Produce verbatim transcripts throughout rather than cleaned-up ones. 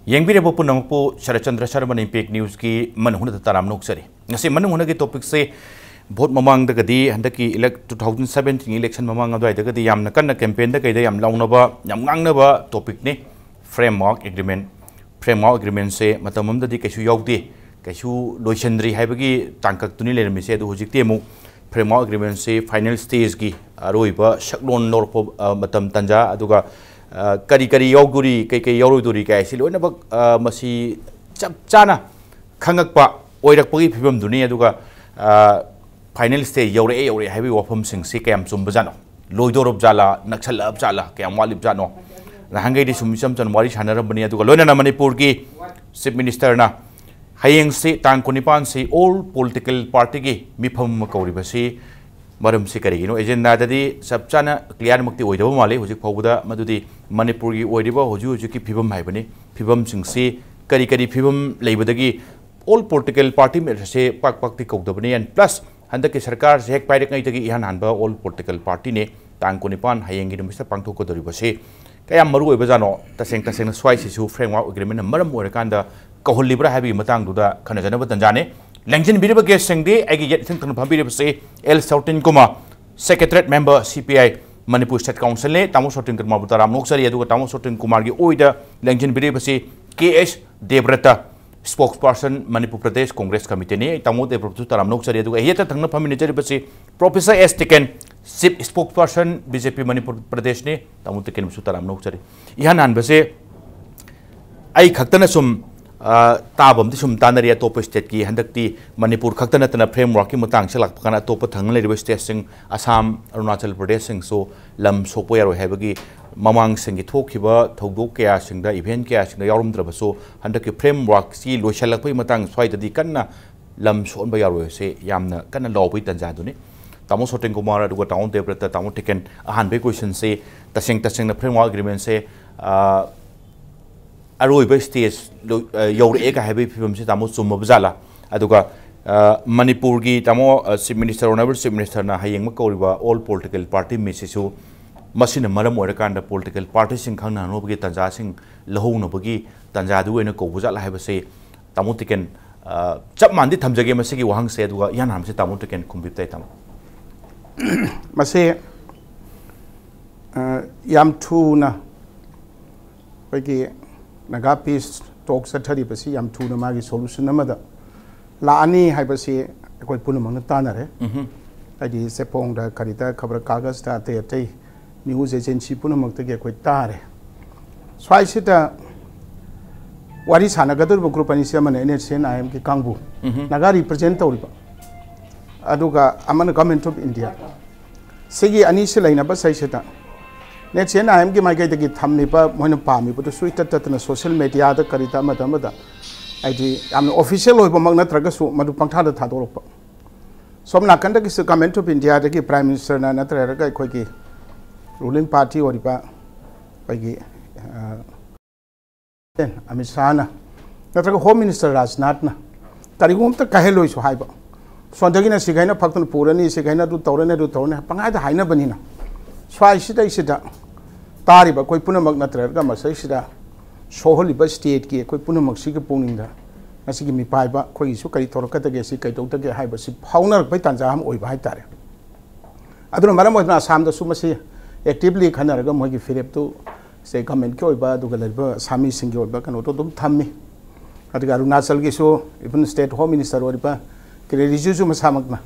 ꯌꯦꯡꯕꯤꯔꯤꯕ ꯄꯨꯝꯅꯃꯛꯄꯨ ꯁꯔꯠꯆꯟꯗ꯭ꯔ ꯁꯔꯃꯅ ꯏꯝꯄꯦꯛ ꯅ꯭ꯌꯨꯁꯀꯤ ꯃꯅꯨꯡ ꯍꯨꯠꯅ ꯇꯔꯥꯝꯅ ꯑꯣꯛꯆꯔꯤ꯫ ꯉꯁꯤ ꯃꯅꯨꯡ ꯍꯨꯠꯅꯒꯤ ꯇꯣꯄꯤꯛꯁꯦ ꯚꯣꯠ ꯃꯃꯥꯡꯗꯒꯗꯤ ꯍꯟꯗꯛꯀꯤ elect-, two thousand seventeen election ꯃꯃꯥꯡ ꯑꯗꯨꯋꯥꯏꯗꯒꯗꯤ ꯌꯥꯝꯅ ꯀꯟꯅ ꯀꯦꯝꯄꯦꯟꯗ ꯀꯩꯗ ꯌꯥꯝ ꯂꯥꯎꯅꯕ, ꯌꯥꯝ ꯉꯥꯡꯅꯕ ꯇꯣꯄꯤꯛꯅꯤ꯫ ꯐ꯭ꯔꯦꯝꯋꯥꯔꯛ ꯑꯦꯒ꯭ꯔꯤꯃꯦꯟ, ꯐ꯭ꯔꯦꯝꯋꯥꯔꯛ ꯑꯦꯒ꯭ꯔꯤꯃꯦꯟꯁꯦ ꯃꯇꯝ ꯑꯃꯗꯗꯤ ꯀꯩꯁꯨ ꯌꯥꯎꯗꯦ, ꯀꯩꯁꯨ ꯂꯣꯏꯁꯤꯟꯗ꯭ꯔꯤ ꯍꯥꯏꯕꯒꯤ ꯇꯥꯡꯀꯛꯇꯨꯅꯤ ꯂꯩꯔꯝꯃꯤꯁꯦ꯫ ꯑꯗꯨ ꯍꯧꯖꯤꯛꯇꯤ ꯑꯃꯨꯛ ꯐ꯭ꯔꯦꯝꯋꯥꯔꯛ ꯑꯦꯒ꯭ꯔꯤꯃꯦꯟꯁꯤ ꯐꯥꯏꯅꯦꯜ ꯁ꯭ꯇꯦꯖꯀꯤ ꯑꯔꯣꯏꯕ ꯁꯛꯂꯣꯟ ꯂꯧꯔꯛꯄ, ꯑ, ꯃꯇꯝ ꯇꯥꯟꯖꯥ, ꯑꯗꯨꯒ, ꯑ, ꯀꯔꯤ ꯀꯔꯤ ꯌꯥꯎꯗꯣꯔꯤ, ꯀꯩ ꯀꯩ ꯌꯥꯎꯔꯣꯏꯗꯣꯔꯤ ꯀꯥꯏꯁꯤ ꯂꯣꯏꯅꯃꯛ, ꯑ, ꯃꯁꯤ ꯆꯞ ꯆꯥꯅ ꯈꯪꯉꯛꯄ ꯑꯣꯏꯔꯛꯄꯒꯤ ꯐꯤꯕꯝꯗꯨꯅꯤ꯫ ꯑꯗꯨꯒ, ꯑ, ꯐꯥꯏꯅꯦꯜ ꯁ꯭ꯇꯦꯖ ꯌꯧꯔꯛꯑꯦ, ꯌꯧꯔꯛꯑꯦ ꯍꯥꯏꯕꯒꯤ ꯋꯥꯐꯝꯁꯤꯡꯁꯤ ꯀꯌꯥꯝ ꯆꯨꯝꯕꯖꯥꯠꯅꯣ? ꯂꯣꯏꯗꯧꯔꯕ ꯖꯥꯠꯂꯥ? ꯅꯛꯁꯜꯂꯛꯑꯕ ꯖꯥꯠꯂꯥ? ꯀꯌꯥꯝ ꯋꯥꯠꯂꯤꯕ ꯖꯥꯠꯅꯣ? ꯅꯍꯥꯟꯈꯩꯗꯤ ꯁꯨꯝ ꯏꯆꯝ ꯆꯝꯅ ꯋꯥꯔꯤ ꯁꯥꯟꯅꯔꯝꯕꯅꯤ꯫ ꯑꯗꯨꯒ ꯂꯣꯏꯅꯅ ꯃꯅꯤꯄꯨꯔꯒꯤ ꯆꯤꯐ ꯃꯤꯅꯤꯁꯇꯔꯅ ꯍꯌꯦꯡꯁꯤ ꯇꯥꯡ ꯀꯨꯟꯅꯤꯄꯥꯟꯁꯤ all political partyꯒꯤ ꯃꯤꯐꯝ ꯑꯃ ꯀꯧꯔꯤꯕꯁꯤ ꯃꯔꯝꯁꯤ ꯀꯔꯤꯒꯤꯅꯣ? ꯑꯦꯖꯦꯟꯗꯥꯗꯗꯤ ꯆꯞ ꯆꯥꯅ ꯀ꯭ꯂꯤꯌꯥꯔꯃꯛꯇꯤ ꯑꯣꯏꯗꯕ ꯃꯥꯜꯂꯤ ꯍꯧꯖꯤꯛ ꯐꯥꯎꯕꯗ꯫ ꯃꯗꯨꯗꯤ ꯃꯅꯤꯄꯨꯔꯒꯤ ꯑꯣꯏꯔꯤꯕ ꯍꯧꯖꯤꯛ ꯍꯧꯖꯤꯛꯀꯤ ꯐꯤꯕꯝ ꯍꯥꯏꯕꯅꯤ, ꯐꯤꯕꯝꯁꯤꯡꯁꯤ ꯀꯔꯤ ꯀꯔꯤ ꯐꯤꯕꯝ ꯂꯩꯕꯗꯒꯤ all political party members ꯁꯦ ꯄꯥꯛ ꯄꯥꯛꯇꯤ ꯀꯧꯗꯕꯅꯤ꯫ And plus ꯍꯟꯗꯛꯀꯤ ꯁꯔꯀꯥꯔꯁꯦ ꯍꯦꯛ ꯄꯥꯏꯔꯛꯉꯩꯗꯒꯤ ꯏꯍꯥꯟ ꯍꯥꯟꯕ all political partyꯅꯤ꯫ ꯇꯥꯡ ꯀꯨꯟꯅꯤꯄꯥꯟ ꯍꯌꯦꯡꯒꯤ ꯅꯨꯃꯤꯠꯁꯤꯗ ꯄꯥꯡꯊꯣꯛꯀꯗꯧꯔꯤꯕꯁꯤ ꯀꯌꯥꯝ ꯃꯔꯨ ꯑꯣꯏꯕꯖꯥꯠꯅꯣ? ꯇꯁꯦꯡ ꯇꯁꯦꯡꯅ ꯁ꯭ꯋꯥꯏꯁꯤꯁꯨ ꯐ꯭ꯔꯦꯝꯋꯥꯔꯛ ꯑꯦꯒ꯭ꯔꯤꯃꯦꯟꯅ ꯃꯔꯝ ꯑꯣꯏꯔꯀꯥꯟꯗ ꯀꯧꯍꯜꯂꯤꯕ꯭ꯔꯥ ꯍꯥꯏꯕꯒꯤ ꯃꯇꯥꯡꯗꯨꯗ ꯈꯟꯅꯖꯅꯕ ꯇꯥꯟꯖꯥꯅꯤ꯫ ꯂꯦꯡꯁꯤꯟꯕꯤꯔꯤꯕ ꯒꯦꯁꯁꯤꯡꯗꯤ ꯑꯩꯒꯤ ꯌꯦꯠ ꯏꯊꯪ ꯊꯪꯅ ꯐꯝꯕꯤꯔꯤꯕꯁꯤ ꯑꯦꯜ ꯁꯣꯔꯇꯤꯟ ꯀꯨꯃꯥꯔ, ꯁꯦꯀ꯭ꯔꯦꯇꯔꯤꯌꯦꯠ ꯃꯦꯝꯕꯔ ꯁꯤ ꯄꯤ ꯑꯥꯏ ꯃꯅꯤꯄꯨꯔ ꯁ꯭ꯇꯦꯠ ꯀꯥꯎꯟꯁꯤꯜꯅꯤ꯫ ꯇꯥꯃꯣ ꯁꯣꯔꯇꯤꯟ ꯀꯨꯃꯥꯔꯕꯨ ꯇꯔꯥꯝꯅ ꯑꯣꯛꯆꯔꯤ꯫ ꯑꯗꯨꯒ ꯇꯥꯃꯣ ꯁꯣꯔꯇꯤꯟ ꯀꯨꯃꯥꯔꯒꯤ ꯑꯣꯏꯗ ꯂꯦꯡꯁꯤꯟꯕꯤꯔꯤꯕꯁꯤ ꯀꯦ ꯑꯦꯁ ꯗꯦꯕ꯭ꯔꯇ, ꯁ꯭ꯄꯣꯛꯁ ꯄꯥꯔꯁꯟ ꯃꯅꯤꯄꯨꯔ ꯄ꯭ꯔꯗꯦꯁ ꯀꯣꯡꯒ꯭ꯔꯦꯁ ꯀꯃꯤꯇꯤꯅꯤ꯫ ꯇꯥꯃꯣ ꯗꯦꯕ꯭ꯔꯇꯁꯨ ꯇꯔꯥꯝꯅ ꯑꯣꯛꯆꯔꯤ꯫ ꯑꯗꯨꯒ ꯌꯦꯠꯇ ꯊꯪꯅ ꯐꯝꯃꯤꯟꯅꯖꯔꯤꯕꯁꯤ ꯄ꯭ꯔꯣꯐꯦꯁꯔ ꯑꯦꯁ ꯇꯤꯀꯦꯟ, ꯆꯤꯐ ꯁ꯭ꯄꯣꯛꯁ ꯄꯥꯔꯁꯟ ꯕꯤ ꯖꯦ ꯄꯤ ꯃꯅꯤꯄꯨꯔ ꯄ꯭ꯔꯗꯦꯁꯅꯤ꯫ ꯇꯥꯃꯣ ꯇꯤꯀꯦꯟꯕꯨꯁꯨ ꯇꯔꯥꯝꯅ ꯑꯣꯛꯆꯔꯤ꯫ ꯏꯍꯥꯟ ꯍꯥꯟꯕꯁꯦ ꯑꯩ ꯈꯛꯇꯅ ꯁꯨꯝ, ꯑ, ꯇꯥꯕ ꯑꯃꯗꯤ ꯁꯨꯝ ꯇꯥꯅꯔꯤ ꯑꯇꯣꯞꯄ ꯁ꯭ꯇꯦꯠꯀꯤ꯫ ꯍꯟꯗꯛꯇꯤ ꯃꯅꯤꯄꯨꯔ ꯈꯛꯇ ꯅꯠꯇꯅ ꯐ꯭ꯔꯦꯝꯋꯥꯔꯛꯀꯤ ꯃꯇꯥꯡꯁꯦ ꯂꯥꯛꯄ ꯀꯥꯟꯗ ꯑꯇꯣꯞꯄ ꯊꯪꯅ ꯂꯩꯔꯤꯕ ꯁ꯭ꯇꯦꯠꯁꯤꯡ, ꯑꯁꯥꯝ, ꯑꯔꯨꯅꯥꯆꯜ ꯄ꯭ꯔꯗꯦꯁꯁꯤꯡꯁꯨ ꯂꯝ ꯁꯣꯛꯄ ꯌꯥꯔꯣꯏ ꯍꯥꯏꯕꯒꯤ ꯃꯃꯥꯡꯁꯤꯡꯒꯤ ꯊꯣꯛꯈꯤꯕ ꯊꯧꯗꯣꯛ ꯀꯌꯥꯁꯤꯡꯗ, ꯏꯚꯦꯟꯠ ꯀꯌꯥꯁꯤꯡꯗ ꯌꯥꯎꯔꯝꯗ꯭ꯔꯕꯁꯨ, ꯍꯟꯗꯛꯀꯤ ꯐ꯭ꯔꯦꯝꯋꯥꯔꯛꯁꯤ ꯂꯣꯏꯁꯤꯜꯂꯛꯄꯒꯤ ꯃꯇꯥꯡ ꯁ꯭ꯋꯥꯏꯗꯗꯤ ꯀꯟꯅ ꯂꯝ ꯁꯣꯛꯍꯟꯕ ꯌꯥꯔꯣꯏꯁꯦ ꯌꯥꯝꯅ ꯀꯟꯅ ꯂꯥꯎꯕꯒꯤ ꯇꯥꯟꯖꯥꯗꯨꯅꯤ꯫ ꯇꯥꯃꯣ ꯁꯣꯔꯇꯤꯟ ꯀꯨꯃꯥꯔ, ꯑꯗꯨꯒ ꯇꯥꯃꯣ ꯗꯦꯕ꯭ꯔꯇ, ꯇꯥꯃꯣ ꯇꯤꯀꯦꯟ, ꯑꯍꯥꯟꯕꯒꯤ ꯀꯣꯏꯁꯟꯁꯤ ꯇꯁꯦꯡ ꯇꯁꯦꯡꯅ ꯐ꯭ꯔꯦꯝꯋꯥꯔꯛ ꯑꯦꯒ꯭ꯔꯤꯃꯦꯟꯁꯦ, ꯑ, ꯑꯔꯣꯏꯕ ꯁ꯭ꯇꯦꯖ ꯂꯣ-, ꯑ, ꯌꯧꯔꯛꯑꯦꯒ ꯍꯥꯏꯕꯒꯤ ꯐꯤꯕꯝꯁꯤ ꯇꯥꯃꯣ ꯆꯨꯝꯃꯕ ꯖꯥꯠꯂꯥ? ꯑꯗꯨꯒ, ꯑ, ꯃꯅꯤꯄꯨꯔꯒꯤ ꯇꯥꯃꯣ, uh, chief minister, honourable chief ꯃꯤꯅꯤꯁꯇꯔꯅ ꯍꯌꯦꯡꯃꯛ ꯀꯧꯔꯤꯕ all political party meet ꯁꯤꯁꯨ ꯃꯁꯤꯅ ꯃꯔꯝ ꯑꯣꯏꯔꯀꯥꯟꯗ ꯄꯣꯂꯤꯇꯤꯀꯦꯜ ꯄꯥꯔꯇꯤꯁꯤꯡ ꯈꯪꯅꯅꯕꯒꯤ ꯇꯥꯟꯖꯥꯁꯤꯡ ꯂꯧꯍꯧꯅꯕꯒꯤ ꯇꯥꯟꯖꯥꯗꯨ ꯑꯣꯏꯅ ꯀꯧꯕ ꯖꯥꯠꯂ ꯍꯥꯏꯕꯁꯤ ꯇꯥꯃꯣ ꯇꯤꯀꯦꯟ, ꯑ, ꯆꯞ ꯃꯥꯟꯅꯗꯤ ꯊꯝꯖꯒꯦ ꯃꯁꯤꯒꯤ ꯋꯥꯍꯪꯁꯦ, ꯑꯗꯨꯒ ꯏꯍꯥꯟ ꯍꯥꯟꯕꯁꯦ ꯇꯥꯃꯣ ꯇꯤꯀꯦꯟ ꯈꯨꯝꯕꯤꯕ ꯇꯥꯏ, ꯇꯥꯃꯣ꯫ ꯃꯁꯤ, ꯑ, ꯌꯥꯝ ꯊꯨꯅ ꯑꯩꯈꯣꯏꯒꯤ ꯅꯥꯒꯥ ꯄꯤꯁ ꯇꯣꯛ ꯆꯠꯊꯔꯤꯕꯁꯤ ꯌꯥꯝ ꯊꯨꯅ ꯃꯥꯒꯤ ꯁꯣꯂꯨꯁꯟ ꯑꯃꯗ ꯂꯥꯛꯑꯅꯤ ꯍꯥꯏꯕꯁꯤ ꯑꯩꯈꯣꯏ ꯄꯨꯝꯅꯃꯛꯅ ꯇꯥꯟꯅꯔꯦ꯫ ꯍꯥꯏꯗꯤ ꯆꯦꯐꯣꯡꯗ, ꯀꯔꯤꯗ, ꯈꯕꯔ ꯀꯥꯒꯖꯇ, ꯑꯇꯩ ꯑꯇꯩ ꯅ꯭ꯌꯨꯁ ꯑꯦꯖꯦꯟꯁꯤ ꯄꯨꯝꯅꯃꯛꯇꯒꯤ ꯑꯩꯈꯣꯏ ꯇꯥꯔꯦ꯫ ꯁ꯭ꯋꯥꯏꯁꯤꯗ ꯋꯥꯔꯤ ꯁꯥꯟꯅꯒꯗꯧꯔꯤꯕ ꯒ꯭ꯔꯨꯞ ꯑꯅꯤꯁꯤ, ꯑꯃꯅ ꯑꯦꯟ ꯑꯦꯁ ꯁꯤ ꯑꯦꯟ ꯑꯥꯏ ꯑꯦꯝꯒꯤ ꯀꯥꯡꯕꯨ, ꯅꯥꯒꯥ ꯔꯤꯄ꯭ꯔꯖꯦꯟ ꯇꯧꯔꯤꯕ, ꯑꯗꯨꯒ ꯑꯃꯅ ꯒꯚꯔꯟꯃꯦꯟꯠ ꯑꯣꯐ ꯏꯟꯗꯤꯌꯥ꯫ ꯁꯤꯒꯤ ꯑꯅꯤꯁꯤ ꯂꯩꯅꯕ ꯁꯩꯁꯤꯗ ꯑꯦꯟ ꯑꯦꯁ ꯁꯤ ꯑꯦꯟ ꯑꯥꯏ ꯑꯦꯝꯒꯤ ꯃꯥꯏꯀꯩꯗꯒꯤ ꯊꯝꯂꯤꯕ, ꯃꯣꯏꯅ ꯄꯥꯝꯃꯤꯕꯗꯨꯁꯨ ꯏꯇꯠ ꯇꯠꯇꯅ ꯁꯣꯁꯤꯌꯦꯜ ꯃꯦꯗꯤꯌꯥꯗ ꯀꯔꯤꯗ ꯑꯃꯗ ꯑꯃꯗ, ꯍꯥꯏꯗꯤ, ꯌꯥꯝꯅ ꯑꯣꯐꯤꯁꯤꯌꯦꯜ ꯑꯣꯏꯕꯃꯛ ꯅꯠꯇ꯭ꯔꯒꯁꯨ ꯃꯗꯨ ꯄꯪꯊꯥꯗ ꯊꯥꯗꯣꯔꯛꯄ꯫ ꯁꯣꯝ ꯅꯥꯀꯟꯗꯒꯤꯁꯨ ꯒꯚꯔꯟꯃꯦꯟꯠ ꯑꯣꯐ ꯏꯟꯗꯤꯌꯥꯗꯒꯤ ꯄ꯭ꯔꯥꯏꯝ ꯃꯤꯅꯤꯁꯇꯔꯅ ꯅꯠꯇ꯭ꯔꯒ ꯑꯩꯈꯣꯏꯒꯤ ꯔꯨꯂꯤꯡ ꯄꯥꯔꯇꯤ ꯑꯣꯏꯔꯤꯕ ꯑꯩꯈꯣꯏꯒꯤ, ꯑ, ꯑꯃꯤꯠ ꯁꯥꯍꯅ ꯅꯠꯇ꯭ꯔꯒ ꯍꯣꯝ ꯃꯤꯅꯤꯁꯇꯔ ꯔꯥꯖꯅꯥꯊꯅ ꯀꯔꯤꯒꯨꯝꯕ ꯑꯝꯇ ꯀꯥꯏꯍꯜꯂꯣꯏꯁꯨ ꯍꯥꯏꯕ꯫ ꯁꯣꯝꯗꯒꯤꯅ ꯁꯤꯈꯩꯅ ꯐꯛꯇꯅ ꯄꯨꯔꯅꯤ, ꯁꯤꯈꯩꯅ ꯑꯗꯨ ꯇꯧꯔꯅꯤ, ꯑꯗꯨ ꯇꯧꯔꯅꯤ, ꯄꯪꯍꯥꯏꯗ ꯍꯥꯏꯅꯕꯅꯤꯅ, ꯁ꯭ꯋꯥꯏꯁꯤꯗꯩꯁꯤꯗ ꯇꯥꯔꯤꯕ ꯑꯩꯈꯣꯏ ꯄꯨꯝꯅꯃꯛ ꯅꯠꯇ꯭ꯔꯒ ꯃꯁꯩꯁꯤꯗ ꯁꯣꯛꯍꯜꯂꯤꯕ ꯁ꯭ꯇꯦꯠꯀꯤ ꯑꯩꯈꯣꯏ ꯄꯨꯝꯅꯃꯛꯁꯤꯒꯤ ꯄꯨꯛꯅꯤꯡꯗ ꯉꯁꯤꯒꯤ ꯃꯤꯄꯥꯏꯕ ꯑꯩꯈꯣꯏꯒꯤꯁꯨ ꯀꯔꯤ ꯇꯧꯔꯛꯀꯗꯒꯦ, ꯁꯤ ꯀꯩꯗꯧꯗꯒꯦ ꯍꯥꯏꯕꯁꯤ ꯐꯥꯎꯅꯔꯛꯄꯩ ꯇꯥꯟꯖꯥ ꯑꯃ ꯑꯣꯏꯕ ꯍꯥꯏꯇꯥꯔꯦ꯫ ꯑꯗꯨꯅ ꯃꯔꯝ ꯑꯣꯏꯗꯨꯅ ꯑꯁꯥꯝꯗꯁꯨ ꯃꯁꯤ ꯑꯦꯛꯇꯤꯚꯂꯤ ꯈꯟꯅꯔꯒ ꯃꯣꯏꯒꯤ ꯐꯤꯔꯦꯞꯇꯨ ꯁꯦ ꯒꯚꯔꯟꯃꯦꯟꯠꯀꯤ ꯑꯣꯏꯕ ꯑꯗꯨꯒ ꯂꯩꯔꯤꯕ ꯑꯁꯥꯃꯤꯁꯤꯡꯒꯤ ꯑꯣꯏꯕ ꯀꯩꯅꯣꯗꯣ ꯑꯗꯨꯝ ꯊꯝꯃꯤ꯫ ꯑꯗꯨꯒ ꯑꯔꯨꯅꯥꯆꯜꯒꯤꯁꯨ even ꯁ꯭ꯇꯦꯠ ꯍꯣꯝ ꯃꯤꯅꯤꯁꯇꯔ ꯑꯣꯏꯔꯤꯕ ꯀꯤꯔꯦꯟ ꯔꯤꯖꯤꯖꯨ ꯃꯁꯥꯃꯛꯅ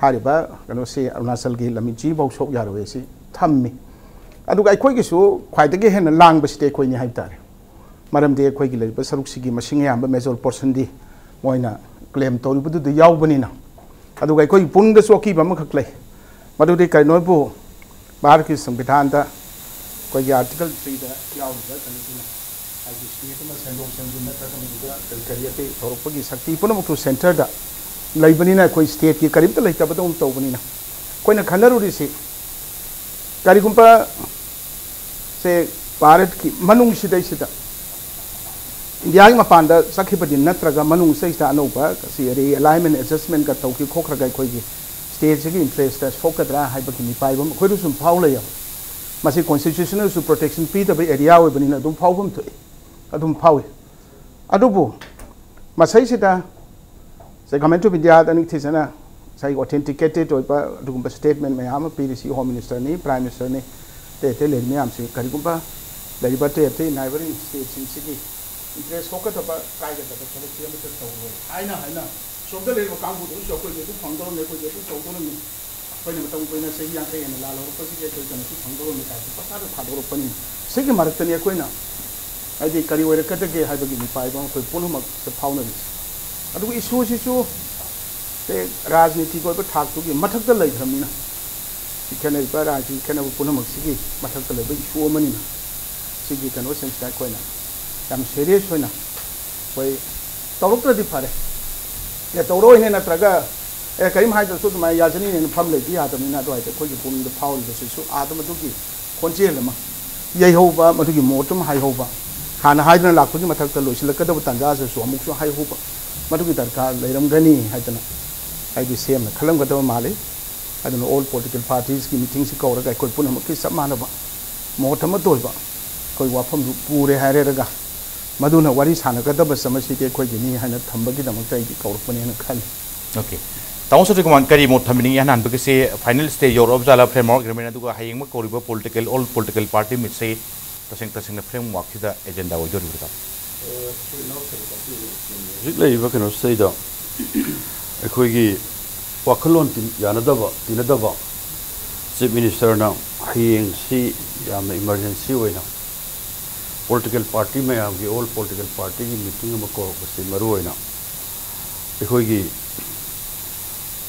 ꯍꯥꯏꯔꯤꯕ ꯀꯩꯅꯣꯁꯤ ꯑꯔꯨꯅꯥꯆꯜꯒꯤ ꯂꯝꯃꯤꯟꯆꯤꯐꯥꯎ ꯁꯣꯛ ꯌꯥꯔꯣꯏ ꯑꯁꯤ ꯊꯝꯃꯤ꯫ ꯑꯗꯨꯒ ꯑꯩꯈꯣꯏꯒꯤꯁꯨ ꯈ꯭ꯋꯥꯏꯗꯒꯤ ꯍꯦꯟꯅ ꯂꯥꯡꯕꯁꯤꯗꯤ ꯑꯩꯈꯣꯏꯅꯤ ꯍꯥꯏꯕ ꯇꯥꯔꯦ꯫ ꯃꯔꯝꯗꯤ ꯑꯩꯈꯣꯏꯒꯤ ꯂꯩꯔꯤꯕ ꯁꯔꯨꯛꯁꯤꯒꯤ ꯃꯁꯤꯡ ꯑꯌꯥꯝꯕ, ꯃꯦꯖꯣꯔ ꯄꯣꯔꯁꯟꯗꯤ, ꯃꯣꯏꯅ ꯀ꯭ꯂꯦꯝ ꯇꯧꯔꯤꯕꯗꯨꯗ ꯌꯥꯎꯕꯅꯤꯅ꯫ ꯑꯗꯨꯒ ꯑꯩꯈꯣꯏꯒꯤ ꯄꯨꯛꯅꯤꯡꯗꯁꯨ ꯑꯀꯤꯕ ꯑꯃꯈꯛ ꯂꯩ, ꯃꯗꯨꯗꯤ ꯀꯔꯤꯅꯣꯕꯨ ꯚꯥꯔꯠꯀꯤ ꯁꯪꯕꯤꯙꯥꯟꯗ ꯑꯩꯈꯣꯏꯒꯤ ꯑꯥꯔꯇꯤꯀꯜ ꯊ꯭ꯔꯤꯗ ꯌꯥꯎꯔꯤꯕ ꯀꯩꯅꯣꯁꯤꯅ ꯍꯥꯏꯗꯤ ꯁ꯭ꯇꯦꯠ ꯑꯃ ꯁꯦꯝꯗꯣꯛ ꯁꯦꯝꯖꯤꯟ ꯅꯠꯇ꯭ꯔꯒ ꯃꯗꯨꯗ ꯀꯔꯤ ꯀꯔꯤ ꯑꯇꯩ ꯇꯧꯔꯛꯄꯒꯤ ꯁꯛꯇꯤ ꯄꯨꯝꯅꯃꯛꯇꯨ ꯁꯦꯟꯇꯔꯗ ꯂꯩꯕꯅꯤꯅ ꯑꯩꯈꯣꯏ ꯁ꯭ꯇꯦꯠꯀꯤ ꯀꯔꯤꯝꯇ ꯂꯩꯇꯕꯗꯧꯅ ꯇꯧꯕꯅꯤꯅ ꯑꯩꯈꯣꯏꯅ ꯈꯟꯅꯔꯨꯔꯤꯁꯤ ꯀꯔꯤꯒꯨꯝꯕ ꯁꯦ ꯚꯥꯔꯠꯀꯤ ꯃꯅꯨꯡꯁꯤꯗꯩꯁꯤꯗ ꯏꯟꯗꯤꯌꯥꯒꯤ ꯃꯄꯥꯟꯗ ꯆꯠꯈꯤꯕꯗꯤ ꯅꯠꯇ꯭ꯔꯒ ꯃꯅꯨꯡꯁꯤꯗꯩꯁꯤꯗ ꯑꯅꯧꯕ ꯁꯤ ꯔꯤꯑꯦꯂꯥꯏꯟꯃꯦꯟ ꯑꯦꯗꯖꯁꯃꯦꯟꯒ ꯇꯧꯈꯤ ꯈꯣꯠꯈ꯭ꯔꯒ ꯑꯩꯈꯣꯏꯒꯤ ꯁ꯭ꯇꯦꯠꯁꯤꯒꯤ ꯏꯟꯇꯔꯦꯁꯇ ꯁꯣꯛꯀꯗ꯭ꯔꯥ ꯍꯥꯏꯕꯒꯤ ꯃꯤꯄꯥꯏꯕ ꯑꯃ ꯑꯩꯈꯣꯏꯗ ꯁꯨꯝ ꯐꯥꯎ ꯂꯩꯌꯦꯕ꯫ ꯃꯁꯤ ꯀꯣꯟꯁꯇꯤꯇ꯭ꯌꯨꯁꯟꯅꯁꯨ ꯄ꯭ꯔꯣꯇꯦꯛꯁꯟ ꯄꯤꯗꯕ ꯑꯦꯔꯤꯌꯥ ꯑꯣꯏꯕꯅꯤꯅ ꯑꯗꯨꯝ ꯐꯥꯎꯐꯝ ꯊꯣꯛꯏ, ꯑꯗꯨꯝ ꯐꯥꯎꯏ꯫ ꯑꯗꯨꯕꯨ ꯃꯁꯩꯁꯤꯗ ꯁꯦ ꯒꯃꯦꯟ ꯑꯣꯐ ꯏꯟꯗꯤꯌꯥꯗ ꯅꯤꯡꯊꯤꯖꯅ ꯉꯁꯥꯏꯒꯤ ꯑꯣꯊꯦꯟꯇꯤꯀꯦꯇꯦꯠ ꯑꯣꯏꯕ ꯑꯗꯨꯒꯨꯝꯕ ꯁ꯭ꯇꯦꯠꯃꯦꯟ ꯃꯌꯥꯝ ꯑꯃ ꯄꯤꯔꯤꯁꯤ ꯍꯣꯝ ꯃꯤꯅꯤꯁꯇꯔꯅꯤ, ꯄ꯭ꯔꯥꯏꯝ ꯃꯤꯅꯤꯁꯇꯔꯅꯤ, ꯑꯇꯩ ꯑꯇꯩ ꯂꯩꯔꯤ ꯃꯌꯥꯝꯁꯤ꯫ ꯀꯔꯤꯒꯨꯝꯕ ꯂꯩꯔꯤꯕ ꯑꯇꯩ ꯑꯇꯩ ꯅꯥꯏꯕꯔꯤꯡ ꯁ꯭ꯇꯦꯠꯁꯤꯡꯁꯤꯒꯤ ꯏꯟꯇꯔꯦꯁ ꯁꯣꯛꯀꯗꯕ, ꯀꯥꯏꯒꯗꯕ ꯊꯕꯛꯇꯤ ꯑꯃꯠꯇ ꯇꯧꯔꯣꯏ ꯍꯥꯏꯅ ꯍꯥꯏꯅ ꯁꯣꯝꯗ ꯂꯩꯔꯤꯕ ꯀꯥꯡꯕꯨꯗꯨꯅꯁꯨ ꯑꯩꯈꯣꯏꯗꯤ ꯑꯗꯨ ꯐꯪꯗꯧꯔꯝꯅꯤ, ꯑꯩꯈꯣꯏꯗꯤ ꯑꯗꯨ ꯇꯧꯗꯧꯔꯝꯅꯤ, ꯑꯩꯈꯣꯏꯅ ꯃꯇꯝ ꯀꯨꯏꯅ ꯆꯍꯤ ꯌꯥꯡꯈꯩ ꯍꯦꯟꯅ ꯂꯥꯜꯍꯧꯔꯛꯄꯁꯤꯒꯤ ꯑꯩꯈꯣꯏ ꯀꯩꯅꯣꯁꯨ ꯐꯪꯗꯧꯔꯝꯅꯤ ꯀꯥꯏꯁꯨ ꯄꯪꯊꯥꯗ ꯊꯥꯗꯣꯔꯛꯄꯅꯤ꯫ ꯁꯤꯒꯤ ꯃꯔꯛꯇꯅꯤ ꯑꯩꯈꯣꯏꯅ ꯍꯥꯏꯗꯤ ꯀꯔꯤ ꯑꯣꯏꯔꯛꯀꯗꯒꯦ ꯍꯥꯏꯕꯒꯤ ꯃꯤꯄꯥꯏꯕ ꯑꯃ ꯑꯩꯈꯣꯏ ꯄꯨꯝꯅꯃꯛꯇ ꯐꯥꯎꯅꯔꯤꯁꯦ꯫ ꯑꯗꯨꯒ ꯏꯁꯨꯁꯤꯁꯨ ꯁꯦ ꯔꯥꯖꯅꯤꯇꯤꯒꯤ ꯑꯣꯏꯕ ꯊꯥꯛꯇꯨꯒꯤ ꯃꯊꯛꯇ ꯂꯩꯈ꯭ꯔꯕꯅꯤꯅ, ꯁꯤ ꯈꯦꯠꯅꯔꯤꯕ ꯔꯥꯖꯅꯤꯇꯤꯒꯤ ꯈꯦꯠꯅꯕ ꯄꯨꯝꯅꯃꯛꯁꯤꯒꯤ ꯃꯊꯛꯇ ꯂꯩꯕ ꯏꯁꯨ ꯑꯃꯅꯤꯅ, ꯁꯤꯒꯤ ꯀꯩꯅꯣꯁꯤꯡꯁꯤꯗ ꯑꯩꯈꯣꯏꯅ ꯌꯥꯝ ꯁꯦꯔꯤꯌꯁ ꯑꯣꯏꯅ ꯑꯩꯈꯣꯏ ꯇꯧꯔꯛꯇ꯭ꯔꯗꯤ ꯐꯔꯦ꯫ ꯑꯦ, ꯇꯧꯔꯛꯑꯣꯏꯅꯦ ꯅꯠꯇ꯭ꯔꯒ ꯑꯦ, ꯀꯔꯤꯝ ꯍꯥꯏꯗ꯭ꯔꯁꯨ ꯑꯗꯨꯃꯥꯏꯅ ꯌꯥꯖꯅꯤꯅꯦꯅ ꯐꯝ ꯂꯩꯕ ꯌꯥꯗꯕꯅꯤꯅ, ꯑꯗꯨꯋꯥꯏꯗ ꯑꯩꯈꯣꯏꯒꯤ ꯄꯨꯛꯅꯤꯡꯗ ꯐꯥꯎꯔꯤꯕꯁꯤꯁꯨ ꯑꯥꯗ ꯃꯗꯨꯒꯤ ꯈꯣꯟꯖꯦꯜ ꯑꯃ ꯌꯩꯍꯧꯕ, ꯃꯗꯨꯒꯤ ꯃꯣꯠ ꯑꯃ ꯍꯥꯏꯍꯧꯕ, ꯍꯥꯟꯅ ꯍꯥꯏꯗꯨꯅ ꯂꯥꯛꯄꯒꯤ ꯃꯊꯛꯇ ꯂꯣꯏꯁꯤꯜꯂꯛꯀꯗꯕ ꯇꯥꯟꯖꯥꯁꯤꯁꯨ ꯑꯃꯨꯛꯁꯨ ꯍꯥꯏꯍꯧꯕ, ꯃꯗꯨꯒꯤ ꯗꯔꯀꯥꯔ ꯂꯩꯔꯝꯒꯅꯤ ꯍꯥꯏꯗꯅ ꯑꯩꯗꯤ ꯁꯦꯝꯅ ꯈꯜꯂꯝꯒꯗꯕ ꯃꯥꯜꯂꯤ꯫ ꯑꯗꯨꯅ ꯑꯣꯜ ꯄꯣꯂꯤꯇꯤꯀꯦꯜ ꯄꯥꯔꯇꯤꯁꯀꯤ ꯃꯤꯇꯤꯡꯁꯤ ꯀꯧꯔꯒ ꯑꯩꯈꯣꯏ ꯄꯨꯝꯅꯃꯛꯀꯤ ꯆꯞ ꯃꯥꯟꯅꯕ ꯃꯣꯠ ꯑꯃꯠꯇ ꯑꯣꯏꯕ ꯑꯩꯈꯣꯏ ꯋꯥꯐꯝꯗꯨ ꯄꯨꯔꯦ ꯍꯥꯏꯔꯦꯔꯒ, ꯃꯗꯨꯅ ꯋꯥꯔꯤ ꯁꯥꯟꯅꯒꯗꯕ ꯁꯃꯁꯤꯗꯤ ꯑꯩꯈꯣꯏꯒꯤꯅꯤ ꯍꯥꯏꯅ ꯊꯝꯕꯒꯤꯗꯃꯛꯇ ꯑꯩꯗꯤ ꯀꯧꯔꯛꯄꯅꯦꯅ ꯈꯜꯂꯤ꯫ ꯑꯣꯀꯦ꯫ ꯇꯥꯃꯣ ꯁꯇꯤꯀꯨꯃꯥꯔ, ꯀꯔꯤ ꯃꯣꯠ ꯊꯝꯕꯤꯅꯤꯡꯉꯤ? ꯑꯍꯥꯟꯕꯒꯤꯁꯦ ꯐꯥꯏꯅꯦꯜ ꯁ꯭ꯇꯦꯖ ꯌꯧꯔꯛꯑꯕ ꯖꯥꯠꯂꯥ ꯐ꯭ꯔꯦꯝꯋꯥꯔꯛ ꯑꯦꯒ꯭ꯔꯤꯃꯦꯟ, ꯑꯗꯨꯒ ꯍꯌꯦꯡꯃꯛ ꯀꯧꯔꯤꯕ ꯄꯣꯂꯤꯇꯤꯀꯦꯜ, ꯑꯣꯜ ꯄꯣꯂꯤꯇꯤꯀꯦꯜ ꯄꯥꯔꯇꯤ ꯃꯤꯠꯁꯦ ꯇꯁꯦꯡ ꯇꯁꯦꯡꯅ ꯐ꯭ꯔꯦꯝꯋꯥꯔꯛꯁꯤꯗ ꯑꯦꯖꯦꯟꯗꯥ ꯑꯣꯏꯗꯣꯔꯤꯕ꯭ꯔꯥ? ꯍꯧꯖꯤꯛ ꯂꯩꯔꯤꯕ ꯀꯩꯅꯣꯁꯤꯗꯩꯗ ꯑꯩꯈꯣꯏꯒꯤ ꯋꯥꯈꯜꯂꯣꯟ ꯇꯤꯟ- ꯌꯥꯅꯗꯕ ꯇꯤꯟꯅꯗꯕ ꯆꯤꯐ ꯃꯤꯅꯤꯁꯇꯔꯅ ꯍꯌꯦꯡꯁꯤ ꯌꯥꯝꯅ ꯏꯃꯔꯖꯦꯟꯁꯤ ꯑꯣꯏꯅ ꯄꯣꯂꯤꯇꯤꯀꯦꯜ ꯄꯥꯔꯇꯤ ꯃꯌꯥꯝꯒꯤ, ꯑꯣꯜ ꯄꯣꯂꯤꯇꯤꯀꯦꯜ ꯄꯥꯔꯇꯤꯒꯤ ꯃꯤꯇꯤꯡ ꯑꯃ ꯀꯧꯔꯛꯄꯁꯤ ꯃꯔꯨꯑꯣꯏꯅ ꯑꯩꯈꯣꯏꯒꯤ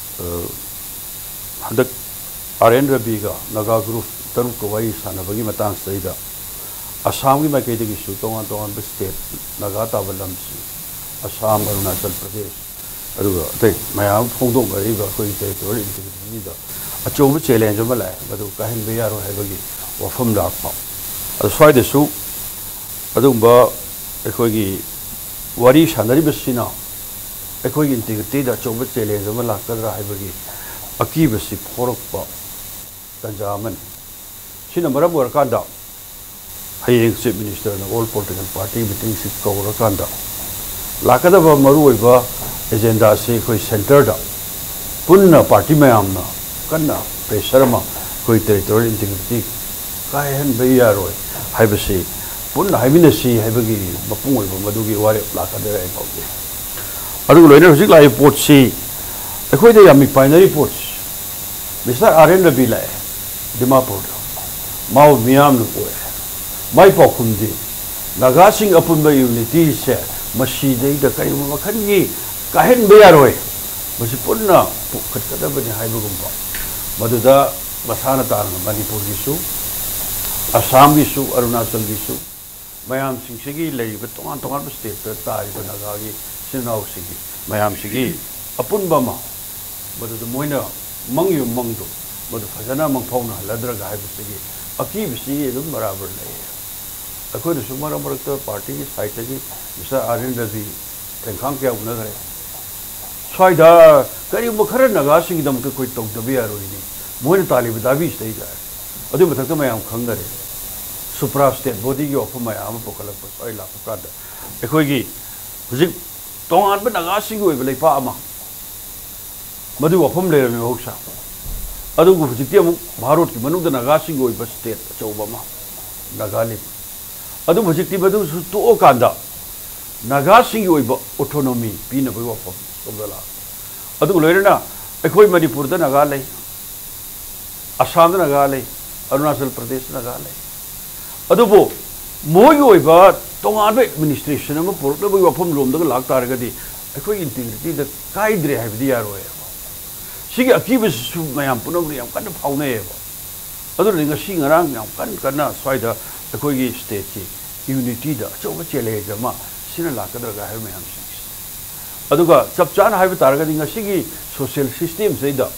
ꯍꯟꯗꯛ ꯑꯥꯔ ꯑꯦꯟ ꯔꯕꯤꯒ ꯅꯥꯒꯥ ꯒ꯭ꯔꯨꯞ ꯇꯔꯨꯛꯀ ꯋꯥꯔꯤ ꯁꯥꯟꯅꯕꯒꯤ ꯃꯇꯥꯡꯁꯤꯗꯩꯗ ꯑꯁꯥꯝꯒꯤ ꯃꯥꯏꯀꯩꯗꯒꯤꯁꯨ ꯇꯣꯉꯥꯟ ꯇꯣꯉꯥꯟꯕ ꯁ꯭ꯇꯦꯠ ꯅꯥꯒꯥ ꯇꯥꯕ ꯂꯝꯁꯤꯡ, ꯑꯁꯥꯝ, ꯑꯔꯨꯅꯥꯆꯜ ꯄ꯭ꯔꯗꯦꯁ, ꯑꯗꯨꯒ ꯑꯇꯩ ꯃꯌꯥꯝ ꯑꯃ ꯐꯣꯡꯗꯣꯛꯅꯔꯛꯏꯕ ꯑꯩꯈꯣꯏꯒꯤ ꯇꯦꯔꯤꯇꯣꯔꯤꯌꯦꯜ ꯏꯟꯇꯤꯒ꯭ꯔꯤꯇꯤꯁꯤꯗ ꯑꯆꯧꯕ ꯆꯦꯂꯦꯟꯖ ꯑꯃ ꯂꯥꯛꯑꯦ, ꯃꯗꯨ ꯀꯥꯏꯍꯟꯕ ꯌꯥꯔꯣꯏ ꯍꯥꯏꯕꯒꯤ ꯋꯥꯐꯝ ꯂꯥꯛꯄ꯫ ꯑꯗꯣ ꯁ꯭ꯋꯥꯏꯗꯁꯨ ꯑꯗꯨꯒꯨꯝꯕ ꯑꯩꯈꯣꯏꯒꯤ ꯋꯥꯔꯤ ꯁꯥꯟꯅꯔꯤꯕꯁꯤꯅ ꯑꯩꯈꯣꯏꯒꯤ ꯏꯟꯇꯤꯒ꯭ꯔꯤꯇꯤꯗ ꯑꯆꯧꯕ ꯆꯦꯂꯦꯟꯖ ꯑꯃ ꯂꯥꯛꯀꯗ꯭ꯔꯥ ꯍꯥꯏꯕꯒꯤ ꯑꯀꯤꯕꯁꯤ ꯐꯥꯎꯔꯛꯄ ꯇꯥꯟꯖꯥ ꯑꯃꯅꯤ꯫ ꯁꯤꯅ ꯃꯔꯝ ꯑꯣꯏꯔꯀꯥꯟꯗ ꯍꯌꯦꯡ Chief Minister ꯅ all political party meeting ꯁꯤ ꯀꯧꯔꯀꯥꯟꯗ ꯂꯥꯛꯀꯗꯕ ꯃꯔꯨꯑꯣꯏꯕ agenda ꯁꯤ ꯑꯩꯈꯣꯏ centre ꯗ ꯄꯨꯟꯅ party ꯃꯌꯥꯝꯅ ꯀꯟꯅ pressure ꯑꯃ ꯑꯩꯈꯣꯏ territorial integrity ꯀꯥꯏꯍꯟꯕ ꯌꯥꯔꯣꯏ ꯍꯥꯏꯕꯁꯤ ꯄꯨꯟꯅ ꯍꯥꯏꯃꯤꯟꯅꯁꯤ ꯍꯥꯏꯕꯒꯤ ꯃꯄꯨꯡ ꯑꯣꯏꯕ ꯃꯗꯨꯒꯤ ꯋꯥꯔꯦꯞ ꯂꯥꯛꯀꯗ꯭ꯔꯥ ꯍꯥꯏꯅ ꯐꯥꯎꯖꯩ꯫ ꯑꯗꯨꯒ ꯂꯣꯏꯅꯅ ꯍꯧꯖꯤꯛ ꯂꯥꯛꯏꯕ ꯄꯣꯠꯁꯤ ꯑꯩꯈꯣꯏꯗ ꯌꯥꯝ binary ꯄꯣꯠꯁꯤ꯫ Mister R N Ravi ꯂꯥꯛꯑꯦ ꯗꯤꯃꯥꯄꯨꯔꯗ, ꯃꯥꯕꯨ ꯃꯤꯌꯥꯝꯅ ꯀꯣꯛꯑꯦ꯫ ꯃꯥꯏ ꯄꯥꯎꯈꯨꯝꯗꯤ ꯅꯥꯒꯥꯁꯤꯡ ꯑꯄꯨꯟꯕ unity ꯁꯦ ꯃꯁꯤꯗꯩꯗ ꯀꯔꯤꯒꯨꯝꯕ ꯃꯈꯜꯒꯤ ꯀꯥꯏꯍꯟꯕ ꯌꯥꯔꯣꯏ, ꯃꯁꯤ ꯄꯨꯟꯅ ꯄꯨꯈꯠꯀꯗꯕꯅꯤ ꯍꯥꯏꯕꯒꯨꯝꯕ꯫ ꯃꯗꯨꯗ ꯃꯁꯥꯅ ꯇꯥꯔꯝꯕ ꯃꯅꯤꯄꯨꯔꯒꯤꯁꯨ, ꯑꯁꯥꯝꯒꯤꯁꯨ, ꯑꯔꯨꯅꯥꯆꯜꯒꯤꯁꯨ, ꯃꯌꯥꯝꯁꯤꯡꯁꯤꯒꯤ ꯂꯩꯔꯤꯕ ꯇꯣꯉꯥꯟ ꯇꯣꯉꯥꯟꯕ state ꯇ ꯇꯥꯔꯤꯕ ꯅꯥꯒꯥꯒꯤ ꯏꯆꯤꯟ ꯏꯅꯥꯎꯁꯤꯡꯒꯤ ꯃꯌꯥꯝꯁꯤꯒꯤ ꯑꯄꯨꯟꯕ ꯑꯃ, ꯃꯗꯨꯗ ꯃꯣꯏꯅ ꯃꯪꯉꯤꯕ ꯃꯪꯗꯣ ꯃꯗꯨ ꯐꯖꯅ ꯃꯪꯐꯥꯎꯅꯍꯜꯂꯗ꯭ꯔꯒ ꯍꯥꯏꯕꯁꯤꯒꯤ ꯑꯀꯤꯕꯁꯤ ꯑꯗꯨꯝ ꯕꯔꯥꯕꯔ ꯂꯩꯌꯦ꯫ ꯑꯩꯈꯣꯏꯅꯁꯨ ꯃꯔꯛ ꯃꯔꯛꯇ party ꯒꯤ side ꯇꯒꯤ Mister R N Ravi ꯇꯦꯡꯈꯥꯡ ꯀꯌꯥ ꯎꯅꯈ꯭ꯔꯦ꯫ ꯁ꯭ꯋꯥꯏꯗ ꯀꯔꯤꯒꯨꯝꯕ ꯈꯔ ꯅꯥꯒꯥꯁꯤꯡꯒꯤꯗꯃꯛꯇ ꯑꯩꯈꯣꯏ ꯇꯧꯗꯕ ꯌꯥꯔꯣꯏꯅꯦ, ꯃꯣꯏꯅ ꯇꯥꯜꯂꯤꯕ ꯗꯥꯕꯤꯁꯤꯗꯩꯗ꯫ ꯑꯗꯨꯒꯤ ꯃꯊꯛꯇ ꯃꯌꯥꯝ ꯈꯪꯅꯔꯦ, supra state body ꯒꯤ ꯋꯥꯐꯝ ꯃꯌꯥꯝ ꯑꯃ ꯄꯨꯈꯠꯂꯛꯄ ꯁ꯭ꯋꯥꯏ ꯂꯥꯛꯄ ꯀꯥꯟꯗ ꯑꯩꯈꯣꯏꯒꯤ ꯍꯧꯖꯤꯛ ꯇꯣꯉꯥꯟꯕ ꯅꯥꯒꯥꯁꯤꯡꯒꯤ ꯑꯣꯏꯕ ꯂꯩꯄꯥꯛ ꯑꯃ, ꯃꯗꯨꯒꯤ ꯋꯥꯐꯝ ꯂꯩꯔꯝꯃꯤ ꯃꯍꯧꯁꯥ꯫ ꯑꯗꯨꯕꯨ ꯍꯧꯖꯤꯛꯇꯤ ꯑꯃꯨꯛ ꯚꯥꯔꯠꯀꯤ ꯃꯅꯨꯡꯗ ꯅꯥꯒꯥꯁꯤꯡꯒꯤ ꯑꯣꯏꯕ state ꯑꯆꯧꯕ ꯑꯃ, ꯅꯥꯒꯥꯂꯦꯟ꯫ ꯑꯗꯨꯕꯨ ꯍꯧꯖꯤꯛꯇꯤ ꯃꯗꯨꯁꯨ ꯇꯣꯛꯑꯀꯥꯟꯗ ꯅꯥꯒꯥꯁꯤꯡꯒꯤ ꯑꯣꯏꯕ autonomy ꯄꯤꯅꯕꯒꯤ ꯋꯥꯐꯝ ꯁꯣꯝꯗ ꯂꯥꯛꯑꯦ꯫ ꯑꯗꯨꯒ ꯂꯣꯏꯅꯅ ꯑꯩꯈꯣꯏ ꯃꯅꯤꯄꯨꯔꯗ ꯅꯥꯒꯥ ꯂꯩ, ꯑꯁꯥꯝꯗ ꯅꯥꯒꯥ ꯂꯩ, ꯑꯔꯨꯅꯥꯆꯜ ꯄ꯭ꯔꯗꯦꯁꯇ ꯅꯥꯒꯥ ꯂꯩ꯫ ꯑꯗꯨꯕꯨ ꯃꯣꯏꯒꯤ ꯑꯣꯏꯕ ꯇꯣꯉꯥꯟꯕ administration ꯑꯃ ꯄꯨꯔꯛꯅꯕꯒꯤ ꯋꯥꯐꯝ ꯂꯣꯝꯗꯒ ꯂꯥꯛ ꯇꯥꯔꯒꯗꯤ ꯑꯩꯈꯣꯏꯒꯤ integrity ꯗ ꯀꯥꯏꯗ꯭ꯔꯦ ꯍꯥꯏꯕꯗꯤ ꯌꯥꯔꯣꯏꯕ꯫ ꯁꯤꯒꯤ ꯑꯀꯤꯕꯁꯤꯁꯨ ꯃꯌꯥꯝ ꯄꯨꯝꯅꯃꯛꯅ ꯌꯥꯝ ꯀꯟꯅ ꯐꯥꯎꯅꯩꯌꯦꯕ꯫ ꯑꯗꯨꯅꯗꯤ ꯉꯁꯤ ꯉꯔꯥꯡ ꯌꯥꯝ ꯀꯟꯅ ꯀꯟꯅ ꯁ꯭ꯋꯥꯏꯗ ꯑꯩꯈꯣꯏꯒꯤ state ꯀꯤ unity ꯗ ꯑꯆꯧꯕ challenge ꯑꯃ ꯁꯤꯅ ꯂꯥꯛꯀꯗ꯭ꯔꯒ ꯍꯥꯏꯕ ꯃꯌꯥꯝꯁꯤꯡꯁꯦ꯫ ꯑꯗꯨꯒ ꯆꯞ ꯆꯥꯅ ꯍꯥꯏꯕ ꯇꯥꯔꯒꯗꯤ ꯉꯁꯤꯒꯤ social system ꯁꯤꯗꯩꯗ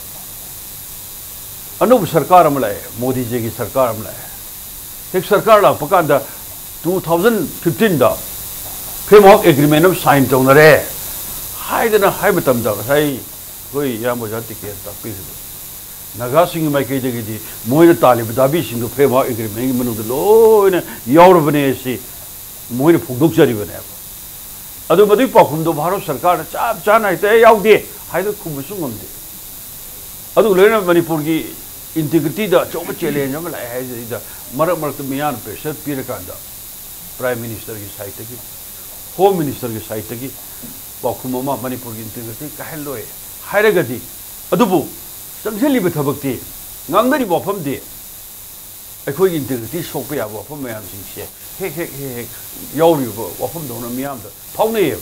ꯑꯅꯧꯕ ꯁꯔꯀꯥꯔ ꯑꯃ ꯂꯥꯛꯑꯦ, ꯃꯣꯗꯤꯖꯤꯒꯤ ꯁꯔꯀꯥꯔ ꯑꯃ ꯂꯥꯛꯑꯦ꯫ ꯍꯦꯛ ꯁꯔꯀꯥꯔ ꯂꯥꯛꯄ ꯀꯥꯟꯗ two thousand fifteen ꯗ framework agreement ꯑꯃ sign ꯇꯧꯅꯔꯦ ꯍꯥꯏꯗꯅ ꯍꯥꯏ ꯃꯇꯝꯗ ꯉꯁꯥꯏ ꯑꯩꯈꯣꯏ ꯏꯌꯥꯝꯕ ꯑꯣꯖꯥ ꯇꯤ ꯀꯦ ꯇꯥꯛꯄꯤꯔꯤꯗꯣ ꯅꯥꯒꯥꯁꯤꯡꯒꯤ ꯃꯥꯏꯀꯩꯗꯒꯤꯗꯤ ꯃꯣꯏꯅ ꯇꯥꯜꯂꯤꯕ ꯗꯥꯕꯤꯁꯤꯡꯗꯣ ꯐ꯭ꯔꯦꯝꯋꯥꯔꯛ ꯑꯦꯒ꯭ꯔꯤꯃꯦꯟꯒꯤ ꯃꯅꯨꯡꯗ ꯂꯣꯏꯅ ꯌꯥꯎꯔꯕꯅꯦ ꯁꯤ ꯃꯣꯏꯅ ꯐꯣꯡꯗꯣꯛꯆꯔꯤꯕꯅꯦꯕ꯫ ꯑꯗꯨ ꯃꯗꯨꯒꯤ ꯄꯥꯎꯈꯨꯝꯗꯣ ꯚꯥꯔꯠ ꯁꯔꯀꯥꯔꯅ ꯆꯞ ꯆꯥꯅ ꯍꯦꯛꯇ "ꯑꯦ, ꯌꯥꯎꯗꯦ" ꯍꯥꯏꯗꯅ ꯈꯨꯝꯕꯁꯨ ꯉꯝꯗꯦ꯫ ꯑꯗꯨꯒ ꯂꯣꯏꯅꯅ ꯃꯅꯤꯄꯨꯔꯒꯤ ꯏꯟꯇꯤꯒ꯭ꯔꯤꯇꯤꯗ ꯑꯆꯧꯕ ꯆꯦꯂꯦꯟꯖ ꯑꯃ ꯂꯥꯛꯑꯦ ꯍꯥꯏꯁꯤꯗ ꯃꯔꯛ ꯃꯔꯛꯇ ꯃꯤꯌꯥꯝꯅ ꯄ꯭ꯔꯦꯁꯔ ꯄꯤꯔꯀꯥꯟꯗ ꯄ꯭ꯔꯥꯏꯝ ꯃꯤꯅꯤꯁꯇꯔꯒꯤ ꯁꯥꯏꯠꯇꯒꯤ, ꯍꯣꯝ ꯃꯤꯅꯤꯁꯇꯔꯒꯤ ꯁꯥꯏꯠꯇꯒꯤ ꯄꯥꯎꯈꯨꯝ ꯑꯃ "ꯃꯅꯤꯄꯨꯔꯒꯤ ꯏꯟꯇꯤꯒ꯭ꯔꯤꯇꯤ ꯀꯥꯏꯍꯜꯂꯣꯏ" ꯍꯥꯏꯔꯒꯗꯤ, ꯑꯗꯨꯕꯨ ꯆꯪꯁꯤꯜꯂꯤꯕ ꯊꯕꯛꯇꯤ, ꯉꯥꯡꯅꯔꯤꯕ ꯋꯥꯐꯝꯗꯤ ꯑꯩꯈꯣꯏꯒꯤ ꯏꯟꯇꯤꯒ꯭ꯔꯤꯇꯤ ꯁꯣꯛꯄ ꯌꯥꯕ ꯋꯥꯐꯝ ꯃꯌꯥꯝꯁꯤꯡꯁꯦ ꯍꯦꯛ ꯍꯦꯛ ꯍꯦꯛ ꯍꯦꯛ ꯌꯥꯎꯔꯤꯕ ꯋꯥꯐꯝꯗꯧꯅ ꯃꯤꯌꯥꯝꯗ ꯐꯥꯎꯅꯩꯌꯦꯕ꯫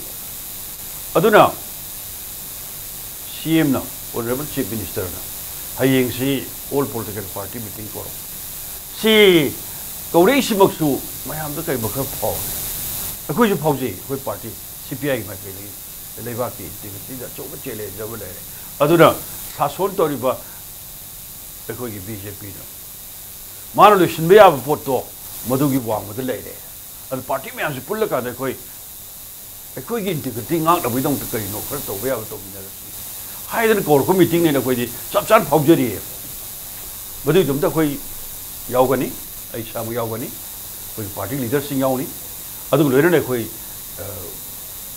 ꯑꯗꯨꯅ ꯁꯤ ꯑꯦꯝꯅ, ꯑꯣꯅꯔꯦꯕꯜ ꯆꯤꯐ ꯃꯤꯅꯤꯁꯇꯔꯅ ꯍꯌꯦꯡꯁꯤ ꯑꯣꯜ ꯄꯣꯂꯤꯇꯤꯀꯦꯜ ꯄꯥꯔꯇꯤ ꯃꯤꯇꯤꯡ ꯀꯧꯔꯛꯎ꯫ ꯁꯤ ꯀꯧꯔꯛꯏꯁꯤꯃꯛꯁꯨ ꯃꯌꯥꯝꯗ ꯀꯔꯤꯒꯨꯝꯕ ꯈꯔ ꯐꯥꯎꯔꯦ꯫ ꯑꯩꯈꯣꯏꯁꯨ ꯐꯥꯎꯖꯩ, ꯑꯩꯈꯣꯏ ꯄꯥꯔꯇꯤ ꯁꯤ ꯄꯤ ꯑꯥꯏꯒꯤ ꯃꯥꯏꯀꯩꯗꯒꯤ ꯂꯩꯕꯥꯛꯀꯤ ꯏꯟꯇꯤꯒ꯭ꯔꯤꯇꯤꯗ ꯑꯆꯧꯕ ꯆꯦꯂꯦꯟꯖ ꯑꯃ ꯂꯩꯔꯦ꯫ ꯑꯗꯨꯅ ꯁꯥꯁꯣꯟ ꯇꯧꯔꯤꯕ ꯑꯩꯈꯣꯏꯒꯤ ꯕꯤ ꯖꯦ ꯄꯤꯅ ꯃꯥꯅ ꯂꯣꯏꯁꯤꯟꯕ ꯌꯥꯕ ꯄꯣꯠꯇꯣ ꯃꯗꯨꯒꯤ ꯋꯥꯡꯃꯗ ꯂꯩꯔꯦ꯫ ꯑꯗꯨ ꯄꯥꯔꯇꯤ ꯃꯌꯥꯝꯁꯤ ꯄꯨꯜꯂꯀꯥꯟꯗ ꯑꯩꯈꯣꯏ ꯑꯩꯈꯣꯏꯒꯤ ꯏꯟꯇꯤꯒ꯭ꯔꯤꯇꯤ ꯉꯥꯛꯅꯕꯒꯤꯗꯃꯛꯇ ꯀꯔꯤꯅꯣ ꯈꯔ ꯇꯧꯕ ꯌꯥꯕ ꯇꯧꯃꯤꯟꯅꯔꯁꯤ ꯍꯥꯏꯗꯅ ꯀꯧꯔꯛꯄ ꯃꯤꯇꯤꯡꯅꯦꯅ ꯑꯩꯈꯣꯏꯗꯤ ꯆꯞ ꯆꯥꯅ ꯐꯥꯎꯖꯔꯤꯑꯕ꯫ ꯃꯗꯨꯒꯤꯗꯃꯛꯇ ꯑꯩꯈꯣꯏ ꯌꯥꯎꯒꯅꯤ, ꯑꯩ ꯏꯁꯥꯃꯛ ꯌꯥꯎꯒꯅꯤ, ꯑꯩꯈꯣꯏꯒꯤ ꯄꯥꯔꯇꯤ ꯂꯤꯗꯔꯁꯤꯡ ꯌꯥꯎꯅꯤ, ꯑꯗꯨꯒ ꯂꯣꯏꯅꯅ ꯑꯩꯈꯣꯏ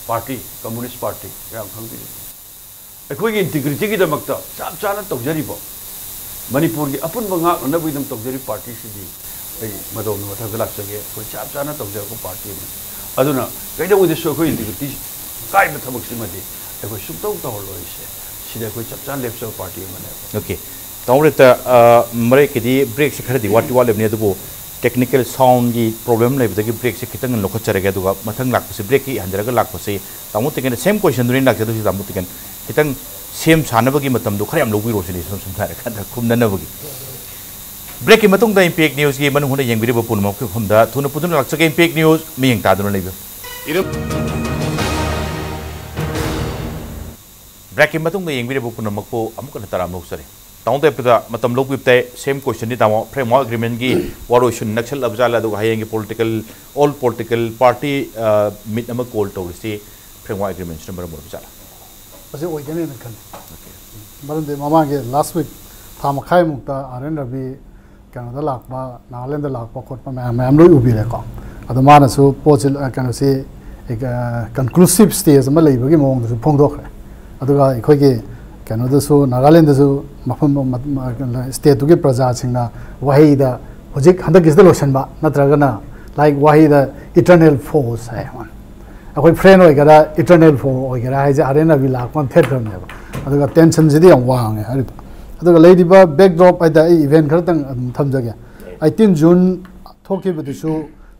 ꯄꯥꯔꯇꯤ, ꯀꯝꯃꯨꯅꯤꯁ ꯄꯥꯔꯇꯤ ꯃꯌꯥꯝ ꯈꯪꯕꯤꯔꯤꯕ ꯑꯩꯈꯣꯏꯒꯤ ꯏꯟꯇꯤꯒ꯭ꯔꯤꯇꯤꯒꯤꯗꯃꯛꯇ ꯆꯞ ꯆꯥꯅ ꯇꯧꯖꯔꯤꯕ ꯃꯅꯤꯄꯨꯔꯒꯤ ꯑꯄꯨꯟꯕ ꯉꯥꯛꯅꯅꯕꯒꯤꯗꯃꯛ ꯇꯧꯖꯔꯤꯕ ꯄꯥꯔꯇꯤꯁꯤꯗꯤ ꯑꯩ ꯃꯇꯧꯗ ꯃꯊꯪꯗ ꯂꯥꯛꯆꯒꯦ꯫ ꯑꯩꯈꯣꯏ ꯆꯞ ꯆꯥꯅ ꯇꯧꯖꯔꯛꯄ ꯄꯥꯔꯇꯤ ꯑꯃꯅꯤ꯫ ꯑꯗꯨꯅ ꯀꯩꯗꯧꯉꯩꯗꯁꯨ ꯑꯩꯈꯣꯏ ꯏꯟꯇꯤꯒ꯭ꯔꯤꯇꯤ ꯀꯥꯏꯕ ꯊꯕꯛꯁꯤꯃꯗꯤ ꯑꯩꯈꯣꯏ ꯁꯨꯡꯇꯧ ꯇꯧꯍꯜꯂꯣꯏꯁꯦ꯫ ꯁꯤꯗ ꯑꯩꯈꯣꯏ ꯆꯞ ꯆꯥꯅ ꯂꯦꯞꯆꯕ ꯄꯥꯔꯇꯤ ꯑꯃꯅꯦꯕ꯫ ꯑꯣꯀꯦ, ꯇꯥꯃꯣ ꯔꯦꯠꯇ, ꯑ, ꯃꯔꯛꯀꯤꯗꯤ ꯕ꯭ꯔꯦꯛꯁꯦ ꯈꯔꯗꯤ ꯋꯥꯠꯇꯤ ꯋꯥꯠꯂꯤꯕꯅꯤ, ꯑꯗꯨꯕꯨ ꯇꯦꯛꯅꯤꯀꯦꯜ ꯁꯥꯎꯟꯒꯤ ꯄ꯭ꯔꯣꯕ꯭ꯂꯦꯝ ꯂꯩꯕꯗꯒꯤ ꯕ꯭ꯔꯦꯛꯁꯦ ꯈꯤꯇꯪ ꯂꯧꯈꯠꯆꯔꯒꯦ, ꯑꯗꯨꯒ ꯃꯊꯪ ꯂꯥꯛꯄꯁꯦ ꯕ꯭ꯔꯦꯛꯀꯤ ꯍꯟꯖꯔꯒ ꯂꯥꯛꯄꯁꯦ ꯇꯥꯃꯣ ꯇꯦꯛꯀꯦꯟꯗ ꯁꯦꯝ ꯀꯣꯏꯁꯟꯗꯨꯅ ꯑꯩꯅ ꯂꯥꯛꯆꯗꯣꯏꯁꯤ꯫ ꯇꯥꯃꯣ ꯇꯦꯛꯀꯦꯟ ꯈꯤꯇꯪ ꯁꯦꯝ ꯁꯥꯅꯕꯒꯤ ꯃꯇꯝꯗꯣ ꯈꯔ ꯌꯥꯝ ꯂꯧꯕꯤꯔꯣ ꯁꯤꯅꯤ, ꯁꯝ ꯁꯝꯅ ꯍꯥꯏꯔꯀꯥꯟꯗ ꯈꯨꯝꯅꯅꯕꯒꯤ꯫ ꯕ꯭ꯔꯦꯛꯀꯤ ꯃꯇꯨꯡꯗ ꯏꯝꯄꯦꯛ ꯅ꯭ꯌꯨꯁꯀꯤ ꯃꯅꯨꯡ ꯍꯨꯠꯅ ꯌꯦꯡꯕꯤꯔꯤꯕ ꯄꯨꯝꯅꯃꯛꯀꯤ ꯃꯐꯝꯗ ꯊꯨꯅ ꯄꯨꯗꯨꯅ ꯂꯥꯛꯆꯒꯦ꯫ ꯏꯝꯄꯦꯛ ꯅ꯭ꯌꯨꯁ ꯃꯤꯠꯌꯦꯡ ꯇꯥꯗꯨꯅ ꯂꯩꯕꯤꯌꯨ꯫ ꯕ꯭ꯔꯦꯛꯀꯤ ꯃꯇꯨꯡꯗ ꯌꯦꯡꯕꯤꯔꯤꯕ ꯄꯨꯝꯅꯃꯛꯄꯨ ꯑꯃꯨꯛ ꯍꯟꯅ ꯇꯔꯥꯝꯅ ꯑꯣꯛꯆꯔꯤ꯫ ꯇꯥꯃꯣ ꯇꯦꯞꯇꯗ ꯃꯇꯝ ꯂꯧꯕꯤꯕ ꯇꯥꯏ꯫ ꯁꯦꯝ ꯀꯣꯏꯁꯟꯗꯤ ꯇꯥꯃꯣ, ꯐ꯭ꯔꯦꯝꯋꯥꯔꯛ ꯑꯦꯒ꯭ꯔꯤꯃꯦꯟꯒꯤ ꯋꯥꯔꯣꯏꯁꯤꯟ ꯅꯛꯁꯜꯂꯕ ꯖꯥꯠꯂ, ꯑꯗꯨꯒ ꯍꯌꯦꯡꯒꯤ ꯄꯣꯂꯤꯇꯤꯀꯦꯜ, ꯑꯣꯜ ꯄꯣꯂꯤꯇꯤꯀꯦꯜ ꯄꯥꯔꯇꯤ, ꯑ, ꯃꯤꯠ ꯑꯃ ꯀꯣꯜ ꯇꯧꯔꯤꯁꯤ ꯐ꯭ꯔꯦꯝꯋꯥꯔꯛ ꯑꯦꯒ꯭ꯔꯤꯃꯦꯟꯁꯤꯅ ꯃꯔꯝ ꯑꯣꯏꯕ ꯖꯥꯠꯂ? ꯃꯁꯤ ꯑꯣꯏꯒꯅꯦꯅ ꯈꯜꯂꯤ꯫ ꯃꯔꯝꯗꯤ ꯃꯃꯥꯡꯒꯤ ꯂꯥꯁ ꯋꯤꯛ ꯊꯥ ꯃꯈꯥꯏꯃꯨꯛꯇ ꯑꯥꯔ ꯑꯦꯟ ꯔꯕꯤ ꯀꯩꯅꯣꯗ ꯂꯥꯛꯄ, ꯅꯥꯒꯥꯂꯦꯟꯗ ꯂꯥꯛꯄ ꯈꯣꯠꯄ ꯃꯌꯥꯝ ꯃꯌꯥꯝ ꯂꯣꯏ ꯎꯕꯤꯔꯦꯀꯣ꯫ ꯑꯗꯣ ꯃꯥꯅꯁꯨ ꯄꯣꯠꯁꯤ, ꯑ, ꯀꯩꯅꯣꯁꯤ, ꯑ, conclusive stage ꯑꯃ ꯂꯩꯕꯒꯤ ꯃꯑꯣꯡꯗꯁꯨ ꯐꯣꯡꯗꯣꯛꯈ꯭ꯔꯦ꯫ ꯑꯗꯨꯒ ꯑꯩꯈꯣꯏꯒꯤ ꯀꯩꯅꯣꯗꯁꯨ, ꯅꯥꯒꯥꯂꯦꯟꯗꯁꯨ ꯃꯐꯝ ꯃ-, ꯃ-, ꯀꯩꯅꯣ, stateꯇꯨꯒꯤ ꯄ꯭ꯔꯖꯥꯁꯤꯡꯅ ꯋꯥꯍꯩꯗ ꯍꯧꯖꯤꯛ ꯍꯟꯗꯛꯀꯤꯁꯤꯗ ꯂꯣꯏꯁꯤꯟꯕ ꯅꯠꯇ꯭ꯔꯒꯅ, like, ꯋꯥꯍꯩꯗ eternal foes ꯍꯥꯏ꯫ ꯑꯩꯈꯣꯏ friend ꯑꯣꯏꯒꯦꯔꯥ, eternal foe ꯑꯣꯏꯒꯦꯔꯥ ꯍꯥꯏꯁꯦ ꯑꯥꯔ ꯑꯦꯟ ꯔꯕꯤ ꯂꯥꯛꯄ ꯑꯃ ꯊꯦꯠꯈ꯭ꯔꯕꯅꯦꯕ꯫ ꯑꯗꯨꯒ tensionꯁꯤꯗꯤ ꯌꯥꯝ ꯋꯥꯡꯉꯦ ꯍꯥꯏꯔꯤꯕ꯫ ꯑꯗꯨꯒ ꯂꯩꯔꯤꯕ backdrop ꯍꯥꯏꯗ ꯑꯩ event ꯈꯔꯇꯪ ꯑꯗꯨꯝ ꯊꯝꯖꯒꯦ꯫ ꯑꯩꯠꯇꯤꯟ June ꯊꯣꯛꯈꯤꯕꯗꯨꯁꯨ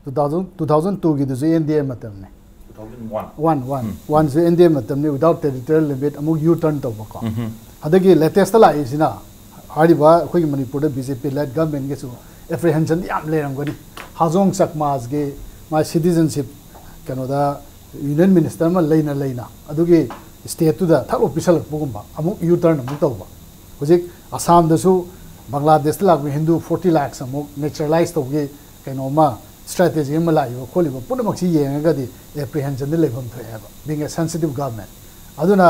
two thousand, two thousand twoꯒꯤꯗꯨꯁꯨ ꯑꯦꯟ ꯗꯤ ꯑꯦ ꯃꯇꯝꯅꯤ꯫ One, one. One, oneꯁꯨ ꯑꯦꯟ ꯗꯤ ꯑꯦ ꯃꯇꯝꯅꯤ, without territorial limit ꯑꯃꯨꯛ U turn ꯇꯧꯕꯀꯣ꯫ ꯑꯗꯒꯤ latestꯇ ꯂꯥꯛꯏꯁꯤꯅ ꯍꯥꯏꯔꯤꯕ ꯑꯩꯈꯣꯏꯒꯤ ꯃꯅꯤꯄꯨꯔꯗ B J P led governmentꯒꯤꯁꯨ apprehensionꯗꯤ ꯌꯥꯝ ꯂꯩꯔꯝꯒꯅꯤ꯫ ꯍꯥꯖꯣꯡ ꯆꯛꯃꯥꯁꯒꯤ ꯃꯥ citizenship ꯀꯩꯅꯣꯗ union minister ꯑꯃ ꯂꯩꯅ ꯂꯩꯅ ꯑꯗꯨꯒꯤ stateꯇꯨꯗ ꯊꯛꯂꯣ ꯄꯤꯁꯜꯂꯛꯄꯒꯨꯝꯕ, ꯑꯃꯨꯛ U turn ꯑꯃꯨꯛ ꯇꯧꯕ꯫ ꯍꯧꯖꯤꯛ ꯑꯁꯥꯝꯗꯁꯨ ꯕꯪꯒ꯭ꯂꯥꯗꯦꯁꯇ ꯂꯥꯛꯄ ꯍꯤꯟꯗꯨ forty lakhs ꯑꯃꯨꯛ naturalize ꯇꯧꯕꯒꯤ ꯀꯩꯅꯣꯝꯃ strategy ꯑꯃ ꯂꯥꯛꯏꯕ ꯈꯣꯠꯂꯤꯕ ꯄꯨꯝꯅꯃꯛꯁꯤ ꯌꯦꯡꯉꯒꯗꯤ apprehensionꯗ ꯂꯩꯐꯝ ꯊꯣꯛꯑꯦ ꯍꯥꯏꯕ, being a sensitive government꯫ ꯑꯗꯨꯅ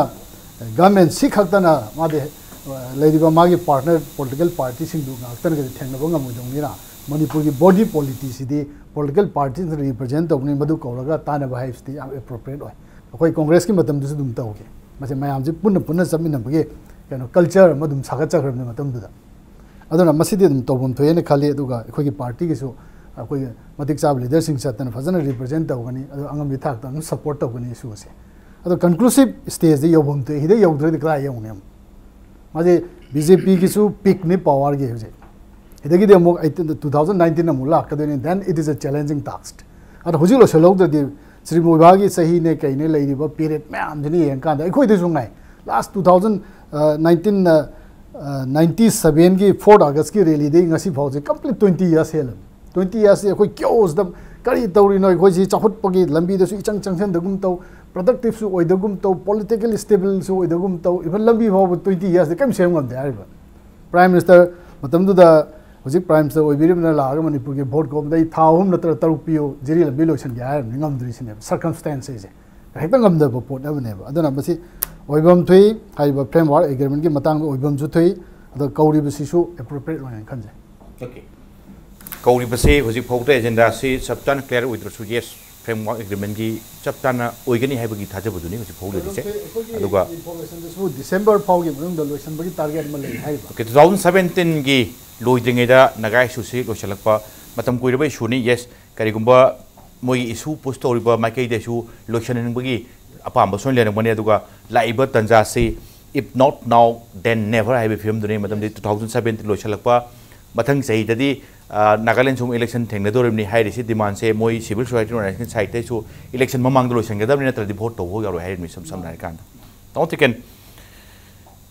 government ꯁꯤ ꯈꯛꯇꯅ ꯃꯥꯗꯤ, ꯑ, ꯂꯩꯔꯤꯕ ꯃꯥꯒꯤ partner political partyꯁꯤꯡꯗꯨ ꯉꯥꯛꯇꯅꯒꯗꯤ ꯊꯦꯡꯅꯕ ꯉꯝꯃꯣꯏꯗꯧꯅꯤꯅ ꯃꯅꯤꯄꯨꯔꯒꯤ body politicꯁꯤꯗꯤ political partyꯁꯤꯡꯗ represent ꯇꯧꯕꯅꯤ, ꯃꯗꯨ ꯀꯧꯔꯒ ꯇꯥꯟꯅꯕ ꯍꯥꯏꯕꯁꯤꯗꯤ ꯌꯥꯝ appropriate ꯑꯣꯏ꯫ ꯑꯩꯈꯣꯏ ꯀꯣꯡꯒ꯭ꯔꯦꯁꯀꯤ ꯃꯇꯝꯗꯁꯨ ꯑꯗꯨꯝ ꯇꯧꯈꯤ꯫ ꯃꯁꯤ ꯃꯌꯥꯝꯁꯤ ꯄꯨꯟꯅ ꯄꯨꯟꯅ ꯆꯠꯃꯤꯟꯅꯕꯒꯤ ꯀꯩꯅꯣ culture ꯑꯃ ꯑꯗꯨꯝ ꯁꯥꯒꯠꯆꯈ꯭ꯔꯕꯅꯤ ꯃꯇꯝꯗꯨꯗ꯫ ꯑꯗꯨꯅ ꯃꯁꯤꯗꯤ ꯑꯗꯨꯝ ꯇꯧꯐꯝ ꯊꯣꯛꯑꯦꯅ ꯈꯜꯂꯤ꯫ ꯑꯗꯨꯒ ꯑꯩꯈꯣꯏꯒꯤ partyꯒꯤꯁꯨ ꯑꯩꯈꯣꯏꯒꯤ ꯃꯇꯤꯛ ꯆꯥꯕ leaderꯁꯤꯡ ꯆꯠꯇꯅ ꯐꯖꯅ represent ꯇꯧꯒꯅꯤ, ꯑꯗꯨꯒ ꯑꯉꯝꯕꯤ ꯊꯥꯛꯇ ꯑꯗꯨꯝ support ꯇꯧꯒꯅꯤ issue ꯑꯁꯦ꯫ ꯑꯗꯣ conclusive stageꯗ ꯌꯧꯐꯝ ꯊꯣꯛꯑꯦ, ꯁꯤꯗ ꯌꯧꯗ꯭ꯔꯗꯤ ꯀꯗꯥꯏ ꯌꯧꯅꯤ ꯑꯃꯨꯛ? ꯃꯥꯁꯦ BJPꯒꯤꯁꯨ peakꯅꯤ powerꯒꯤ ꯍꯧꯖꯤꯛ꯫ ꯁꯤꯗꯒꯤꯗꯤ ꯑꯃꯨꯛ ꯑꯩꯠꯇꯤꯟ, two thousand nineteenꯗ ꯑꯃꯨꯛ ꯂꯥꯛꯀꯗꯣꯏꯅꯤ, then it is a challenging task꯫ ꯑꯗꯣ ꯍꯧꯖꯤꯛ ꯂꯣꯏꯁꯤꯜꯍꯧꯗ꯭ꯔꯗꯤ ꯁ꯭ꯔꯤ ꯃꯣꯏꯕꯥꯒꯤ ꯆꯍꯤꯅꯦ ꯀꯩꯅꯦ ꯂꯩꯔꯤꯕ period ꯃꯌꯥꯝꯁꯤꯅ ꯌꯦꯡꯀꯥꯟꯗ ꯑꯩꯈꯣꯏꯗꯁꯨ ꯉꯥꯏ, last two thousand nineteenꯅ, ninety sevenꯒꯤ fourth Augustꯀꯤ rallyꯗꯒꯤ ꯉꯁꯤ ꯐꯥꯎꯁꯦ complete twenty years ꯍꯦꯜꯂꯕꯅꯤ꯫ Twenty yearsꯁꯤ ꯑꯩꯈꯣꯏ chaosꯗ ꯀꯔꯤ ꯇꯧꯔꯤꯅꯣ, ꯑꯩꯈꯣꯏꯁꯤ ꯆꯥꯎꯈꯠꯄꯒꯤ ꯂꯝꯕꯤꯗꯁꯨ ꯏꯆꯪ ꯆꯪꯁꯤꯟꯗꯒꯨꯝ ꯇꯧ, productiveꯁꯨ ꯑꯣꯏꯗꯒꯨꯝ ꯇꯧ, political stableꯁꯨ ꯑꯣꯏꯗꯒꯨꯝ ꯇꯧ, even ꯂꯝꯕꯤ ꯐꯥꯎꯕ twenty yearsꯗ ꯀꯔꯤꯝ ꯁꯦꯝ ꯉꯝꯗꯦ ꯍꯥꯏꯔꯤꯕ꯫ Prime Minister ꯃꯇꯝꯗꯨꯗ ꯍꯧꯖꯤꯛ Prime Minister ꯑꯣꯏꯕꯤꯔꯤꯕꯅ ꯂꯥꯛꯑꯒ ꯃꯅꯤꯄꯨꯔꯒꯤ vote ꯈꯣꯝꯕꯗ ꯑꯩ ꯊꯥ ꯑꯍꯨꯝ ꯅꯠꯇ꯭ꯔꯒ ꯇꯔꯨꯛ ꯄꯤꯌꯨ, ꯖꯤꯔꯤ ꯂꯝꯕꯤ ꯂꯣꯏꯁꯤꯟꯒꯦ ꯍꯥꯏꯔꯕꯅꯤ, ꯉꯝꯗ꯭ꯔꯤꯁꯤꯅꯦꯕ circumstanceꯁꯦ꯫ ꯍꯦꯛꯇ ꯉꯝꯗꯕ ꯄꯣꯠ ꯑꯃꯅꯦꯕ꯫ ꯑꯗꯨꯅ ꯃꯁꯤ ꯑꯣꯏꯐꯝ ꯊꯣꯛꯏ, ꯍꯥꯏꯔꯤꯕ framework agreementꯀꯤ ꯃꯇꯥꯡꯗ ꯑꯣꯏꯐꯝꯁꯨ ꯊꯣꯛꯏ꯫ ꯑꯗꯣ ꯀꯧꯔꯤꯕꯁꯤꯁꯨ ꯑꯦꯄ꯭ꯔꯣꯄ꯭ꯔꯤꯌꯦꯠ ꯑꯣꯏꯅ ꯈꯟꯖꯩ꯫ Okay. ꯀꯧꯔꯤꯕꯁꯤ ꯍꯧꯖꯤꯛ ꯐꯥꯎꯕꯗ ꯑꯦꯖꯦꯟꯗꯥꯁꯤ ꯆꯞ ꯆꯥꯅ ꯀ꯭ꯂꯤꯌꯥꯔ ꯑꯣꯏꯗ꯭ꯔꯁꯨ, ꯌꯦꯁ, ꯐ꯭ꯔꯦꯝꯋꯥꯔꯛ ꯑꯦꯒ꯭ꯔꯤꯃꯦꯟꯒꯤ ꯆꯞ ꯆꯥꯅ ꯑꯣꯏꯒꯅꯤ ꯍꯥꯏꯕꯒꯤ ꯊꯥꯖꯕꯗꯨꯅꯤ ꯍꯧꯖꯤꯛ ꯐꯥꯎ ꯂꯩꯔꯤꯁꯦ꯫ ꯑꯗꯨꯒ ꯏꯟꯐꯣꯔꯃꯦꯁꯟꯗꯁꯨ ꯗꯤꯁꯦꯝꯕꯔ ꯐꯥꯎꯒꯤ ꯃꯅꯨꯡꯗ ꯂꯣꯏꯁꯤꯟꯕꯒꯤ ꯇꯥꯔꯒꯦꯠ ꯑꯃ ꯂꯩ ꯍꯥꯏꯔꯤꯕ꯫ Okay, two thousand seventeen ꯒꯤ ꯂꯣꯏꯗ꯭ꯔꯤꯉꯩꯗ ꯅꯥꯒꯥ ꯏꯁꯨꯁꯤ ꯂꯣꯏꯁꯤꯜꯂꯛꯄ ꯃꯇꯝ ꯀꯨꯏꯔꯕ ꯏꯁꯨꯅꯤ꯫ ꯌꯦꯁ, ꯀꯔꯤꯒꯨꯝꯕ ꯃꯣꯏꯒꯤ ꯏꯁꯨ ꯄꯨꯁ ꯇꯧꯔꯤꯕ ꯃꯥꯏꯀꯩꯗꯁꯨ ꯂꯣꯏꯁꯤꯟꯅꯤꯡꯕꯒꯤ ꯑꯄꯥꯝꯕ ꯁꯣꯏꯅ ꯂꯩꯔꯝꯒꯅꯤ꯫ ꯑꯗꯨꯒ ꯂꯥꯛꯏꯕ ꯇꯥꯟꯖꯥꯁꯤ, if not now, then never ꯍꯥꯏꯕ ꯐꯤꯕꯝꯗꯨꯅꯤ꯫ ꯃꯇꯝꯗꯤ two thousand seventeen ꯂꯣꯏꯁꯤꯜꯂꯛꯄ, ꯃꯊꯪ ꯆꯍꯤꯗꯗꯤ, ꯑ, ꯅꯥꯒꯥꯂꯦꯟꯁꯨ ꯑꯃꯨꯛ ꯏꯂꯦꯛꯁꯟ ꯊꯦꯡꯅꯗꯧꯔꯤꯕꯅꯤ ꯍꯥꯏꯔꯤꯁꯤ꯫ ꯗꯤꯃꯥꯟꯁꯦ ꯃꯣꯏ ꯁꯤꯚꯤꯜ ꯁꯣꯁꯥꯏꯇꯤ ꯑꯣꯔꯒꯅꯥꯏꯖꯦꯁꯟ ꯁꯥꯏꯠꯇꯩꯁꯨ ꯏꯂꯦꯛꯁꯟ ꯃꯃꯥꯡꯗ ꯂꯣꯏꯁꯤꯟꯒꯗꯕꯅꯤ, ꯅꯠꯇ꯭ꯔꯗꯤ ꯚꯣꯠ ꯇꯧꯕ ꯌꯥꯔꯣꯏ ꯍꯥꯏꯔꯤꯕꯅꯤ, ꯏꯁꯝ ꯁꯝꯅ ꯍꯥꯏꯔꯀꯥꯟꯗ꯫ ꯇꯥꯃꯣ ꯇꯤꯀꯦꯟ,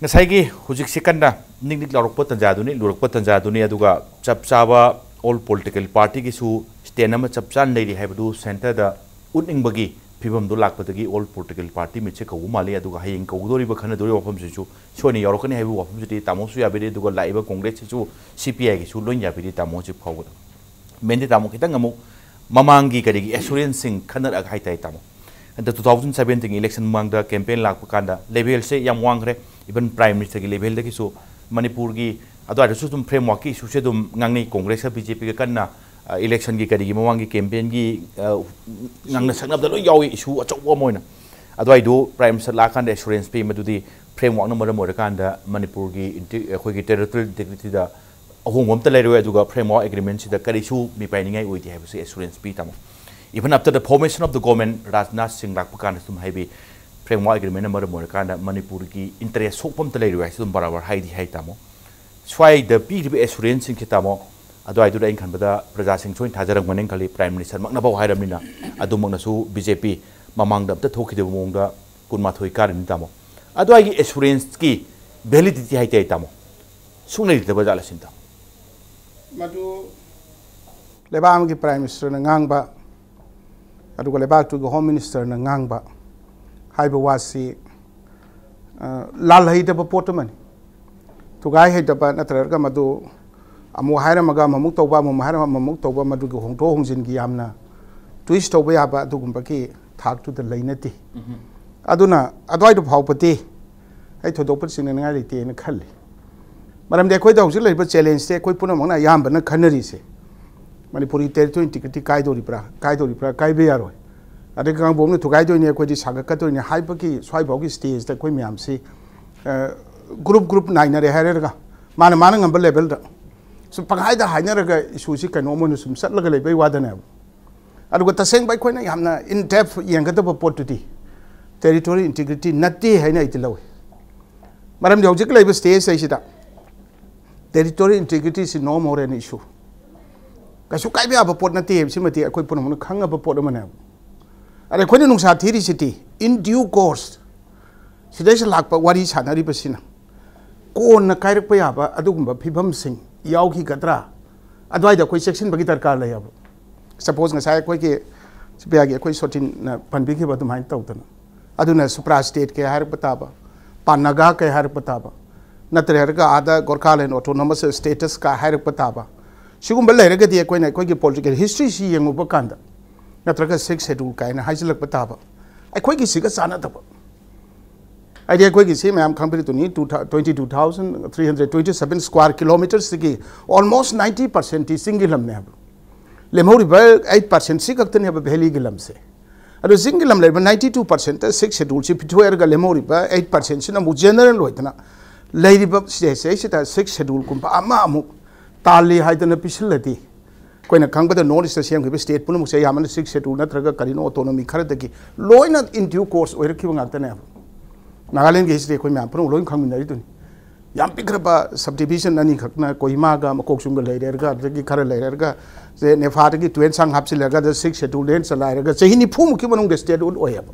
ꯉꯁꯥꯏꯒꯤ ꯍꯧꯖꯤꯛꯁꯤ ꯀꯟꯅ ꯅꯤꯛ ꯅꯤꯛ ꯂꯥꯎꯔꯛꯄ ꯇꯥꯟꯖꯥꯗꯨꯅꯤ, ꯂꯨꯔꯛꯄ ꯇꯥꯟꯖꯥꯗꯨꯅꯤ꯫ ꯑꯗꯨꯒ ꯆꯞ ꯆꯥꯕ ꯑꯣꯜ ꯄꯣꯂꯤꯇꯤꯀꯦꯜ ꯄꯥꯔꯇꯤꯒꯤꯁꯨ ꯁ꯭ꯇꯦꯟ ꯑꯃ ꯆꯞ ꯆꯥꯅ ꯂꯩꯔꯤ ꯍꯥꯏꯕꯗꯨ ꯁꯦꯟꯇꯔꯗ ꯎꯠꯅꯤꯡꯕꯒꯤ ꯐꯤꯕꯝꯗꯨ ꯂꯥꯛꯄꯗꯒꯤ ꯑꯣꯜ ꯄꯣꯂꯤꯇꯤꯀꯦꯜ ꯄꯥꯔꯇꯤ ꯃꯤꯠꯁꯦ ꯀꯧꯕ ꯃꯥꯜꯂꯤ꯫ ꯑꯗꯨꯒ ꯍꯌꯦꯡ ꯀꯧꯒꯗꯧꯔꯤꯕ, ꯈꯟꯅꯗꯧꯔꯤꯕ ꯋꯥꯐꯝꯁꯤꯁꯨ ꯁꯣꯏꯅ ꯌꯥꯎꯔꯛꯀꯅꯤ ꯍꯥꯏꯕꯒꯤ ꯋꯥꯐꯝꯁꯤꯗꯤ ꯇꯥꯃꯣꯁꯨ ꯌꯥꯕꯤꯔꯤ, ꯑꯗꯨꯒ ꯂꯥꯛꯏꯕ ꯀꯣꯡꯒ꯭ꯔꯦꯁꯁꯤꯁꯨ, ꯁꯤ ꯄꯤ ꯑꯥꯏꯒꯤꯁꯨ ꯂꯣꯏꯅ ꯌꯥꯕꯤꯔꯤ꯫ ꯇꯥꯃꯣ ꯍꯧꯖꯤꯛ ꯐꯥꯎꯕꯗ ꯃꯦꯟꯗꯤ ꯇꯥꯃꯣ ꯈꯤꯇꯪ ꯑꯃꯨꯛ ꯃꯃꯥꯡꯒꯤ ꯀꯔꯤꯒꯤ ꯑꯦꯁꯨꯔꯦꯟꯁꯁꯤꯡ ꯈꯟꯅꯔꯛꯑꯒ ꯍꯥꯏꯇꯥꯔꯦ ꯇꯥꯃꯣ꯫ ꯑꯗ two thousand seventeen election ꯃꯃꯥꯡꯗ ꯀꯦꯝꯄꯦꯟ ꯂꯥꯛꯄ ꯀꯥꯟꯗ ꯂꯦꯚꯦꯜꯁꯦ ꯌꯥꯝ ꯋꯥꯡꯈ꯭ꯔꯦ꯫ Even Prime Ministerꯒꯤ ꯂꯦꯚꯦꯜꯗꯒꯤꯁꯨ ꯃꯅꯤꯄꯨꯔꯒꯤ ꯑꯗꯨꯋꯥꯏꯗꯁꯨ ꯑꯗꯨꯝ ꯐ꯭ꯔꯦꯝꯋꯥꯔꯛꯀꯤ ꯏꯁꯨꯁꯦ ꯑꯗꯨꯝ ꯉꯥꯡꯅꯩ꯫ ꯀꯣꯡꯒ꯭ꯔꯦꯁꯀ ꯕꯤ ꯖꯦ ꯄꯤꯒ ꯀꯟꯅ, ꯑ, ꯏꯂꯦꯛꯁꯟꯒꯤ ꯀꯔꯤꯒꯤ ꯃꯃꯥꯡꯒꯤ ꯀꯦꯝꯄꯦꯟꯒꯤ, ꯑ, ꯉꯥꯡꯅ ꯁꯛꯅꯕꯗ ꯂꯣꯏ ꯌꯥꯎꯏ, ꯏꯁꯨ ꯑꯆꯧꯕ ꯑꯃ ꯑꯣꯏꯅ꯫ ꯑꯗꯨꯋꯥꯏꯗꯨ Prime Minister ꯂꯥꯛꯑꯀꯥꯟꯗ ꯑꯦꯁꯨꯔꯦꯟꯁ ꯄꯤ, ꯃꯗꯨꯗꯤ ꯐ꯭ꯔꯦꯝꯋꯥꯔꯛꯅ ꯃꯔꯝ ꯑꯣꯏꯔꯀꯥꯟꯗ ꯃꯅꯤꯄꯨꯔꯒꯤ ꯏꯟꯇꯤ-, ꯑꯩꯈꯣꯏꯒꯤ ꯇꯦꯔꯤꯇꯣꯔꯤꯌꯦꯜ ꯏꯟꯇꯤꯒ꯭ꯔꯤꯇꯤꯗ ꯑꯍꯣꯡꯕ ꯑꯝꯇ ꯂꯩꯔꯣꯏ, ꯑꯗꯨꯒ ꯐ꯭ꯔꯦꯝꯋꯥꯔꯛ ꯑꯦꯒ꯭ꯔꯤꯃꯦꯟꯁꯤꯗ ꯀꯔꯤꯁꯨ ꯃꯤꯄꯥꯏꯅꯤꯡꯉꯥꯏ ꯑꯣꯏꯗꯦ ꯍꯥꯏꯕꯁꯤ ꯑꯦꯁꯨꯔꯦꯟꯁ ꯄꯤ ꯇꯥꯃꯣ꯫ Even after the formation of the government, Rajnath ꯁꯤꯡ ꯂꯥꯛꯄ ꯀꯥꯟꯗꯁꯨ ꯑꯗꯨꯝ ꯍꯥꯏꯕꯤ, ꯐ꯭ꯔꯦꯝꯋꯥꯔꯛ ꯑꯦꯒ꯭ꯔꯤꯃꯦꯟꯅ ꯃꯔꯝ ꯑꯣꯏꯔꯀꯥꯟꯗ ꯃꯅꯤꯄꯨꯔꯒꯤ ꯏꯟꯇꯔꯦꯁ ꯁꯣꯛꯄ ꯑꯝꯇ ꯂꯩꯔꯣꯏ ꯍꯥꯏꯁꯤ ꯑꯗꯨꯝ ꯕꯔꯥꯕꯔ ꯍꯥꯏꯗꯤ ꯍꯥꯏ ꯇꯥꯃꯣ꯫ ꯁ꯭ꯋꯥꯏꯗ ꯄꯤꯔꯤꯕ ꯑꯦꯁꯨꯔꯦꯟꯁꯁꯤꯡꯁꯦ ꯇꯥꯃꯣ, ꯑꯗꯨꯋꯥꯏꯗꯨꯗ ꯑꯩꯅ ꯈꯟꯕꯗ ꯄ꯭ꯔꯖꯥꯁꯤꯡ ꯁꯣꯏꯅ ꯊꯥꯖꯔꯝꯒꯅꯤ ꯈꯜꯂꯤ, Prime Ministerꯃꯛꯅꯐꯥꯎ ꯍꯥꯏꯔꯕꯅꯤꯅ꯫ ꯑꯗꯨꯃꯛꯅꯁꯨ ꯕꯤ ꯖꯦ ꯄꯤ ꯃꯃꯥꯡꯗ ꯑꯝꯇ ꯊꯣꯛꯈꯤꯗꯕ ꯃꯑꯣꯡꯗ ꯀꯨꯟꯃꯥꯊꯣꯏ ꯀꯥꯔꯤꯅꯤ ꯇꯥꯃꯣ꯫ ꯑꯗꯨꯋꯥꯏꯒꯤ ꯑꯦꯁꯨꯔꯦꯟꯁꯀꯤ ꯚꯦꯂꯤꯗꯤꯇꯤ ꯍꯥꯏꯇꯥꯔꯦ ꯇꯥꯃꯣ, ꯁꯨꯡꯂꯩ ꯂꯩꯇꯕ ꯖꯥꯠꯂ ꯁꯤꯅꯤ ꯇꯥꯃꯣ꯫ ꯃꯗꯨ ꯂꯩꯕꯥꯛ ꯑꯃꯒꯤ Prime Ministerꯅ ꯉꯥꯡꯕ, ꯑꯗꯨꯒ ꯂꯩꯕꯥꯛꯇꯨꯒꯤ Home Ministerꯅ ꯉꯥꯡꯕ ꯍꯥꯏꯕ ꯋꯥꯁꯤ, ꯑ, ꯂꯥꯜꯍꯩꯗꯕ ꯄꯣꯠ ꯑꯃꯅꯤ꯫ ꯊꯨꯒꯥꯏ ꯍꯩꯗꯕ ꯅꯠꯇ꯭ꯔꯒ ꯃꯗꯨ ꯑꯃꯨꯛ ꯍꯥꯏꯔꯝꯃꯒ ꯑꯃꯃꯨꯛ ꯇꯧꯕ, ꯑꯃꯃꯨꯛ ꯍꯥꯏꯔꯝꯃꯒ ꯑꯃꯃꯨꯛ ꯇꯧꯕ, ꯃꯗꯨꯒꯤ ꯍꯣꯡꯗꯣꯛ ꯍꯣꯡꯖꯤꯟꯒꯤ ꯌꯥꯝꯅ twist ꯇꯧꯕ ꯌꯥꯕ ꯑꯗꯨꯒꯨꯝꯕꯒꯤ ꯊꯥꯛꯇꯨꯗ ꯂꯩꯅꯗꯦ꯫ ꯑꯗꯨꯅ ꯑꯗꯨꯋꯥꯏꯗꯨ ꯐꯥꯎꯕꯗꯤ ꯑꯩ ꯊꯣꯏꯗꯣꯛꯄ ꯆꯤꯡꯅꯅꯤꯡꯉꯥꯏ ꯂꯩꯇꯦꯅ ꯈꯜꯂꯤ꯫ ꯃꯔꯝꯗꯤ ꯑꯩꯈꯣꯏꯗ ꯍꯧꯖꯤꯛ ꯂꯩꯔꯤꯕ ꯆꯦꯂꯦꯟꯖꯁꯦ ꯑꯩꯈꯣꯏ ꯄꯨꯝꯅꯃꯛꯅ ꯑꯌꯥꯝꯕꯅ ꯈꯟꯅꯔꯤꯁꯦ, ꯃꯅꯤꯄꯨꯔꯒꯤ ꯇꯦꯔꯤꯇꯣꯔꯤ ꯏꯟꯇꯤꯒ꯭ꯔꯤꯇꯤ ꯀꯥꯏꯗꯧꯔꯤꯕ꯭ꯔꯥ, ꯀꯥꯏꯗꯧꯔꯤꯕ꯭ꯔꯥ, ꯀꯥꯏꯕ ꯌꯥꯔꯣꯏ, ꯑꯗꯒꯤ ꯀꯥꯡꯄꯣꯛꯅ ꯊꯨꯒꯥꯏꯗꯣꯏꯅꯤ, ꯑꯩꯈꯣꯏꯗꯤ ꯁꯥꯒꯠꯀꯗꯣꯏꯅꯤ ꯍꯥꯏꯕꯒꯤ ꯁ꯭ꯋꯥꯏꯐꯥꯎꯒꯤ ꯁ꯭ꯇꯦꯖꯇ ꯑꯩꯈꯣꯏ ꯃꯌꯥꯝꯁꯤ ꯒ꯭ꯔꯨꯞ ꯒ꯭ꯔꯨꯞ ꯅꯥꯏꯅꯔꯦ ꯍꯥꯏꯔꯒ, ꯃꯥꯅ ꯃꯥꯅ ꯉꯝꯕ ꯂꯦꯚꯦꯜꯗ ꯁꯨꯝ ꯄꯪꯍꯥꯏꯗ ꯍꯥꯏꯅꯔꯒ ꯏꯁꯨꯁꯤ ꯀꯩꯅꯣꯝ ꯑꯣꯏꯅ ꯁꯨꯝ ꯆꯠꯂꯒ ꯂꯩꯕꯩ ꯋꯥꯗꯅꯦꯕ꯫ ꯑꯗꯨꯒ ꯇꯁꯦꯡꯕ ꯑꯩꯈꯣꯏꯅ ꯌꯥꯝꯅ ꯏꯟ ꯗꯦꯞ ꯌꯦꯡꯒꯗꯕ ꯄꯣꯠꯇꯨꯗꯤ ꯇꯦꯔꯤꯇꯣꯔꯤ ꯏꯟꯇꯤꯒ꯭ꯔꯤꯇꯤ ꯅꯠꯇꯦ ꯍꯥꯏꯅ ꯑꯩꯗꯤ ꯂꯧꯏ꯫ ꯃꯔꯝꯗꯤ ꯍꯧꯖꯤꯛ ꯂꯩꯕ ꯁ꯭ꯇꯦꯖ ꯑꯁꯤꯗ ꯇꯦꯔꯤꯇꯣꯔꯤ ꯏꯟꯇꯤꯒ꯭ꯔꯤꯇꯤꯁꯤ ꯅꯣ ꯃꯣꯔ ꯑꯦꯟ ꯏꯁꯨ, ꯀꯩꯁꯨ ꯀꯥꯏꯕ ꯌꯥꯕ ꯄꯣꯠ ꯅꯠꯇꯦ ꯍꯥꯏꯕꯁꯤꯃꯗꯤ ꯑꯩꯈꯣꯏ ꯄꯨꯝꯅꯃꯛꯅ ꯈꯪꯉꯕ ꯄꯣꯠ ꯑꯃꯅꯦꯕ꯫ ꯑꯗ ꯑꯩꯈꯣꯏꯅ ꯅꯨꯡꯁꯥ ꯊꯤꯔꯤꯁꯤꯗꯤ ꯏꯟ ꯗ꯭ꯌꯨ ꯀꯣꯔꯁ ꯁꯤꯗꯩꯁꯤꯗ ꯂꯥꯛꯄ ꯋꯥꯔꯤ ꯁꯥꯟꯅꯔꯤꯕꯁꯤꯅ ꯀꯣꯟꯅ ꯀꯥꯏꯔꯛꯄ ꯌꯥꯕ ꯑꯗꯨꯒꯨꯝꯕ ꯐꯤꯕꯝꯁꯤꯡ ꯌꯥꯎꯈꯤꯒꯗ꯭ꯔꯥ, ꯑꯗꯨꯋꯥꯏꯗ ꯑꯩꯈꯣꯏ ꯆꯦꯛꯁꯤꯟꯕꯒꯤ ꯗꯔꯀꯥꯔ ꯂꯩꯌꯦꯕ꯫ ꯁꯄꯣꯁ ꯉꯁꯥꯏ ꯑꯩꯈꯣꯏꯒꯤ ꯁꯤ ꯄꯤ ꯑꯥꯏꯒꯤ ꯑꯩꯈꯣꯏ ꯁꯣꯇꯤꯟꯅ ꯄꯟꯕꯤꯈꯤꯕ ꯑꯗꯨꯃꯥꯏꯅ ꯇꯧꯗꯅ, ꯑꯗꯨꯅ ꯁꯨꯄ꯭ꯔꯥ ꯁ꯭ꯇꯦꯠ ꯀꯩ ꯍꯥꯏꯔꯛꯄ ꯇꯥꯕ, ꯄꯥꯟ ꯅꯥꯒꯥ ꯀꯩ ꯍꯥꯏꯔꯛꯄ ꯇꯥꯕ, ꯅꯠꯇ꯭ꯔꯦ ꯍꯥꯏꯔꯒ ꯑꯥꯗ ꯒꯣꯔꯈꯥꯂꯦꯟ ꯑꯣꯇꯣꯅꯣꯃꯁ ꯁ꯭ꯇꯦꯇꯁ ꯀ ꯍꯥꯏꯔꯛꯄ ꯇꯥꯕ, ꯁꯤꯒꯨꯝꯕ ꯂꯩꯔꯒꯗꯤ ꯑꯩꯈꯣꯏꯅ ꯑꯩꯈꯣꯏꯒꯤ ꯄꯣꯂꯤꯇꯤꯀꯦꯜ ꯍꯤꯁꯇ꯭ꯔꯤꯁꯤ ꯌꯦꯡꯉꯨꯕ ꯀꯥꯟꯗ, ꯅꯠꯇ꯭ꯔꯒ ꯁꯤꯛꯁ ꯁꯦꯗꯨꯜ ꯀꯥꯏꯅ ꯍꯥꯏꯖꯤꯜꯂꯛꯄ ꯇꯥꯕ, ꯑꯩꯈꯣꯏꯒꯤ ꯁꯤꯒ ꯆꯥꯟꯅꯗꯕ꯫ ꯍꯥꯏꯗꯤ ꯑꯩꯈꯣꯏꯒꯤ ꯁꯤ ꯃꯌꯥꯝ ꯈꯪꯕꯤꯔꯤꯗꯨꯅꯤ, two thou-, twenty two thousand three hundred twenty seven square kilometres ꯁꯤꯒꯤ almost ninety percent ꯇꯤ ꯆꯤꯡꯒꯤ ꯂꯝꯅꯦ ꯍꯥꯏꯕ꯫ ꯂꯦꯝꯍꯧꯔꯤꯕ eight percent ꯁꯤ ꯈꯛꯇꯅꯦꯕ ꯚꯦꯂꯤꯒꯤ ꯂꯝꯁꯦ꯫ ꯑꯗꯣ ꯆꯤꯡꯒꯤ ꯂꯝ ꯂꯩꯔꯤꯕ ninety two percent ꯁꯤꯛꯁ ꯁꯦꯗꯨꯜꯁꯤ ꯄꯤꯊꯣꯛꯑꯦꯔꯒ ꯂꯦꯝꯍꯧꯔꯤꯕ eight percent ꯁꯤꯅ ꯑꯃꯨꯛ ꯖꯦꯅꯔꯦꯜ ꯑꯣꯏꯗꯅ ꯂꯩꯔꯤꯕ ꯁꯤꯗꯩꯁꯦ, ꯁꯤꯗ ꯁꯤꯛꯁ ꯁꯦꯗꯨꯜꯒꯨꯝꯕ ꯑꯃ ꯑꯃꯨꯛ ꯇꯥꯜꯂꯤ ꯍꯥꯏꯗꯅ ꯄꯤꯁꯤꯜꯂꯗꯤ, ꯑꯩꯈꯣꯏꯅ ꯈꯪꯕꯗ ꯅꯣꯔꯠ ꯏꯁꯇ ꯁꯦꯝꯈꯤꯕ ꯁ꯭ꯇꯦꯠ ꯄꯨꯝꯅꯃꯛꯁꯦ ꯑꯌꯥꯝꯕꯅ ꯁꯤꯛꯁ ꯁꯦꯗꯨꯜ ꯅꯠꯇ꯭ꯔꯒ ꯀꯔꯤꯅꯣ ꯑꯣꯇꯣꯅꯣꯃꯤ ꯈꯔꯗꯒꯤ ꯂꯣꯏꯅ ꯏꯟ ꯗ꯭ꯌꯨ ꯀꯣꯔꯁ ꯑꯣꯏꯔꯛꯈꯤꯕ ꯉꯥꯛꯇꯅꯦꯕ꯫ ꯅꯥꯒꯥꯂꯦꯟꯒꯤ ꯍꯤꯁꯇ꯭ꯔꯤ ꯑꯩꯈꯣꯏ ꯃꯌꯥꯝ ꯄꯨꯝꯅꯃꯛ ꯂꯣꯏꯅ ꯈꯪꯃꯤꯟꯅꯔꯤꯗꯨꯅꯤ꯫ ꯌꯥꯝ ꯄꯤꯛꯈ꯭ꯔꯕ ꯁꯕ ꯗꯤꯕꯤꯖꯟ ꯑꯅꯤꯈꯛꯅ ꯀꯣꯍꯤꯃꯥꯒ ꯃꯀꯣꯛꯆꯨꯡꯒ ꯂꯩꯔꯦꯔꯒ, ꯑꯗꯒꯤ ꯈꯔ ꯂꯩꯔꯦꯔꯒ ꯁꯦ ꯅꯦꯐꯥꯗꯒꯤ ꯇꯨꯌꯦꯟꯁꯥꯡ ꯍꯥꯞꯆꯤꯜꯂꯒ ꯁꯤꯛꯁ ꯁꯦꯗꯨꯜ ꯂꯦꯟ ꯆꯂꯥꯏꯔꯒ ꯆꯍꯤ ꯅꯤꯐꯨꯃꯨꯛꯀꯤ ꯃꯅꯨꯡꯗ ꯁ꯭ꯇꯦꯠꯍꯨꯗ ꯑꯣꯏꯌꯦꯕ꯫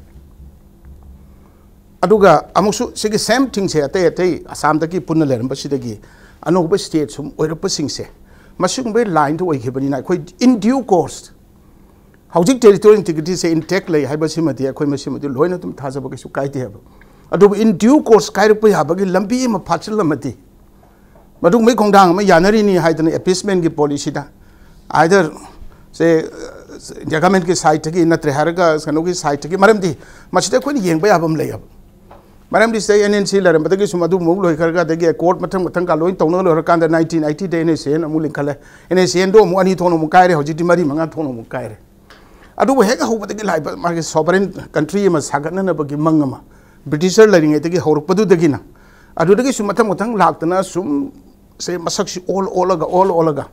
ꯑꯗꯨꯒ ꯑꯃꯨꯛꯁꯨ ꯁꯤꯒꯤ ꯁꯦꯝ ꯊꯤꯡꯁꯦ ꯑꯇꯩ ꯑꯇꯩ ꯑꯁꯥꯝꯗꯒꯤ ꯄꯨꯟꯅ ꯂꯩꯔꯝꯕꯁꯤꯗꯒꯤ ꯑꯅꯧꯕ ꯁ꯭ꯇꯦꯠ ꯁꯨꯝ ꯑꯣꯏꯔꯛꯄꯁꯤꯡꯁꯦ ꯃꯁꯤꯒꯨꯝꯕ ꯂꯥꯏꯟꯗ ꯑꯣꯏꯈꯤꯕꯅꯤꯅ, ꯑꯩꯈꯣꯏ ꯏꯟ ꯗ꯭ꯌꯨ ꯀꯣꯔꯁ ꯍꯧꯖꯤꯛ ꯇꯦꯔꯤꯇꯣꯔꯤꯌꯦꯜ ꯏꯟꯇꯤꯒ꯭ꯔꯤꯇꯤꯁꯦ ꯏꯟꯇꯦꯛ ꯂꯩ ꯍꯥꯏꯕꯁꯤꯃꯗꯤ ꯑꯩꯈꯣꯏ ꯃꯁꯤꯃꯗꯤ ꯂꯣꯏꯅ ꯑꯗꯨꯝ ꯊꯥꯖꯕ ꯀꯩꯁꯨ ꯀꯥꯏꯗꯦ ꯍꯥꯏꯕ꯫ ꯑꯗꯨꯕꯨ ꯏꯟ ꯗ꯭ꯌꯨ ꯀꯣꯔꯁ ꯀꯥꯏꯔꯛꯄ ꯌꯥꯕꯒꯤ ꯂꯝꯕꯤ ꯑꯃ ꯐꯥꯠꯆꯜꯂꯝꯃꯗꯤ, ꯃꯗꯨꯒꯨꯝꯕꯒꯤ ꯈꯣꯡꯊꯥꯡ ꯑꯃ ꯌꯥꯅꯔꯤꯅꯤ ꯍꯥꯏꯗꯅ ꯑꯦꯄꯤꯁꯃꯦꯟꯒꯤ ꯄꯣꯂꯤꯁꯤꯗ, ꯑꯥꯏꯗꯔ ꯁꯦ ꯏꯟꯗꯤꯌꯥ ꯒꯃꯦꯟꯒꯤ ꯁꯥꯏꯠꯇꯒꯤ ꯅꯠꯇ꯭ꯔꯦ ꯍꯥꯏꯔꯒ ꯀꯩꯅꯣꯒꯤ ꯁꯥꯏꯠꯇꯒꯤ, ꯃꯔꯝꯗꯤ ꯃꯁꯤꯗ ꯑꯩꯈꯣꯏꯅ ꯌꯦꯡꯕ ꯌꯥꯕ ꯑꯃ ꯂꯩꯌꯦꯕ꯫ ꯃꯔꯝꯗꯤ ꯁꯤꯗ ꯑꯦꯟ ꯑꯦꯟ ꯁꯤ ꯂꯩꯔꯝꯕꯗꯒꯤ ꯁꯨꯝ ꯑꯗꯨ ꯑꯃꯨꯛ ꯂꯣꯏꯈ꯭ꯔꯒ, ꯑꯗꯒꯤ ꯑꯦꯀꯣꯔꯗ ꯃꯊꯪ ꯃꯊꯪꯒ ꯂꯣꯏ ꯇꯧꯅꯒ ꯂꯣꯏꯔꯀꯥꯟꯗ ꯅꯥꯏꯟꯇꯤꯟ ꯑꯩꯠꯇꯤꯗ ꯑꯦꯟ ꯑꯦꯟ ꯁꯤ ꯑꯦꯟ ꯑꯃꯨꯛ ꯂꯤꯡꯈꯠꯂꯦ꯫ ꯑꯦꯟ ꯑꯦꯟ ꯁꯤ ꯑꯦꯟꯗꯣ ꯑꯃꯨꯛ ꯑꯅꯤ ꯊꯣꯛꯅ ꯑꯃꯨꯛ ꯀꯥꯏꯔꯦ, ꯍꯧꯖꯤꯛꯇꯤ ꯃꯔꯤ ꯃꯉꯥ ꯊꯣꯛꯅ ꯑꯃꯨꯛ ꯀꯥꯏꯔꯦ꯫ ꯑꯗꯨꯕꯨ ꯍꯦꯛ ꯍꯧꯕꯗꯒꯤ ꯂꯥꯛꯏꯕ ꯃꯥꯒꯤ ꯁꯣꯚꯔꯦꯟ ꯀꯟꯇ꯭ꯔꯤ ꯑꯃ ꯁꯥꯒꯠꯅꯅꯕꯒꯤ ꯃꯪ ꯑꯃ ꯕ꯭ꯔꯤꯇꯤꯁꯔ ꯂꯩꯔꯤꯉꯩꯗꯒꯤ ꯍꯧꯔꯛꯄꯗꯨꯗꯒꯤꯅ, ꯑꯗꯨꯗꯒꯤ ꯁꯨꯝ ꯃꯊꯪ ꯃꯊꯪ ꯂꯥꯛꯇꯅ ꯁꯨꯝ ꯁꯦ ꯃꯁꯛꯁꯤ ꯑꯣꯜ ꯑꯣꯜꯂꯒ, ꯑꯣꯜ ꯑꯣꯜꯂꯒ,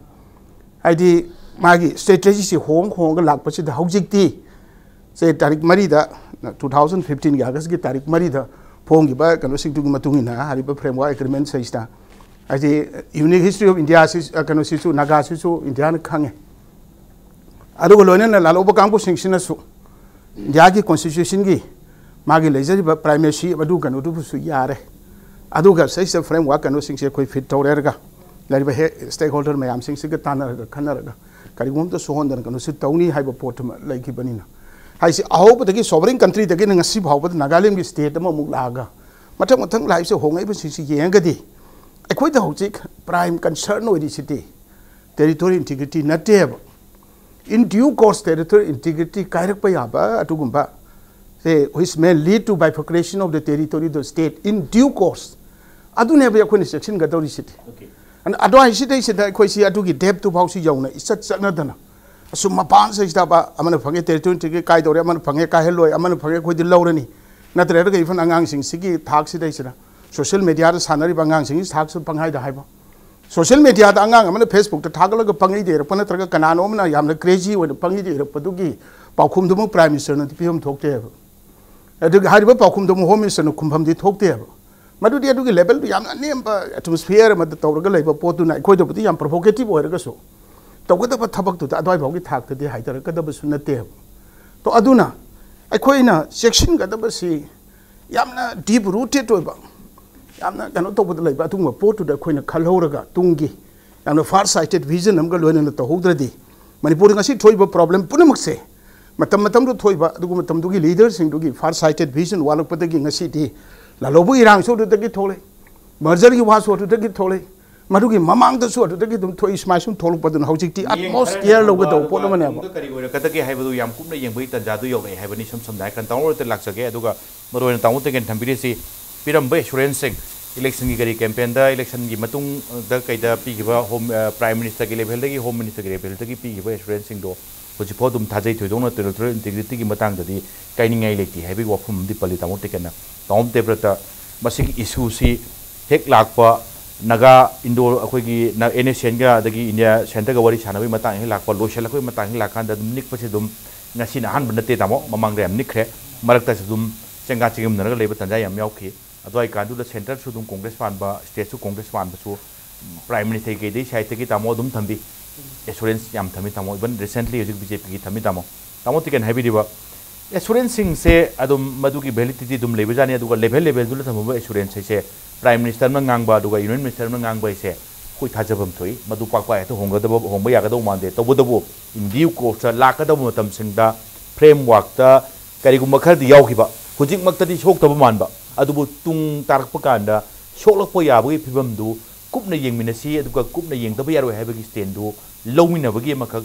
ꯍꯥꯏꯗꯤ ꯃꯥꯒꯤ ꯁ꯭ꯇ꯭ꯔꯦꯇꯦꯖꯤꯁꯤ ꯍꯣꯡ ꯍꯣꯡꯉꯒ ꯂꯥꯛꯄꯁꯤꯗ ꯍꯧꯖꯤꯛꯇꯤ ꯁꯦ ꯇꯥꯔꯤꯛ ꯃꯔꯤꯗ, ꯇꯨ ꯊꯥꯎꯖꯟ ꯐꯤꯐꯇꯤꯟꯒꯤ ꯑꯥꯒꯁꯀꯤ ꯇꯥꯔꯤꯛ ꯃꯔꯤꯗ ꯐꯣꯡꯈꯤꯕ ꯀꯩꯅꯣꯁꯤꯡꯗꯨꯒꯤ ꯃꯇꯨꯡ ꯏꯟꯅ ꯍꯥꯏꯔꯤꯕ ꯐ꯭ꯔꯦꯝꯋꯥꯔꯛ ꯑꯦꯒ꯭ꯔꯤꯃꯦꯟꯁꯤꯗ, ꯍꯥꯏꯗꯤ ꯌꯨꯅꯤꯛ ꯍꯤꯁꯇ꯭ꯔꯤ ꯑꯣꯐ ꯏꯟꯗꯤꯌꯥꯁꯤ, ꯀꯩꯅꯣꯁꯤꯁꯨ, ꯅꯥꯒꯥꯁꯤꯁꯨ ꯏꯟꯗꯤꯌꯥꯅ ꯈꯪꯉꯦ꯫ ꯑꯗꯨꯒ ꯂꯣꯏꯅꯅ ꯂꯥꯜꯍꯧꯕ ꯀꯥꯡꯕꯨꯁꯤꯡꯁꯤꯅꯁꯨ ꯏꯟꯗꯤꯌꯥꯒꯤ ꯀꯣꯟꯁꯇꯤꯇ꯭ꯌꯨꯁꯟꯒꯤ ꯃꯥꯒꯤ ꯂꯩꯖꯔꯤꯕ ꯄ꯭ꯔꯥꯏꯃꯦꯁꯤ ꯑꯗꯨ ꯀꯩꯅꯣꯗꯨꯕꯨꯁꯨ ꯌꯥꯔꯦ꯫ ꯑꯗꯨꯒ ꯁꯤꯗꯩꯁꯤꯗ ꯐ꯭ꯔꯦꯝꯋꯥꯔꯛ ꯀꯩꯅꯣꯁꯤꯡꯁꯦ ꯑꯩꯈꯣꯏ ꯐꯤꯠ ꯇꯧꯔꯦꯔꯒ ꯂꯩꯔꯤꯕ ꯍꯦ ꯁ꯭ꯇꯦꯛ ꯍꯣꯜꯗꯔ ꯃꯌꯥꯝꯁꯤꯡꯁꯤꯒ ꯇꯥꯟꯅꯔꯒ ꯈꯟꯅꯔꯒ ꯀꯔꯤꯒꯨꯝꯕ ꯑꯃꯇ ꯁꯣꯛꯍꯟꯗꯅ ꯀꯩꯅꯣꯁꯨ ꯇꯧꯅꯤ ꯍꯥꯏꯕ ꯄꯣꯠꯇꯨꯃ ꯂꯩꯈꯤꯕꯅꯤꯅ, ꯍꯥꯏꯁꯤ ꯑꯍꯧꯕꯗꯒꯤ ꯁꯣꯚꯔꯦꯟ ꯀꯟꯇ꯭ꯔꯤꯗꯒꯤꯅ ꯉꯁꯤ ꯐꯥꯎꯕꯗ ꯅꯥꯒꯥꯂꯦꯟꯒꯤ ꯁ꯭ꯇꯦꯠ ꯑꯃꯃꯨꯛ ꯂꯥꯛꯑꯒ ꯃꯊꯪ ꯃꯊꯪ ꯂꯥꯛꯏꯕꯁꯦ ꯍꯣꯡꯉꯛꯏꯕꯁꯤꯡꯁꯤ ꯌꯦꯡꯉꯒꯗꯤ ꯑꯩꯈꯣꯏꯗ ꯍꯧꯖꯤꯛ ꯄ꯭ꯔꯥꯏꯝ ꯀꯟꯁꯔꯟ ꯑꯣꯏꯔꯤꯁꯤꯗꯤ ꯇꯦꯔꯤꯇꯣꯔꯤ ꯏꯟꯇꯤꯒ꯭ꯔꯤꯇꯤ ꯅꯠꯇꯦꯕ꯫ In due course, territorial integrity ꯀꯥꯏꯔꯛꯄ ꯌꯥꯕ ꯑꯗꯨꯒꯨꯝꯕ ꯁꯦ, which may lead to bifurcation of the territory of the state in due course, ꯑꯗꯨꯅꯦꯕ ꯑꯩꯈꯣꯏꯅ ꯆꯦꯛꯁꯤꯟꯒꯗꯧꯔꯤꯁꯤꯗꯤ꯫ ꯑꯗꯨꯅ ꯑꯗꯨꯋꯥꯏꯁꯤꯗꯩꯁꯤꯗ ꯑꯩꯈꯣꯏꯁꯤ ꯑꯗꯨꯒꯤ ꯗꯦꯞꯇꯨ ꯐꯥꯎꯁꯤ ꯌꯧꯅ ꯏꯆꯠ ꯆꯠꯅꯗꯅ ꯑꯁꯨꯝ ꯃꯄꯥꯟꯁꯤꯗ ꯑꯃꯅ ꯐꯪꯉꯦ ꯇꯦꯔꯤꯇꯣꯔꯤ ꯏꯟꯇꯤꯒ꯭ꯔꯤꯇꯤ ꯀꯥꯏꯗꯧꯔꯦ, ꯑꯃꯅ ꯐꯪꯉꯦ ꯀꯥꯏꯍꯜꯂꯣꯏ, ꯑꯃꯅ ꯐꯪꯉꯦ ꯑꯩꯈꯣꯏꯗꯤ ꯂꯧꯔꯅꯤ, ꯅꯠꯇ꯭ꯔꯒ even ꯑꯉꯥꯡꯁꯤꯡꯁꯤꯒꯤ ꯊꯥꯛꯁꯤꯗꯩꯁꯤꯗ, ꯁꯣꯁꯤꯌꯦꯜ ꯃꯦꯗꯤꯌꯥꯗ ꯁꯥꯟꯅꯔꯤꯕ ꯑꯉꯥꯡꯁꯤꯡꯒꯤ ꯊꯥꯛꯁꯨ ꯄꯪꯍꯥꯏꯗ ꯍꯥꯏꯕ꯫ ꯁꯣꯁꯤꯌꯦꯜ ꯃꯦꯗꯤꯌꯥꯗ ꯑꯉꯥꯡ ꯑꯃꯅ ꯐꯦꯁꯕꯨꯛꯇ ꯊꯥꯒꯠꯂꯒ ꯄꯪꯏꯗ ꯏꯔꯛꯄ ꯅꯠꯇ꯭ꯔꯒ ꯀꯅꯥꯅꯣ ꯑꯃꯅ ꯌꯥꯝꯅ ꯀ꯭ꯔꯦꯖꯤ ꯑꯣꯏꯅ ꯄꯪꯏꯗ ꯏꯔꯛꯄꯗꯨꯒꯤ ꯄꯥꯎꯈꯨꯝꯗꯨꯃꯛ ꯄ꯭ꯔꯥꯏꯝ ꯃꯤꯅꯤꯁꯇꯔꯅꯗꯤ ꯄꯤꯐꯝ ꯊꯣꯛꯇꯦꯕ꯫ ꯑꯗꯨꯒ ꯍꯥꯏꯔꯤꯕ ꯄꯥꯎꯈꯨꯝꯗꯨꯃꯛ ꯍꯣꯝ ꯃꯤꯅꯤꯁꯇꯔꯅ ꯈꯨꯝꯐꯝꯗꯤ ꯊꯣꯛꯇꯦꯕ꯫ ꯃꯗꯨꯗꯤ ꯑꯗꯨꯒꯤ ꯂꯦꯚꯦꯜꯗꯨ ꯌꯥꯝꯅ ꯑꯅꯦꯝꯕ ꯑꯦꯠꯃꯣꯁꯐꯤꯌꯔ ꯑꯃꯗ ꯇꯧꯔꯒ ꯂꯩꯕ ꯄꯣꯠꯇꯨꯅ ꯑꯩꯈꯣꯏꯗꯕꯨꯗꯤ ꯌꯥꯝ ꯄ꯭ꯔꯣꯚꯣꯀꯦꯇꯤꯚ ꯑꯣꯏꯔꯒꯁꯨ ꯇꯧꯒꯗꯕ ꯊꯕꯛꯇꯨꯗ ꯑꯗꯨꯋꯥꯏ ꯐꯥꯎꯒꯤ ꯊꯥꯛꯇꯗꯤ ꯍꯥꯏꯊꯔꯛꯀꯗꯕꯁꯨ ꯅꯠꯇꯦꯕ꯫ ꯇꯣ, ꯑꯗꯨꯅ ꯑꯩꯈꯣꯏꯅ ꯆꯦꯛꯁꯤꯟꯒꯗꯕꯁꯤ ꯌꯥꯝꯅ ꯗꯤꯞ ꯔꯨꯇꯦꯠ ꯑꯣꯏꯕ, ꯌꯥꯝꯅ ꯀꯩꯅꯣ ꯇꯧꯕꯗ ꯂꯩꯕ ꯑꯗꯨꯒꯨꯝꯕ ꯄꯣꯠꯇꯨꯗ ꯑꯩꯈꯣꯏꯅ ꯈꯜꯍꯧꯔꯒ ꯇꯨꯡꯒꯤ ꯌꯥꯝꯅ ꯐꯥꯔ ꯁꯥꯏꯇꯦꯠ ꯚꯤꯖꯟ ꯑꯃꯒ ꯂꯣꯏꯅꯅ ꯇꯧꯍꯧꯗ꯭ꯔꯗꯤ ꯃꯅꯤꯄꯨꯔꯗ ꯉꯁꯤ ꯊꯣꯛꯏꯕ ꯄ꯭ꯔꯣꯕ꯭ꯂꯦꯝ ꯄꯨꯝꯅꯃꯛꯁꯦ ꯃꯇꯝ ꯃꯇꯝꯗꯨ ꯊꯣꯛꯏꯕ ꯑꯗꯨꯒ ꯃꯇꯝꯗꯨꯒꯤ ꯂꯤꯗꯔꯁꯤꯡꯗꯨꯒꯤ ꯐꯥꯔ ꯁꯥꯏꯇꯦꯠ ꯚꯤꯖꯟ ꯋꯥꯠꯂꯛꯄꯗꯒꯤ ꯉꯁꯤꯗꯤ ꯂꯥꯜꯍꯧꯕ ꯏꯔꯥꯡꯁꯨ ꯑꯗꯨꯗꯒꯤ ꯊꯣꯛꯂꯛꯏ, ꯃꯔꯖꯔꯒꯤ ꯋꯥꯁꯨ ꯑꯗꯨꯗꯒꯤ ꯊꯣꯛꯂꯛꯏ, ꯃꯗꯨꯒꯤ ꯃꯃꯥꯡꯗꯁꯨ ꯑꯗꯨꯗꯒꯤ ꯑꯗꯨꯝ ꯊꯣꯛꯏ, ꯁꯨꯃꯥꯏ ꯁꯨꯝ ꯊꯣꯛꯂꯛꯄꯗꯨꯅ ꯍꯧꯖꯤꯛꯇꯤ ꯃꯤꯠꯌꯦꯡ utmost ꯈꯔꯅ care ꯂꯧꯒꯗꯧꯕ ꯄꯣꯠ ꯑꯃꯅꯦꯕ꯫ ꯃꯇꯨꯡꯗ ꯀꯔꯤ ꯑꯣꯏꯔꯛꯀꯗꯒꯦ ꯍꯥꯏꯕꯗꯨ ꯌꯥꯝ ꯀꯨꯞꯅ ꯌꯦꯡꯕꯒꯤ ꯇꯥꯟꯖꯥꯗꯨ ꯌꯧꯔꯛꯑꯦ ꯍꯥꯏꯕꯅꯤ꯫ ꯏꯁꯝ ꯁꯝꯅ ꯍꯥꯏꯔ ꯀꯥꯟꯗ ꯇꯥꯃꯣ ꯍꯣꯏꯗ ꯂꯥꯛꯆꯒꯦ꯫ ꯑꯗꯨꯒ ꯃꯔꯨꯑꯣꯏꯅ ꯇꯥꯃꯣ ꯇꯦꯀꯦꯟ ꯊꯝꯕꯤꯔꯤꯁꯤ ꯄꯤꯔꯝꯕ ꯑꯦꯁꯨꯔꯦꯟꯁꯁꯤꯡ, ꯏꯂꯦꯛꯁꯟꯒꯤ ꯀꯔꯤ ꯀꯦꯝꯄꯦꯟꯗ, ꯏꯂꯦꯛꯁꯟꯒꯤ ꯃꯇꯨꯡꯗ ꯀꯩꯗ ꯄꯤꯈꯤꯕ ꯍꯣꯝ, ꯑ, ꯄ꯭ꯔꯥꯏꯝ ꯃꯤꯅꯤꯁꯇꯔꯒꯤ ꯂꯦꯚꯦꯜꯗꯒꯤ, ꯍꯣꯝ ꯃꯤꯅꯤꯁꯇꯔꯒꯤ ꯂꯦꯚꯦꯜꯗꯒꯤ ꯄꯤꯈꯤꯕ ꯑꯦꯁꯨꯔꯦꯟꯁꯁꯤꯡꯗꯣ ꯍꯧꯖꯤꯛꯐꯥꯎ ꯑꯗꯨꯝ ꯊꯥꯖꯩ꯫ ꯊꯣꯏꯗꯣꯛꯅ ꯇꯦꯔꯤꯇꯣꯔꯤꯌꯦꯜ ꯏꯟꯇꯤꯒ꯭ꯔꯤꯇꯤꯒꯤ ꯃꯇꯥꯡꯗꯗꯤ ꯀꯥꯏꯅꯤꯡꯉꯥꯏ ꯂꯩꯇꯦ ꯍꯥꯏꯕꯒꯤ ꯋꯥꯐꯝ ꯑꯃꯗꯤ ꯄꯜꯂꯤ ꯇꯥꯃꯣ ꯇꯦꯀꯦꯟꯅ꯫ ꯇꯥꯃꯣ ꯗꯦꯕ꯭ꯔꯠꯇ ꯃꯁꯤꯒꯤ ꯏꯁꯨꯁꯤ ꯍꯦꯛ ꯂꯥꯛꯄ, ꯅꯥꯒꯥ ꯏꯟꯗꯣ ꯑꯩꯈꯣꯏꯒꯤ ꯅ-, ꯑꯦꯟ ꯑꯦꯁ ꯑꯦꯟꯒ ꯑꯗꯒꯤ ꯏꯟꯗꯤꯌꯥ ꯁꯦꯟꯇꯔꯒ ꯋꯥꯔꯤ ꯁꯥꯟꯅꯕꯒꯤ ꯃꯇꯥꯡ ꯍꯦꯛ ꯂꯥꯛꯄ, ꯂꯣꯏꯁꯤꯜꯂꯛꯄꯒꯤ ꯃꯇꯥꯡ ꯍꯦꯛ ꯂꯥꯛꯀꯥꯟꯗ ꯑꯗꯨꯝ ꯅꯤꯛꯄꯁꯦ ꯑꯗꯨꯝ ꯉꯁꯤꯅ ꯑꯍꯥꯟꯕ ꯅꯠꯇꯦ ꯇꯥꯃꯣ, ꯃꯃꯥꯡꯗ ꯌꯥꯝ ꯅꯤꯛꯈ꯭ꯔꯦ꯫ ꯃꯔꯛꯇꯁꯨ ꯑꯗꯨꯝ ꯆꯦꯡꯒꯥ ꯆꯦꯡꯒꯨꯝꯅꯔꯒ ꯂꯩꯕ ꯇꯥꯟꯖꯥ ꯌꯥꯝ ꯌꯥꯎꯈꯤ꯫ ꯑꯗꯨꯋꯥꯏ ꯀꯥꯟꯗꯨꯗ ꯁꯦꯟꯇꯔꯁꯨ ꯑꯗꯨꯝ ꯀꯣꯡꯒ꯭ꯔꯦꯁ ꯄꯥꯟꯕ, ꯁ꯭ꯇꯦꯠꯁꯨ ꯀꯣꯡꯒ꯭ꯔꯦꯁ ꯄꯥꯟꯕꯁꯨ ꯄ꯭ꯔꯥꯏꯝ ꯃꯤꯅꯤꯁꯇꯔ ꯀꯩꯗꯩ ꯁꯥꯏꯠꯇꯒꯤ ꯇꯥꯃꯣ ꯑꯗꯨꯝ ꯊꯝꯕꯤ, ꯑꯦꯁꯨꯔꯦꯟꯁ ꯌꯥꯝ ꯊꯝꯃꯤ ꯇꯥꯃꯣ꯫ Even recently ꯍꯧꯖꯤꯛ ꯕꯤ ꯖꯦ ꯄꯤꯒꯤ ꯊꯝꯃꯤ ꯇꯥꯃꯣ꯫ ꯇꯥꯃꯣ ꯇꯦꯀꯦꯟ ꯍꯥꯏꯕꯤꯔꯤꯕ ꯑꯦꯁꯨꯔꯦꯟꯁꯁꯤꯡꯁꯦ ꯑꯗꯨꯝ ꯃꯗꯨꯒꯤ ꯚꯦꯂꯤꯗꯤꯇꯤꯗꯤ ꯑꯗꯨꯝ ꯂꯩꯕꯖꯥꯠꯅꯤ꯫ ꯑꯗꯨꯒ ꯂꯦꯚꯦꯜ ꯂꯦꯚꯦꯜꯗꯨꯗ ꯊꯝꯃꯝꯕ ꯑꯦꯁꯨꯔꯦꯟꯁ ꯍꯥꯏꯁꯦ ꯄ꯭ꯔꯥꯏꯝ ꯃꯤꯅꯤꯁꯇꯔ ꯑꯃꯅ ꯉꯥꯡꯕ ꯑꯗꯨꯒ ꯌꯨꯅꯤꯌꯟ ꯃꯤꯅꯤꯁꯇꯔ ꯑꯃꯅ ꯉꯥꯡꯕ ꯍꯥꯏꯁꯦ ꯑꯩꯈꯣꯏ ꯊꯥꯖꯐꯝ ꯊꯣꯛꯏ꯫ ꯃꯗꯨ ꯄꯥꯛ ꯄꯥꯛ ꯍꯦꯛꯇ ꯍꯣꯡꯒꯗꯕ, ꯍꯣꯡꯕ ꯌꯥꯒꯗꯧ ꯃꯥꯟꯗꯦ꯫ ꯇꯧꯕꯇꯕꯨ in due course ꯂꯥꯛꯀꯗꯕ ꯃꯇꯝꯁꯤꯡꯗ ꯐ꯭ꯔꯦꯝꯋꯥꯔꯛꯇ ꯀꯔꯤꯒꯨꯝꯕ ꯈꯔꯗꯤ ꯌꯥꯎꯈꯤꯕ, ꯍꯧꯖꯤꯛꯃꯛꯇꯗꯤ ꯁꯣꯛꯇꯕ ꯃꯥꯟꯕ, ꯑꯗꯨꯕꯨ ꯇꯨꯡ ꯇꯥꯔꯛꯄ ꯀꯥꯟꯗ ꯁꯣꯛꯂꯛꯄ ꯌꯥꯕꯒꯤ ꯐꯤꯕꯝꯗꯨ ꯀꯨꯞꯅ ꯌꯦꯡꯃꯤꯟꯅꯁꯤ, ꯑꯗꯨꯒ ꯀꯨꯞꯅ ꯌꯦꯡꯗꯕ ꯌꯥꯔꯣꯏ ꯍꯥꯏꯕꯒꯤ ꯁ꯭ꯇꯦꯟꯗꯨ ꯂꯧꯃꯤꯟꯅꯕꯒꯤ ꯑꯃꯈꯛ,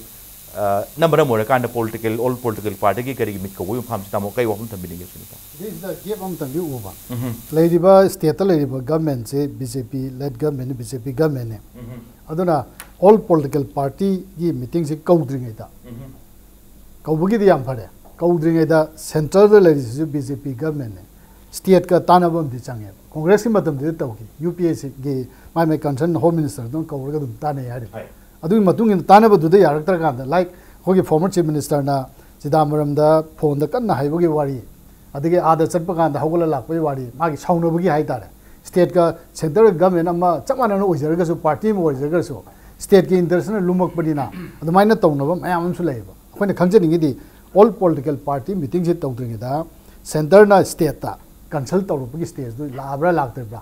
ꯑ, ꯅ ꯃꯔꯝ ꯑꯣꯏꯔꯀꯥꯟꯗ ꯄꯣꯂꯤꯇꯤꯀꯦꯜ, ꯑꯣꯜ ꯄꯣꯂꯤꯇꯤꯀꯦꯜ ꯄꯥꯔꯇꯤꯒꯤ ꯀꯔꯤꯒꯤ ꯃꯤꯠ ꯀꯧꯕꯒꯤ ꯃꯐꯝꯁꯤ ꯇꯥꯃꯣ ꯀꯩ ꯋꯥꯐꯝ ꯊꯝꯕꯤꯅꯤꯡꯒꯦ ꯁꯤꯅꯤ ꯇꯥꯃꯣ? ꯁꯤꯗꯩꯁꯤꯗ ꯒꯦꯞ ꯑꯃꯇꯪꯗꯤ ꯎꯕ꯫ ꯎꯝꯍꯨꯝ꯫ ꯂꯩꯔꯤꯕ ꯁ꯭ꯇꯦꯠꯇ ꯂꯩꯔꯤꯕ ꯒꯃꯦꯟꯁꯦ ꯕꯤ ꯖꯦ ꯄꯤ ꯂꯦꯠ ꯒꯃꯦꯟ, ꯕꯤ ꯖꯦ ꯄꯤ ꯒꯃꯦꯟꯅꯦ꯫ ꯎꯝꯍꯨꯝ꯫ ꯑꯗꯨꯅ ꯑꯣꯜ ꯄꯣꯂꯤꯇꯤꯀꯦꯜ ꯄꯥꯔꯇꯤꯒꯤ ꯃꯤꯇꯤꯡꯁꯤ ꯀꯧꯗ꯭ꯔꯤꯉꯩꯗ, ꯎꯝꯍꯨꯝ꯫ ꯀꯧꯕꯒꯤꯗꯤ ꯌꯥꯝ ꯐꯔꯦ, ꯀꯧꯗ꯭ꯔꯤꯉꯩꯗ ꯁꯦꯟꯇꯔꯗ ꯂꯩꯔꯤꯁꯤꯁꯨ ꯕꯤ ꯖꯦ ꯄꯤ ꯒꯃꯦꯟꯅꯦ꯫ ꯁ꯭ꯇꯦꯠꯀ ꯇꯥꯟꯅꯕ ꯑꯃꯗꯤ ꯆꯪꯉꯦꯕ꯫ ꯀꯣꯡꯒ꯭ꯔꯦꯁꯀꯤ ꯃꯇꯝꯗꯗꯤ ꯇꯧꯈꯤ, ꯌꯨ ꯄꯤ ꯑꯦꯒꯤ ꯃꯥꯏ ꯃꯥꯏ ꯀꯟꯁꯔꯟ ꯍꯣꯝ ꯃꯤꯅꯤꯁꯇꯔꯗꯨꯅ ꯀꯧꯔꯒ ꯑꯗꯨꯝ ꯇꯥꯟꯅꯩ ꯍꯥꯏꯔꯤꯕ꯫ ꯍꯣꯏ꯫ ꯑꯗꯨꯒꯤ ꯃꯇꯨꯡ ꯏꯟꯅ ꯇꯥꯟꯅꯕꯗꯨꯗ ꯌꯥꯔꯛꯇ꯭ꯔꯀꯥꯟꯗ, ꯂꯥꯏꯛ ꯑꯩꯈꯣꯏꯒꯤ ꯐꯣꯔꯃꯔ ꯆꯤꯐ ꯃꯤꯅꯤꯁꯇꯔꯅ ꯆꯤꯗꯥꯝꯕꯔꯝꯗ ꯐꯣꯟꯗ ꯀꯟꯅ ꯍꯥꯏꯕꯒꯤ ꯋꯥꯔꯤ, ꯑꯗꯒꯤ ꯑꯥꯗ ꯆꯠꯄ ꯀꯥꯟꯗ ꯍꯧꯒꯠꯂ ꯂꯥꯛꯄꯒꯤ ꯋꯥꯔꯤ, ꯃꯥꯒꯤ ꯁꯥꯎꯅꯕꯒꯤ ꯍꯥꯏꯇꯥꯔꯦ꯫ ꯁ꯭ꯇꯦꯠꯀ ꯁꯦꯟꯇꯔꯒ ꯒꯃꯦꯟ ꯑꯃ ꯆꯞ ꯃꯥꯟꯅꯅ ꯑꯣꯏꯖꯔꯒꯁꯨ, ꯄꯥꯔꯇꯤ ꯑꯃ ꯑꯣꯏꯖꯔꯒꯁꯨ, ꯁ꯭ꯇꯦꯠꯀꯤ ꯏꯟꯇꯔꯦꯁꯅ ꯂꯨꯝꯃꯛꯄꯅꯤꯅ ꯑꯗꯨꯃꯥꯏꯅ ꯇꯧꯅꯕ ꯃꯌꯥꯝ ꯑꯃꯁꯨ ꯂꯩꯌꯦꯕ꯫ ꯑꯩꯈꯣꯏꯅ ꯈꯪꯖꯅꯤꯡꯉꯤꯗꯤ ꯑꯣꯜ ꯄꯣꯂꯤꯇꯤꯀꯦꯜ ꯄꯥꯔꯇꯤ ꯃꯤꯇꯤꯡꯁꯦ ꯇꯧꯗ꯭ꯔꯤꯉꯩꯗ ꯁꯦꯟꯇꯔꯅ ꯁ꯭ꯇꯦꯠꯇ ꯀꯟꯁꯜ ꯇꯧꯔꯛꯄꯒꯤ ꯁ꯭ꯇꯦꯖꯇꯨ ꯂꯥꯛꯑꯕ꯭ꯔꯥ ꯂꯥꯛꯇ꯭ꯔꯤꯕ꯭ꯔꯥ?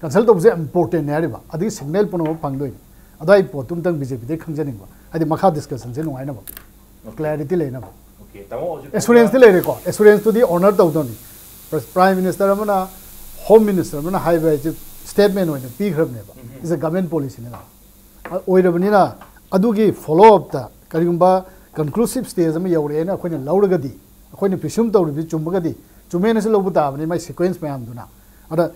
ꯀꯟꯁꯜ ꯇꯧꯕꯁꯦ ꯌꯥꯝ ꯏꯝꯄꯣꯔꯇꯦꯟꯅꯦ ꯍꯥꯏꯔꯤꯕ, ꯑꯗꯨꯒꯤ ꯁꯤꯒꯅꯦꯜ ꯄꯨꯝꯅꯃꯛ ꯐꯪꯗꯣꯏꯅꯤ꯫ ꯑꯗꯣ ꯑꯩ ꯄꯣꯠꯇꯨ ꯑꯝꯇꯪ ꯕꯤ ꯖꯦ ꯄꯤꯗꯩ ꯈꯪꯖꯅꯤꯡꯕ, ꯍꯥꯏꯗꯤ ꯃꯈꯥ ꯗꯤꯁꯀꯁꯟꯁꯦ ꯅꯨꯡꯉꯥꯏꯅꯕ꯫ ꯀ꯭ꯂꯦꯔꯤꯇꯤ ꯂꯩꯅꯕ꯫ ꯑꯣꯀꯦ, ꯇꯥꯃꯣ ꯍꯧꯖꯤꯛ ꯑꯦꯁꯨꯔꯦꯟꯁꯇꯤ ꯂꯩꯔꯦꯀꯣ, ꯑꯦꯁꯨꯔꯦꯟꯁꯇꯨꯗꯤ ꯑꯣꯅꯔ ꯇꯧꯗꯧꯅꯤ꯫ ꯄ꯭ꯔ-, ꯄ꯭ꯔꯥꯏꯝ ꯃꯤꯅꯤꯁꯇꯔ ꯑꯃꯅ, ꯍꯣꯝ ꯃꯤꯅꯤꯁꯇꯔ ꯑꯃꯅ ꯍꯥꯏꯕ ꯍꯥꯏꯁꯦ ꯁ꯭ꯇꯦꯠꯃꯦꯟ ꯑꯣꯏꯅ ꯄꯤꯈ꯭ꯔꯕꯅꯦꯕ꯫ ꯎꯝ꯫ Is a government policy ꯅꯤꯅ꯫ ꯑꯣꯏꯔꯕꯅꯤꯅ ꯑꯗꯨꯒꯤ follow up ꯇ ꯀꯔꯤꯒꯨꯝꯕ conclusive stage ꯑꯃ ꯌꯧꯔꯛꯑꯦꯅ ꯑꯩꯈꯣꯏꯅ ꯂꯧꯔꯒꯗꯤ, ꯑꯩꯈꯣꯏꯅ presume ꯇꯧꯔꯤꯕꯗꯤ ꯆꯨꯝꯃꯒꯗꯤ, ꯆꯨꯝꯃꯦꯅꯁꯨ ꯂꯧꯕ ꯇꯥꯕꯅꯤ ꯃꯥꯏ sequence ꯃꯌꯥꯝꯗꯨꯅ꯫ ꯑꯗ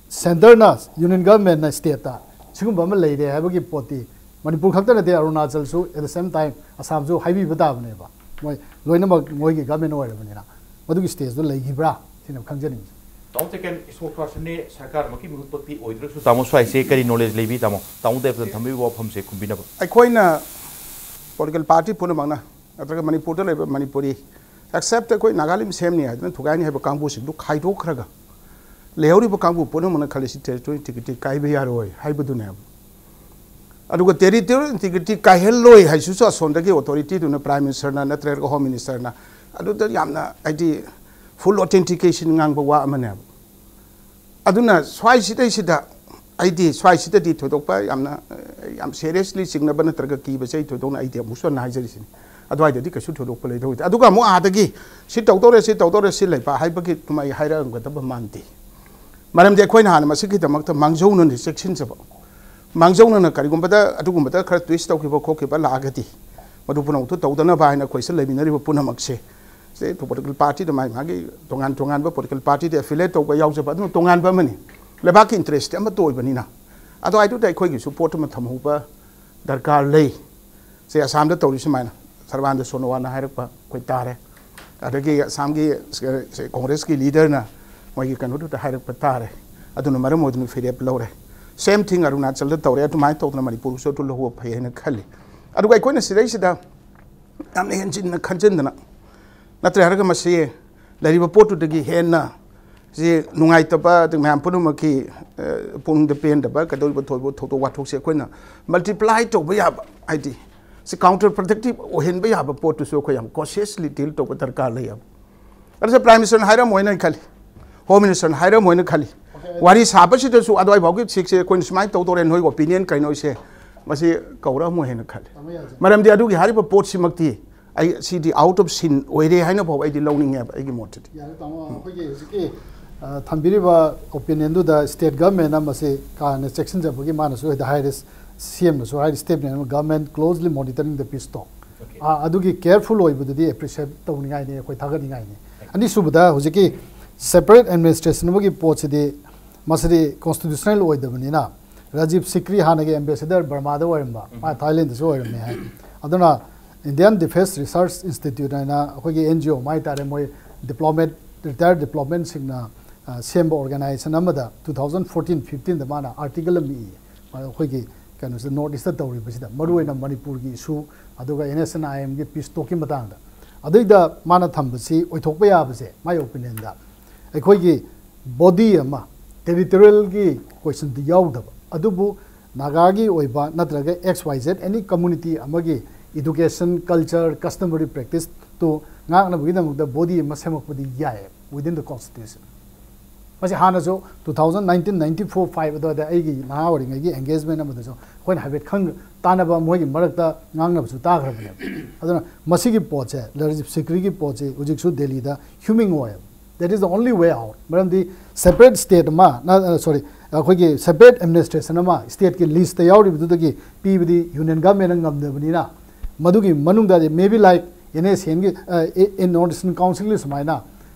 centre ꯅ, union government ꯅ state ꯇ ꯁꯤꯒꯨꯝꯕ ꯑꯃ ꯂꯩꯔꯦ ꯍꯥꯏꯕꯒꯤ ꯄꯣꯠꯇꯤ ꯃꯅꯤꯄꯨꯔ ꯈꯛꯇ ꯅꯠꯇꯦ, ꯑꯔꯨꯅꯥꯆꯜꯁꯨ, at the same time ꯑꯁꯥꯝꯁꯨ ꯍꯥꯏꯕꯤꯕ ꯇꯥꯕꯅꯦꯕ꯫ ꯃꯣꯏ ꯂꯣꯏꯅꯃꯛ ꯃꯣꯏꯒꯤ government ꯑꯣꯏꯔꯕꯅꯤꯅ꯫ ꯃꯗꯨꯒꯤ stage ꯇꯣ ꯂꯩꯈꯤꯕ꯭ꯔꯥ ꯁꯤꯅꯦꯕ ꯈꯪꯖꯅꯤꯡꯉꯤꯁꯦ꯫ ꯇꯥꯃꯣ ꯁꯦꯀꯦꯟ, spokesperson ꯅꯤ, ꯁꯔꯀꯥꯔꯃꯛꯀꯤ ꯃꯤꯍꯨꯠꯃꯛꯇꯤ ꯑꯣꯏꯗ꯭ꯔꯁꯨ, ꯇꯥꯃꯣ ꯁ꯭ꯋꯥꯏꯁꯦ ꯀꯔꯤ knowledge ꯂꯩꯕꯤ, ꯇꯥꯃꯣ? ꯇꯥꯃꯣ ꯗꯦꯕꯇꯅ ꯊꯝꯕꯤꯕ ꯋꯥꯐꯝꯁꯦ ꯈꯨꯝꯕꯤꯅꯕ꯫ ꯑꯩꯈꯣꯏꯅ political party ꯄꯨꯝꯅꯃꯛꯅ, ꯅꯠꯇ꯭ꯔꯒ ꯃꯅꯤꯄꯨꯔꯗ ꯂꯩꯕ ꯃꯅꯤꯄꯨꯔꯤ, except ꯑꯩꯈꯣꯏ ꯅꯥꯒꯥꯂꯦꯟ ꯁꯦꯝꯅꯤ ꯍꯥꯏꯗꯅ ꯊꯨꯒꯥꯏꯅꯤ ꯍꯥꯏꯕ ꯀꯥꯡꯕꯨꯁꯤꯡꯗꯨ ꯈꯥꯏꯗꯣꯛꯈ꯭ꯔꯒ, ꯂꯩꯍꯧꯔꯤꯕ ꯀꯥꯡꯕꯨ ꯄꯨꯝꯅꯃꯛꯅ ꯈꯜꯂꯤꯁꯤ territorial integrity ꯀꯥꯏꯕ ꯌꯥꯔꯣꯏ ꯍꯥꯏꯕꯗꯨꯅꯦꯕ꯫ ꯑꯗꯨꯒ territorial integrity ꯀꯥꯏꯍꯜꯂꯣꯏ ꯍꯥꯏꯁꯤꯁꯨ ꯑꯁꯣꯝꯗꯒꯤ authority ꯗꯨꯅ, Prime Minister ꯅ ꯅꯠꯇ꯭ꯔꯒ Home Minister ꯅ ꯑꯗꯨꯗ ꯌꯥꯝꯅ, ꯍꯥꯏꯗꯤ, full authentication ꯉꯥꯡꯕ ꯋꯥ ꯑꯃꯅꯦꯕ꯫ ꯑꯗꯨꯅ ꯁ꯭ꯋꯥꯏꯁꯤꯗꯩꯁꯤꯗ ꯑꯩꯗꯤ ꯁ꯭ꯋꯥꯏꯁꯤꯗꯗꯤ ꯊꯣꯏꯗꯣꯛꯄ ꯌꯥꯝꯅ, ꯑ, ꯌꯥꯝ seriously ꯆꯤꯡꯅꯕ ꯅꯠꯇ꯭ꯔꯒ ꯀꯤꯕꯁꯦ ꯑꯩ ꯊꯣꯏꯗꯣꯛꯅ, ꯑꯩꯗꯤ ꯑꯃꯨꯛꯁꯨ ꯍꯟꯅ ꯍꯥꯏꯖꯔꯤꯁꯤꯅꯤ, ꯑꯗꯨꯋꯥꯏꯗꯗꯤ ꯀꯩꯁꯨ ꯊꯣꯏꯗꯣꯛꯄ ꯂꯩꯗꯧ ꯑꯣꯏꯗꯦ꯫ ꯑꯗꯨꯒ ꯑꯃꯨꯛ ꯑꯥꯗꯒꯤ ꯁꯤ ꯇꯧꯗꯧꯔꯦ, ꯁꯤ ꯇꯧꯗꯧꯔꯦ, ꯁꯤ ꯂꯩꯕ ꯍꯥꯏꯕꯒꯤ ꯇꯨꯃꯥꯏ ꯍꯥꯏꯔꯛꯑꯝꯒꯗꯕ ꯃꯥꯟꯗꯦ꯫ ꯃꯔꯝꯗꯤ ꯑꯩꯈꯣꯏꯅ ꯍꯥꯟꯅ ꯃꯁꯤꯒꯤꯗꯃꯛꯇ ꯃꯥꯡꯖꯧꯅꯅ ꯆꯦꯛꯁꯤꯟꯖꯕ, ꯃꯥꯡꯖꯧꯅꯅ ꯀꯔꯤꯒꯨꯝꯕꯗ ꯑꯗꯨꯒꯨꯝꯕꯗ ꯈꯔ twist ꯇꯧꯈꯤꯕ ꯈꯣꯠꯈꯤꯕ ꯂꯥꯛꯑꯒꯗꯤ ꯃꯗꯨ ꯄꯨꯝꯅꯃꯛꯇꯨ ꯇꯧꯗꯅꯕ ꯍꯥꯏꯅ ꯑꯩꯈꯣꯏꯁꯤ ꯂꯩꯃꯤꯟꯅꯔꯤꯕ ꯄꯨꯝꯅꯃꯛꯁꯦ, ꯁꯦ political party ꯗ ꯃꯥꯒꯤ ꯃꯥꯒꯤ ꯇꯣꯉꯥꯟ ꯇꯣꯉꯥꯟꯕ political party ꯗ affiliate ꯇꯧꯕ ꯌꯥꯎꯖꯕ, ꯑꯗꯨꯅ ꯇꯣꯉꯥꯟꯕ ꯑꯃꯅꯤ꯫ ꯂꯩꯕꯥꯛꯀꯤ interest ꯑꯃꯠꯇ ꯑꯣꯏꯕꯅꯤꯅ꯫ ꯑꯗꯣ ꯑꯗꯨꯗ ꯑꯩꯈꯣꯏꯒꯤꯁꯨ ꯄꯣꯠ ꯑꯃ ꯊꯝꯍꯧꯕ ꯗꯔꯀꯥꯔ ꯂꯩ꯫ ꯁꯦ ꯑꯁꯥꯝꯗ ꯇꯧꯔꯤ ꯁꯨꯃꯥꯏꯅ ꯁꯔꯕꯥꯅꯟꯗ ꯁꯣꯅꯣꯋꯥꯜꯅ ꯍꯥꯏꯔꯛꯄ ꯑꯩꯈꯣꯏ ꯇꯥꯔꯦ꯫ ꯑꯗꯒꯤ ꯑꯁꯥꯝꯒꯤ ꯁꯦ, ꯁꯦ ꯀꯣꯡꯒ꯭ꯔꯦꯁꯀꯤ leader ꯅ ꯃꯣꯏꯒꯤ ꯀꯩꯅꯣꯗꯨꯗ ꯍꯥꯏꯔꯛꯄ ꯇꯥꯔꯦ꯫ ꯑꯗꯨꯅ ꯃꯔꯝ ꯑꯣꯏꯗꯨꯅ ꯐꯤꯔꯦꯞ ꯂꯧꯔꯦ꯫ Same thing ꯑꯔꯨꯅꯥꯆꯜꯗ ꯇꯧꯔꯦ꯫ ꯑꯗꯨꯃꯥꯏꯅ ꯇꯧꯗꯅ ꯃꯅꯤꯄꯨꯔꯒꯤꯁꯨ ꯑꯗꯨ ꯂꯧꯍꯧꯕ ꯐꯩ ꯍꯥꯏꯅ ꯈꯜꯂꯤ꯫ ꯑꯗꯨꯒ ꯑꯩꯈꯣꯏꯅ ꯁꯤꯗꯩꯁꯤꯗ ꯌꯥꯝꯅ ꯍꯦꯟꯖꯤꯟꯅ ꯈꯟꯖꯤꯟꯗꯅ, ꯅꯠꯇ꯭ꯔꯦ ꯍꯥꯏꯔꯒ ꯃꯁꯤ ꯂꯩꯔꯤꯕ ꯄꯣꯠꯇꯨꯗꯒꯤ ꯍꯦꯟꯅ ꯁꯤ ꯅꯨꯡꯉꯥꯏꯇꯕ, ꯑꯗꯒꯤ ꯃꯌꯥꯝ ꯄꯨꯝꯅꯃꯛꯀꯤ, ꯑ, ꯄꯨꯛꯅꯤꯡꯗ ꯄꯦꯟꯗꯕ, ꯀꯩꯗꯧꯔꯤꯕ ꯊꯧꯗꯣꯛ, ꯊꯧꯗꯣꯛ ꯋꯥꯊꯣꯛꯁꯦ ꯑꯩꯈꯣꯏꯅ multiply ꯇꯧꯕ ꯌꯥꯕ, ꯍꯥꯏꯗꯤ ꯁꯤ counter productive ꯑꯣꯏꯍꯟꯕ ꯌꯥꯕ ꯄꯣꯠꯇꯨꯁꯨ ꯑꯩꯈꯣꯏ ꯌꯥꯝ cautiously deal ꯇꯧꯕ ꯗꯔꯀꯥꯔ ꯂꯩꯌꯦꯕ꯫ ꯑꯗꯨꯁꯨ Prime Minister ꯅ ꯍꯥꯏꯔꯝꯃꯣꯏꯅ ꯑꯩ ꯈꯜꯂꯤ, Home Minister ꯅ ꯍꯥꯏꯔꯝꯃꯣꯏꯅ ꯈꯜꯂꯤ꯫ ꯋꯥꯔꯤ ꯁꯥꯕꯁꯤꯗꯁꯨ ꯑꯗꯨꯋꯥꯏ ꯐꯥꯎꯒꯤ seat ꯁꯦ ꯑꯩꯈꯣꯏꯅ ꯁꯨꯃꯥꯏꯅ ꯇꯧꯗꯧꯔꯦ, ꯅꯣꯏ opinion ꯀꯩꯅꯣꯁꯦ, ꯃꯁꯤ ꯀꯧꯔꯛꯑꯝꯃꯣꯏ ꯍꯥꯏꯅ ꯈꯜꯂꯤ꯫ ꯃꯔꯝꯗꯤ ꯑꯗꯨꯒꯤ ꯍꯥꯏꯔꯤꯕ ꯄꯣꯠꯁꯤꯃꯛꯇꯤ ꯑꯩ ꯁꯤꯗꯤ out of scene ꯑꯣꯏꯔꯦ ꯍꯥꯏꯅ ꯐꯥꯎꯕ ꯑꯩꯗꯤ ꯂꯧꯅꯤꯡꯉꯦꯕ, ꯑꯩꯒꯤ ꯃꯣꯠꯇꯗꯤ꯫ ꯌꯥꯔꯦ ꯇꯥꯃꯣ, ꯑꯩꯈꯣꯏꯒꯤ ꯍꯧꯖꯤꯛꯀꯤ, ꯑ, ꯊꯝꯕꯤꯔꯤꯕ ꯑꯣꯄꯤꯅꯤꯌꯟꯗꯨꯗ ꯁ꯭ꯇꯦꯠ ꯒꯚꯔꯟꯃꯦꯟꯅ ꯃꯁꯤ ꯀꯥ ꯍꯦꯟꯅ ꯆꯦꯛꯁꯤꯟꯖꯕꯒꯤ ꯃꯥꯅꯁꯨ ꯍꯦꯛꯇ ꯍꯥꯏꯔꯦ, ꯁꯤ ꯑꯦꯝꯅꯁꯨ ꯍꯥꯏꯔꯤ, "State government closely monitoring the peace talk." ꯑꯥ, ꯑꯗꯨꯒꯤ ꯀꯦꯌꯔꯐꯨꯜ ꯑꯣꯏꯕꯗꯨꯗꯤ ꯑꯦꯄ꯭ꯔꯤꯁꯤꯌꯦꯠ ꯇꯧꯅꯤꯡꯉꯥꯏꯅꯤ, ꯑꯩꯈꯣꯏ ꯊꯥꯒꯠꯅꯤꯡꯉꯥꯏꯅꯤ꯫ ꯑꯅꯤꯁꯨꯕꯗ, ꯍꯧꯖꯤꯛꯀꯤ ꯁꯦꯄꯔꯦꯠ ꯑꯦꯗꯃꯤꯅꯤꯁꯇ꯭ꯔꯦꯁꯟ ꯑꯃꯒꯤ ꯄꯣꯠꯁꯤꯗꯤ, ꯃꯁꯤꯗꯤ ꯀꯣꯟꯁꯇꯤꯇ꯭ꯌꯨꯁꯅꯦꯜ ꯑꯣꯏꯗꯕꯅꯤꯅ, ꯔꯥꯖꯤꯕ ꯁꯤꯀ꯭ꯔꯤ, ꯍꯥꯟꯅꯒꯤ ꯑꯦꯝꯕꯦꯁꯦꯗꯔ ꯕꯔꯃꯥꯗ ꯑꯣꯏꯔꯝꯕ, ꯃꯥ ꯊꯥꯏꯂꯦꯟꯗꯁꯨ ꯑꯣꯏꯔꯝꯃꯦ ꯍꯥꯏ꯫ ꯑꯗꯨꯅ ꯏꯟꯗꯤꯌꯥꯟ ꯗꯤꯐꯦꯟꯁ ꯔꯤꯁꯔꯁ ꯏꯟꯁꯇꯤꯇ꯭ꯌꯨꯠ ꯍꯥꯏꯅ ꯑꯩꯈꯣꯏꯒꯤ ꯑꯦꯟ ꯖꯤ ꯑꯣ ꯑꯃ ꯍꯥꯏꯇꯥꯔꯦ, ꯃꯣꯏ ꯗꯤꯄ꯭ꯂꯣꯃꯦꯠ, ꯔꯤꯇꯥꯌꯔ ꯗꯤꯄ꯭ꯂꯣꯃꯦꯠꯁꯤꯡꯅ, ꯑ, ꯁꯦꯝꯕ ꯑꯣꯔꯒꯅꯥꯏꯖꯦꯁꯟ ꯑꯃꯗ two thousand fourteen fifteen ꯗ ꯃꯥꯅ ꯑꯥꯔꯇꯤꯀꯜ ꯑꯃ ꯏꯌꯦ꯫ ꯑꯩꯈꯣꯏꯒꯤ ꯀꯩꯅꯣꯁꯤꯗ, ꯅꯣꯔꯠ ꯏꯁꯇ ꯇꯧꯔꯤꯕꯁꯤꯗ, ꯃꯔꯨꯑꯣꯏꯅ ꯃꯅꯤꯄꯨꯔꯒꯤ ꯏꯁꯨ, ꯑꯗꯨꯒ ꯑꯦꯟ ꯑꯦꯁ ꯑꯦꯟ ꯑꯥꯏ ꯑꯦꯝꯒꯤ ꯄꯤꯁ ꯇꯣꯛꯀꯤ ꯃꯇꯥꯡꯗ꯫ ꯑꯗꯨꯏꯗ ꯃꯥꯅ ꯊꯝꯕꯁꯤ ꯑꯣꯏꯊꯣꯛꯄ ꯌꯥꯕꯁꯦ, ꯃꯥꯏ ꯑꯣꯄꯤꯅꯤꯌꯟꯗ, ꯑꯩꯈꯣꯏꯒꯤ ꯕꯣꯗꯤ ꯑꯃ, ꯇꯦꯔꯤꯇꯣꯔꯤꯌꯦꯜꯒꯤ ꯀꯣꯏꯁꯟꯗꯤ ꯌꯥꯎꯗꯕ, ꯑꯗꯨꯕꯨ ꯅꯥꯒꯥꯒꯤ ꯑꯣꯏꯕ ꯅꯠꯇ꯭ꯔꯒ X Y Z any community ꯑꯃꯒꯤ education, culture, customary practice ꯇꯨ ꯉꯥꯛꯅꯕꯒꯤꯗꯃꯛꯇ ꯕꯣꯗꯤ ꯑꯃ ꯁꯦꯝꯃꯛꯄꯗꯤ ꯌꯥꯏꯌꯦꯕ, within the constitution꯫ ꯃꯁꯤ ꯍꯥꯟꯅꯁꯨ two thousand nineteen ninety four five ꯑꯗꯨꯋꯥꯏꯗ ꯑꯩꯒꯤ ꯅꯍꯥ ꯑꯣꯏꯔꯤꯉꯩꯒꯤ ꯑꯦꯡꯒꯦꯖꯃꯦꯟ ꯑꯃꯗꯁꯨ ꯑꯩꯈꯣꯏꯅ ꯍꯥꯏꯐꯦꯠ ꯈꯪ ꯇꯥꯟꯅꯕ, ꯃꯣꯏꯒꯤ ꯃꯔꯛꯇ ꯉꯥꯡꯅꯕꯁꯨ ꯇꯥꯈ꯭ꯔꯕꯅꯦꯕ꯫ ꯑꯗꯨꯅ ꯃꯁꯤꯒꯤ ꯄꯣꯠꯁꯦ, ꯔꯥꯖꯤꯕ ꯁꯤꯀ꯭ꯔꯤꯒꯤ ꯄꯣꯠꯁꯦ ꯍꯧꯖꯤꯛꯁꯨ ꯗꯦꯜꯂꯤꯗ ꯍ꯭ꯌꯨꯃꯤꯡ ꯑꯣꯏꯌꯦꯕ꯫ That is the only way out꯫ ꯃꯔꯝꯗꯤ ꯁꯦꯄꯔꯦꯠ ꯁ꯭ꯇꯦꯠ ꯑꯃ, ꯅ-, ꯑ, ꯁꯣꯔꯤ, ꯑꯩꯈꯣꯏꯒꯤ ꯁꯦꯄꯔꯦꯠ ꯑꯦꯗꯃꯤꯅꯤꯁꯇ꯭ꯔꯦꯁꯟ ꯑꯃ ꯁ꯭ꯇꯦꯠꯀꯤ ꯂꯤꯁꯇ ꯌꯥꯎꯔꯤꯕꯗꯨꯗꯒꯤ ꯄꯤꯕꯗꯤ ꯌꯨꯅꯤꯌꯟ ꯒꯚꯔꯟꯃꯦꯟꯅ ꯉꯝꯗꯕꯅꯤꯅ, ꯃꯗꯨꯒꯤ ꯃꯅꯨꯡꯗ maybe like N A C N ꯒꯤ, ꯑ, ꯑꯦ-, ꯑꯦ-, ꯅꯣꯔꯠ ꯏꯁꯇꯔꯟ ꯀꯥꯎꯟꯁꯤꯜꯒꯤ ꯁꯨꯃꯥꯏꯅ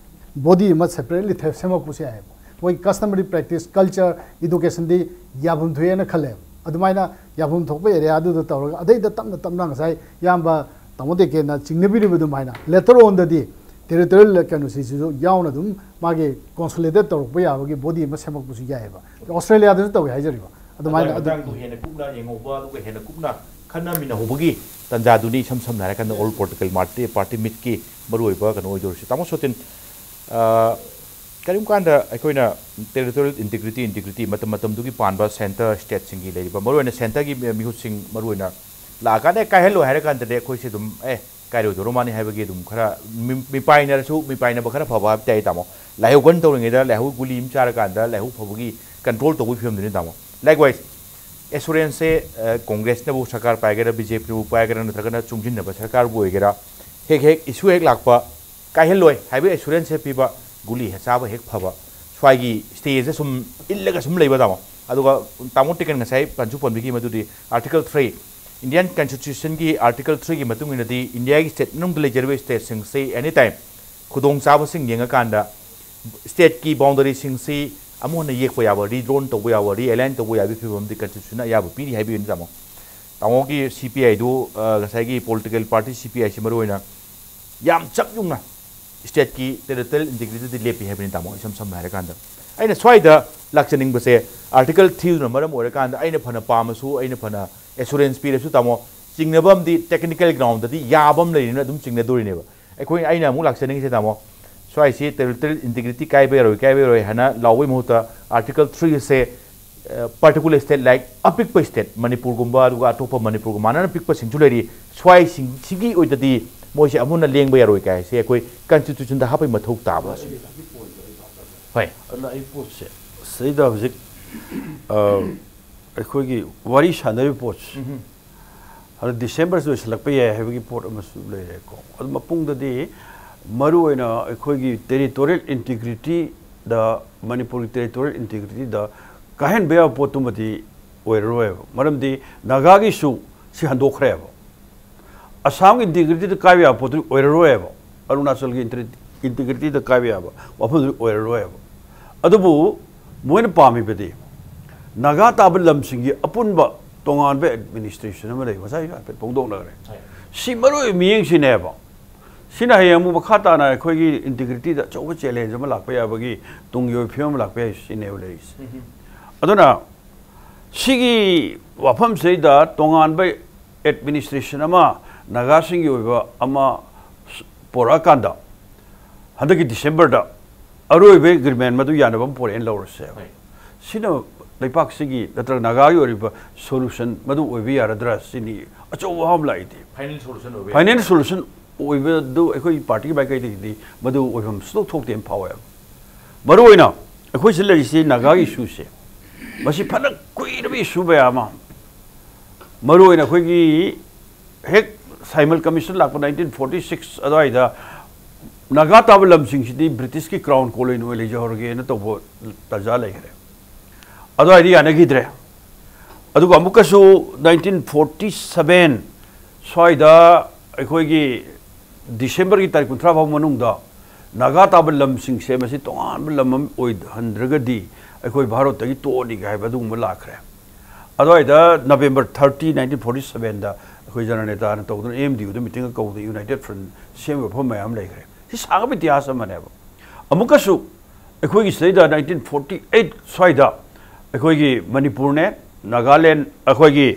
ꯕꯣꯗꯤ ꯑꯃ ꯁꯦꯄꯔꯦꯠꯂꯤ ꯁꯦꯝꯃꯛꯄꯁꯨ ꯌꯥꯏꯑꯕ꯫ ꯃꯣꯏ customary practice, culture, educationꯗꯤ ꯌꯥꯐꯝ ꯊꯣꯛꯑꯦꯅ ꯈꯜꯂꯦꯕ꯫ ꯑꯗꯨꯃꯥꯏꯅ ꯌꯥꯐꯝ ꯊꯣꯛꯄ ꯑꯦꯔꯤꯌꯥꯗꯨꯗ ꯇꯧꯔꯒ, ꯑꯗꯩꯗ ꯇꯞꯅ ꯇꯞꯅ ꯉꯁꯥꯏ ꯏꯌꯥꯝꯕ ꯇꯥꯃꯣ ꯇꯦꯀꯦꯅ ꯆꯤꯡꯅꯕꯤꯔꯤꯕ ꯑꯗꯨꯃꯥꯏꯅ later onꯗꯗꯤ ꯇꯦꯔꯤꯇꯣꯔꯤꯌꯦꯜ ꯀꯩꯅꯣꯁꯤꯁꯨ ꯌꯥꯎꯅ ꯑꯗꯨꯝ ꯃꯥꯒꯤ ꯀꯣꯟꯁꯣꯂꯤꯗꯦꯠ ꯇꯧꯔꯛꯄ ꯌꯥꯕꯒꯤ ꯕꯣꯗꯤ ꯑꯃ ꯁꯦꯝꯃꯛꯄꯁꯨ ꯌꯥꯏꯑꯕ꯫ ꯑꯣꯁꯇ꯭ꯔꯦꯂꯤꯌꯥꯗꯁꯨ ꯇꯧꯏ ꯍꯥꯏꯖꯔꯤꯕ꯫ ꯑꯗꯨꯃꯥꯏꯅ ꯑꯗꯨꯒꯤ ꯑꯗꯨ ꯃꯇꯥꯡꯗꯣ ꯍꯦꯟꯅ ꯀꯨꯞꯅ ꯌꯦꯡꯍꯧꯕ, ꯑꯗꯨꯒ ꯍꯦꯟꯅ ꯀꯨꯞꯅ ꯈꯟꯅꯃꯤꯟꯅꯍꯧꯕꯒꯤ ꯇꯥꯟꯖꯥꯗꯨꯅꯤ ꯏꯁꯝ ꯁꯝꯅ ꯍꯥꯏꯔꯀꯥꯟꯗ All Political Party, Party Meetꯀꯤ ꯃꯔꯨꯑꯣꯏꯕ ꯀꯩꯅꯣ ꯑꯣꯏꯗꯧꯔꯤꯁꯦ꯫ ꯇꯥꯃꯣ ꯁꯣꯇꯤꯟ, ꯑ, ꯀꯔꯤꯒꯨꯝꯕ ꯀꯥꯟꯗ ꯑꯩꯈꯣꯏꯅ territorial integrity, integrity ꯃꯇꯝ ꯃꯇꯝꯗꯨꯒꯤ ꯄꯥꯟꯕ ꯁꯦꯟꯇꯔ ꯁ꯭ꯇꯦꯠꯁꯤꯡꯒꯤ ꯂꯩꯔꯤꯕ ꯃꯔꯨꯑꯣꯏꯅ ꯁꯦꯟꯇꯔꯒꯤ ꯃꯤꯍꯨꯠꯁꯤꯡ ꯃꯔꯨꯑꯣꯏꯅ ꯂꯥꯛꯑꯀꯥꯟꯗ, "ꯑꯦ, ꯀꯥꯏꯍꯜꯂꯣꯏ" ꯍꯥꯏꯔ ꯀꯥꯟꯗꯗꯤ ꯑꯩꯈꯣꯏꯁꯦ ꯑꯗꯨꯝ, "ꯑꯦ, ꯀꯥꯏꯔꯣꯏꯗꯧꯔ ꯃꯥꯅꯤ" ꯍꯥꯏꯕꯒꯤ ꯑꯗꯨꯝ ꯈꯔ ꯃꯤ-, ꯃꯤꯄꯥꯏꯅꯔꯁꯨ, ꯃꯤꯄꯥꯏꯅꯕ ꯈꯔ ꯐꯕ ꯍꯥꯏꯕ ꯇꯥꯏ, ꯇꯥꯃꯣ꯫ ꯂꯥꯏꯍꯧ ꯀꯟꯅ ꯇꯧꯔꯤꯉꯩꯗ ꯂꯥꯏꯍꯧ ꯒꯨꯂꯤ ꯑꯃ ꯆꯥꯔꯀꯥꯟꯗ ꯂꯥꯏꯍꯧ ꯐꯕꯒꯤ ꯀꯟꯇ꯭ꯔꯣꯜ ꯇꯧꯕꯒꯤ ꯐꯤꯕꯝꯗꯨꯅꯤ, ꯇꯥꯃꯣ꯫ Likewise, ꯑꯦꯁꯨꯔꯦꯟꯁꯁꯦ, ꯑ, ꯀꯣꯡꯒ꯭ꯔꯦꯁꯅꯕꯨ ꯁꯔꯀꯥꯔ ꯄꯥꯏꯒꯦꯔꯥ, ꯕꯤ ꯖꯦ ꯄꯤꯅꯕꯨ ꯄꯥꯏꯒꯦꯔꯥ, ꯅꯠꯇ꯭ꯔꯒꯅ ꯆꯨꯡꯁꯤꯟꯅꯕ ꯁꯔꯀꯥꯔꯕꯨ ꯑꯣꯏꯒꯦꯔꯥ, ꯍꯦꯛ ꯍꯦꯛ ꯏꯁꯨ ꯍꯦꯛ ꯂꯥꯛꯄ, ꯀꯥꯏꯍꯜꯂꯣꯏ ꯍꯥꯏꯕ ꯑꯦꯁꯨꯔꯦꯟꯁ ꯍꯦꯛ ꯄꯤꯕ, ꯒꯨꯂꯤ ꯍꯦꯛ ꯆꯥꯕ ꯍꯦꯛ ꯐꯕ, ꯁ꯭ꯋꯥꯏꯒꯤ ꯁ꯭ꯇꯦꯁꯦ ꯁꯨꯝ ꯏꯜꯂꯒ ꯁꯨꯝ ꯂꯩꯕ, ꯇꯥꯃꯣ꯫ ꯑꯗꯨꯒ ꯇꯥꯃꯣ ꯇꯦꯀꯟ ꯉꯁꯥꯏ ꯄꯟꯁꯨ ꯄꯟꯕꯤꯈꯤ ꯃꯗꯨꯗꯤ, Article three, Indian Constitution ꯒꯤ Article three ꯒꯤ ꯃꯇꯨꯡ ꯏꯟꯅꯗꯤ ꯏꯟꯗꯤꯌꯥꯒꯤ ꯁ꯭ꯇꯦꯠ ꯃꯅꯨꯡꯗ ꯂꯩꯖꯔꯤꯕ ꯁ꯭ꯇꯦꯠꯁꯤꯡꯁꯤ ꯑꯦꯅꯤ ꯇꯥꯏꯝ ꯈꯨꯗꯣꯡꯆꯥꯕꯁꯤꯡ ꯌꯦꯡꯉꯀꯥꯟꯗ ꯁ꯭ꯇꯦꯠꯀꯤ ꯕꯥꯎꯟꯗꯔꯤꯁꯤꯡꯁꯤ ꯑꯃꯨꯛ ꯍꯟꯅ ꯌꯦꯛꯄ ꯌꯥꯕ, ꯔꯤꯗ꯭ꯔꯣꯟ ꯇꯧꯕ ꯌꯥꯕ, ꯔꯤꯑꯦꯂꯥꯏꯟ ꯇꯧꯕ ꯌꯥꯕꯒꯤ ꯐꯤꯕꯝꯗꯤ ꯀꯟꯁꯇꯤꯇ꯭ꯌꯨꯁꯟꯅ ꯑꯌꯥꯕ ꯄꯤꯔꯤ ꯍꯥꯏꯕꯤꯕꯅꯤ, ꯇꯥꯃꯣ꯫ ꯇꯥꯃꯣꯒꯤ ꯁꯤ ꯄꯤ ꯑꯥꯏꯗꯨ, ꯑ, ꯉꯁꯥꯏꯒꯤ ꯄꯣꯂꯤꯇꯤꯀꯦꯜ ꯄꯥꯔꯇꯤ ꯁꯤ ꯄꯤ ꯑꯥꯏꯁꯤ ꯃꯔꯨꯑꯣꯏꯅ ꯌꯥꯝ ꯆꯞ ꯌꯨꯡꯅ ꯁ꯭ꯇꯦꯠꯀꯤ ꯇꯦꯔꯤꯇꯣꯔꯤꯌꯦꯜ ꯏꯟꯇꯤꯒ꯭ꯔꯤꯇꯤꯗꯤ ꯂꯦꯞꯄꯤ ꯍꯥꯏꯕꯅꯤ, ꯇꯥꯃꯣ, ꯏꯁꯝ ꯁꯝꯅ ꯍꯥꯏꯔꯀꯥꯟꯗ꯫ ꯑꯩꯅ ꯁ꯭ꯋꯥꯏꯗ ꯂꯥꯛꯆꯅꯤꯡꯕꯁꯦ, Article threeꯗꯨꯅ ꯃꯔꯝ ꯑꯣꯏꯔꯀꯥꯟꯗ ꯑꯩꯅ ꯐꯅ ꯄꯥꯝꯃꯁꯨ, ꯑꯩꯅ ꯐꯅ ꯑꯦꯁꯨꯔꯦꯟꯁ ꯄꯤꯔꯁꯨ, ꯇꯥꯃꯣ, ꯆꯤꯡꯅꯕ ꯑꯃꯗꯤ ꯇꯦꯛꯅꯤꯀꯦꯜ ꯒ꯭ꯔꯥꯎꯟꯗꯗꯤ ꯌꯥꯕ ꯑꯃ ꯂꯩꯔꯤꯅ ꯑꯗꯨꯝ ꯆꯤꯡꯅꯗꯣꯔꯤꯅꯦꯕ꯫ ꯑꯩꯈꯣꯏ, ꯑꯩꯅ ꯑꯃꯨꯛ ꯂꯥꯛꯆꯅꯤꯡꯉꯤꯁꯦ, ꯇꯥꯃꯣ, ꯁ꯭ꯋꯥꯏꯁꯤ ꯇꯦꯔꯤꯇꯣꯔꯤꯌꯦꯜ ꯏꯟꯇꯤꯒ꯭ꯔꯤꯇꯤ ꯀꯥꯏꯕ ꯌꯥꯔꯣꯏ, ꯀꯥꯏꯕ ꯌꯥꯔꯣꯏ ꯍꯥꯏꯅ ꯂꯥꯎꯕꯒꯤ ꯃꯍꯨꯠꯇ, Article threeꯁꯦ, ꯑ, particular state, like ꯑꯄꯤꯛꯄ ꯁ꯭ꯇꯦꯠ, ꯃꯅꯤꯄꯨꯔꯒꯨꯝꯕ, ꯑꯗꯨꯒ ꯑꯇꯣꯞꯄ ꯃꯅꯤꯄꯨꯔꯒ ꯃꯥꯟꯅꯅ ꯄꯤꯛꯄꯁꯤꯡꯁꯨ ꯂꯩꯔꯤ, ꯁ꯭ꯋꯥꯏꯁꯤꯡꯁꯤꯒꯤ ꯑꯣꯏꯗꯗꯤ ꯃꯣꯏꯁꯦ ꯑꯃꯨꯟꯅ ꯂꯦꯡꯕ ꯌꯥꯔꯣꯏ ꯀꯥꯏ ꯍꯥꯏꯁꯦ ꯑꯩꯈꯣꯏ ꯀꯟꯁꯇꯤꯇ꯭ꯌꯨꯁꯟꯗ ꯍꯥꯞꯄꯩ ꯃꯊꯧ ꯇꯥꯕ꯭ꯔꯥ ꯁꯤꯅꯤ꯫ ꯍꯣꯏ꯫ ꯑꯗꯨꯅ ꯑꯩ ꯄꯣꯠꯁꯦ, ꯁꯤꯗꯩꯗ ꯍꯧꯖꯤꯛ, ꯑ, ꯑꯩꯈꯣꯏꯒꯤ ꯋꯥꯔꯤ ꯁꯥꯟꯅꯔꯤꯕ ꯄꯣꯠꯁꯦ, ꯎꯝꯍꯨꯝ꯫ ꯑꯗꯣ ꯗꯤꯁꯦꯝꯕꯔꯁꯤ ꯂꯣꯏꯁꯤꯜꯂꯛꯄ ꯌꯥꯏ ꯍꯥꯏꯕꯒꯤ ꯄꯣꯠ ꯑꯃꯁꯨ ꯂꯩꯔꯦꯀꯣ꯫ ꯑꯗꯨ ꯃꯄꯨꯡꯗꯗꯤ ꯃꯔꯨꯑꯣꯏꯅ ꯑꯩꯈꯣꯏꯒꯤ ꯇꯦꯔꯤꯇꯣꯔꯤꯌꯦꯜ ꯏꯟꯇꯤꯒ꯭ꯔꯤꯇꯤꯗ, ꯃꯅꯤꯄꯨꯔꯒꯤ ꯇꯦꯔꯤꯇꯣꯔꯤꯌꯦꯜ ꯏꯟꯇꯤꯒ꯭ꯔꯤꯇꯤꯗ ꯀꯥꯏꯍꯟꯕ ꯌꯥꯕ ꯄꯣꯠꯇꯨꯃꯗꯤ ꯑꯣꯏꯔꯔꯣꯏꯕ꯫ ꯃꯔꯝꯗꯤ ꯅꯥꯒꯥꯒꯤꯁꯨ ꯁꯤ ꯍꯟꯗꯣꯛꯈ꯭ꯔꯦꯕ꯫ ꯑꯁꯥꯝꯒꯤ ꯏꯟꯇꯤꯒ꯭ꯔꯤꯇꯤꯗ ꯀꯥꯏꯕ ꯌꯥꯕ ꯄꯣꯠꯇꯨꯗꯤ ꯑꯣꯏꯔꯔꯣꯏꯕ꯫ ꯑꯔꯨꯅꯥꯆꯜꯒꯤ ꯏꯟꯇꯤꯒ꯭ꯔꯤꯇꯤꯗ ꯀꯥꯏꯕ ꯌꯥꯕ ꯋꯥꯐꯝꯗꯨꯗꯤ ꯑꯣꯏꯔꯔꯣꯏꯕ꯫ ꯑꯗꯨꯕꯨ ꯃꯣꯏꯅ ꯄꯥꯝꯃꯤꯕꯗꯤ ꯅꯥꯒꯥ ꯇꯥꯕ ꯂꯝꯁꯤꯡꯒꯤ ꯑꯄꯨꯟꯕ ꯇꯣꯉꯥꯟꯕ ꯑꯦꯗꯃꯤꯅꯤꯁꯇ꯭ꯔꯦꯁꯟ ꯑꯃ ꯂꯩ, ꯉꯁꯥꯏ ꯍꯥꯏꯐꯦꯠ ꯐꯣꯡꯗꯣꯛꯅꯈ꯭ꯔꯦ꯫ ꯍꯣꯏ꯫ ꯁꯤ ꯃꯔꯨꯑꯣꯏꯕ ꯃꯤꯠꯌꯦꯡꯁꯤꯅꯦꯕ꯫ ꯁꯤꯅ ꯍꯌꯦꯡ ꯑꯃꯨꯛ ꯃꯈꯥ ꯇꯥꯅ ꯑꯩꯈꯣꯏꯒꯤ ꯏꯟꯇꯤꯒ꯭ꯔꯤꯇꯤꯗ ꯑꯆꯧꯕ ꯆꯦꯂꯦꯟꯖ ꯑꯃ ꯂꯥꯛꯄ ꯌꯥꯕꯒꯤ, ꯇꯨꯡꯒꯤ ꯑꯣꯏꯕ ꯐꯤꯕꯝ ꯑꯃ ꯂꯥꯛꯄ ꯌꯥꯏ, ꯁꯤꯅꯦꯕ ꯂꯩꯔꯤꯁꯦ꯫ ꯎꯝ꯫ ꯑꯗꯨꯅ ꯁꯤꯒꯤ ꯋꯥꯐꯝꯁꯤꯗ ꯇꯣꯉꯥꯟꯕ ꯑꯦꯗꯃꯤꯅꯤꯁꯇ꯭ꯔꯦꯁꯟ ꯑꯃ, ꯅꯥꯒꯥꯁꯤꯡꯒꯤ ꯑꯣꯏꯕ ꯑꯃ ꯄꯣꯔꯛꯑꯀꯥꯟꯗ, ꯍꯟꯗꯛꯀꯤ ꯗꯤꯁꯦꯝꯕꯔꯗ ꯑꯔꯣꯏꯕ ꯑꯦꯒ꯭ꯔꯤꯃꯦꯟ ꯃꯗꯨ ꯌꯥꯅꯕ ꯑꯃ ꯄꯣꯔꯛꯑꯦꯅ ꯂꯧꯔꯁꯦꯕ꯫ ꯍꯣꯏ꯫ ꯁꯤꯅ ꯂꯩꯄꯥꯛꯁꯤꯒꯤ ꯅꯠꯇ꯭ꯔꯒ ꯅꯥꯒꯥꯒꯤ ꯑꯣꯏꯔꯤꯕ ꯁꯣꯂꯨꯁꯟ ꯃꯗꯨ ꯑꯣꯏꯕ ꯌꯥꯔꯗ꯭ꯔꯥ ꯁꯤꯅꯤ ꯑꯆꯧꯕ ꯋꯥꯐꯝ ꯂꯥꯛꯏꯗꯤ꯫ ꯐꯥꯏꯅꯦꯜ ꯁꯣꯂꯨꯁꯟ ꯑꯣꯏꯕ ꯐꯥꯏꯅꯦꯜ ꯌꯥꯔꯗ꯭ꯔꯥ? ꯁꯣꯂꯨꯁꯟ ꯑꯣꯏꯕꯗꯨ ꯑꯩꯈꯣꯏ ꯄꯥꯔꯇꯤꯒꯤ ꯃꯥꯏꯀꯩꯗꯒꯤꯗꯤ ꯃꯗꯨ ꯑꯣꯏꯐꯝ ꯁꯨꯡꯊꯣꯛ ꯊꯣꯛꯇꯦꯅ ꯐꯥꯎꯋꯦꯕ꯫ ꯃꯔꯨꯑꯣꯏꯅ ꯑꯩꯈꯣꯏ ꯁꯤꯗ ꯂꯩꯔꯤꯁꯤ ꯅꯥꯒꯥꯒꯤ ꯏꯁꯨꯁꯦ, ꯃꯁꯤ ꯐꯅ ꯀꯨꯏꯔꯕ ꯏꯁꯨ ꯃꯌꯥꯝ ꯑꯃ, ꯃꯔꯨꯑꯣꯏꯅ ꯑꯩꯈꯣꯏꯒꯤ ꯍꯦꯛ ꯁꯥꯏꯃꯜ ꯀꯃꯤꯁꯟ ꯂꯥꯛꯄ ꯅꯥꯏꯟꯇꯤꯟ ꯐꯣꯔꯇꯤ ꯁꯤꯛꯁ ꯑꯗꯨꯋꯥꯏꯗ ꯅꯥꯒꯥ ꯇꯥꯕ ꯂꯝꯁꯤꯡꯁꯤꯗꯤ ꯕ꯭ꯔꯤꯇꯤꯁꯀꯤ ꯀ꯭ꯔꯥꯎꯟ ꯀꯣꯂꯣꯅꯤ ꯑꯣꯏꯅ ꯂꯩꯖꯍꯧꯔꯒꯦꯅ ꯇꯧꯕ ꯇꯥꯟꯖꯥ ꯂꯩꯈ꯭ꯔꯦ꯫ ꯑꯗꯨꯋꯥꯏꯗ ꯌꯥꯅꯈꯤꯗ꯭ꯔꯦ꯫ ꯑꯗꯨꯒ ꯑꯃꯨꯛꯀꯁꯨ ꯅꯥꯏꯟꯇꯤꯟ ꯐꯣꯔꯇꯤ ꯁꯕꯦꯟ ꯁ꯭ꯋꯥꯏꯗ ꯑꯩꯈꯣꯏꯒꯤ ꯗꯤꯁꯦꯝꯕꯔꯒꯤ ꯇꯥꯔꯤꯛ ꯀꯨꯟꯊ꯭ꯔꯥ ꯐꯥꯎ ꯃꯅꯨꯡꯗ ꯅꯥꯒꯥ ꯇꯥꯕ ꯂꯝꯁꯤꯡꯁꯦ ꯃꯁꯤ ꯇꯣꯉꯥꯟꯕ ꯂꯝ ꯑꯃ ꯑꯣꯏꯍꯟꯗ꯭ꯔꯒꯗꯤ ꯑꯩꯈꯣꯏ ꯚꯥꯔꯠꯇꯒꯤ ꯇꯣꯛꯑꯅꯤꯒ ꯍꯥꯏꯕ ꯑꯗꯨꯒꯨꯝꯕ ꯂꯥꯛꯈ꯭ꯔꯦ꯫ ꯑꯗꯨꯋꯥꯏꯗ ꯅꯕꯦꯝꯕꯔ ꯊꯥꯔꯇꯤ, ꯅꯥꯏꯟꯇꯤꯟ ꯐꯣꯔꯇꯤ ꯁꯕꯦꯟꯗ ꯑꯩꯈꯣꯏ ꯖꯅꯅꯦꯇꯥꯅ ꯇꯧꯗꯨꯅ ꯑꯦꯝ ꯗꯤ ꯌꯨꯗ ꯃꯤꯇꯤꯡ ꯑꯃ ꯀꯧꯕꯗ ꯌꯨꯅꯥꯏꯇꯦꯠ ꯐ꯭ꯔꯟ ꯁꯦꯝꯕ ꯃꯐꯝ ꯃꯌꯥꯝ ꯂꯩꯈ꯭ꯔꯦ꯫ ꯁꯤ ꯁꯥꯡꯕ ꯏꯇꯤꯍꯥꯁ ꯑꯃꯅꯦꯕ꯫ ꯑꯃꯨꯛꯀꯁꯨ ꯑꯩꯈꯣꯏꯒꯤ ꯁꯤꯗꯩꯗ ꯅꯥꯏꯟꯇꯤꯟ ꯐꯣꯔꯇꯤ ꯑꯩꯠ ꯁ꯭ꯋꯥꯏꯗ ꯑꯩꯈꯣꯏꯒꯤ ꯃꯅꯤꯄꯨꯔꯅꯦ, ꯅꯥꯒꯥꯂꯦꯟ, ꯑꯩꯈꯣꯏꯒꯤ,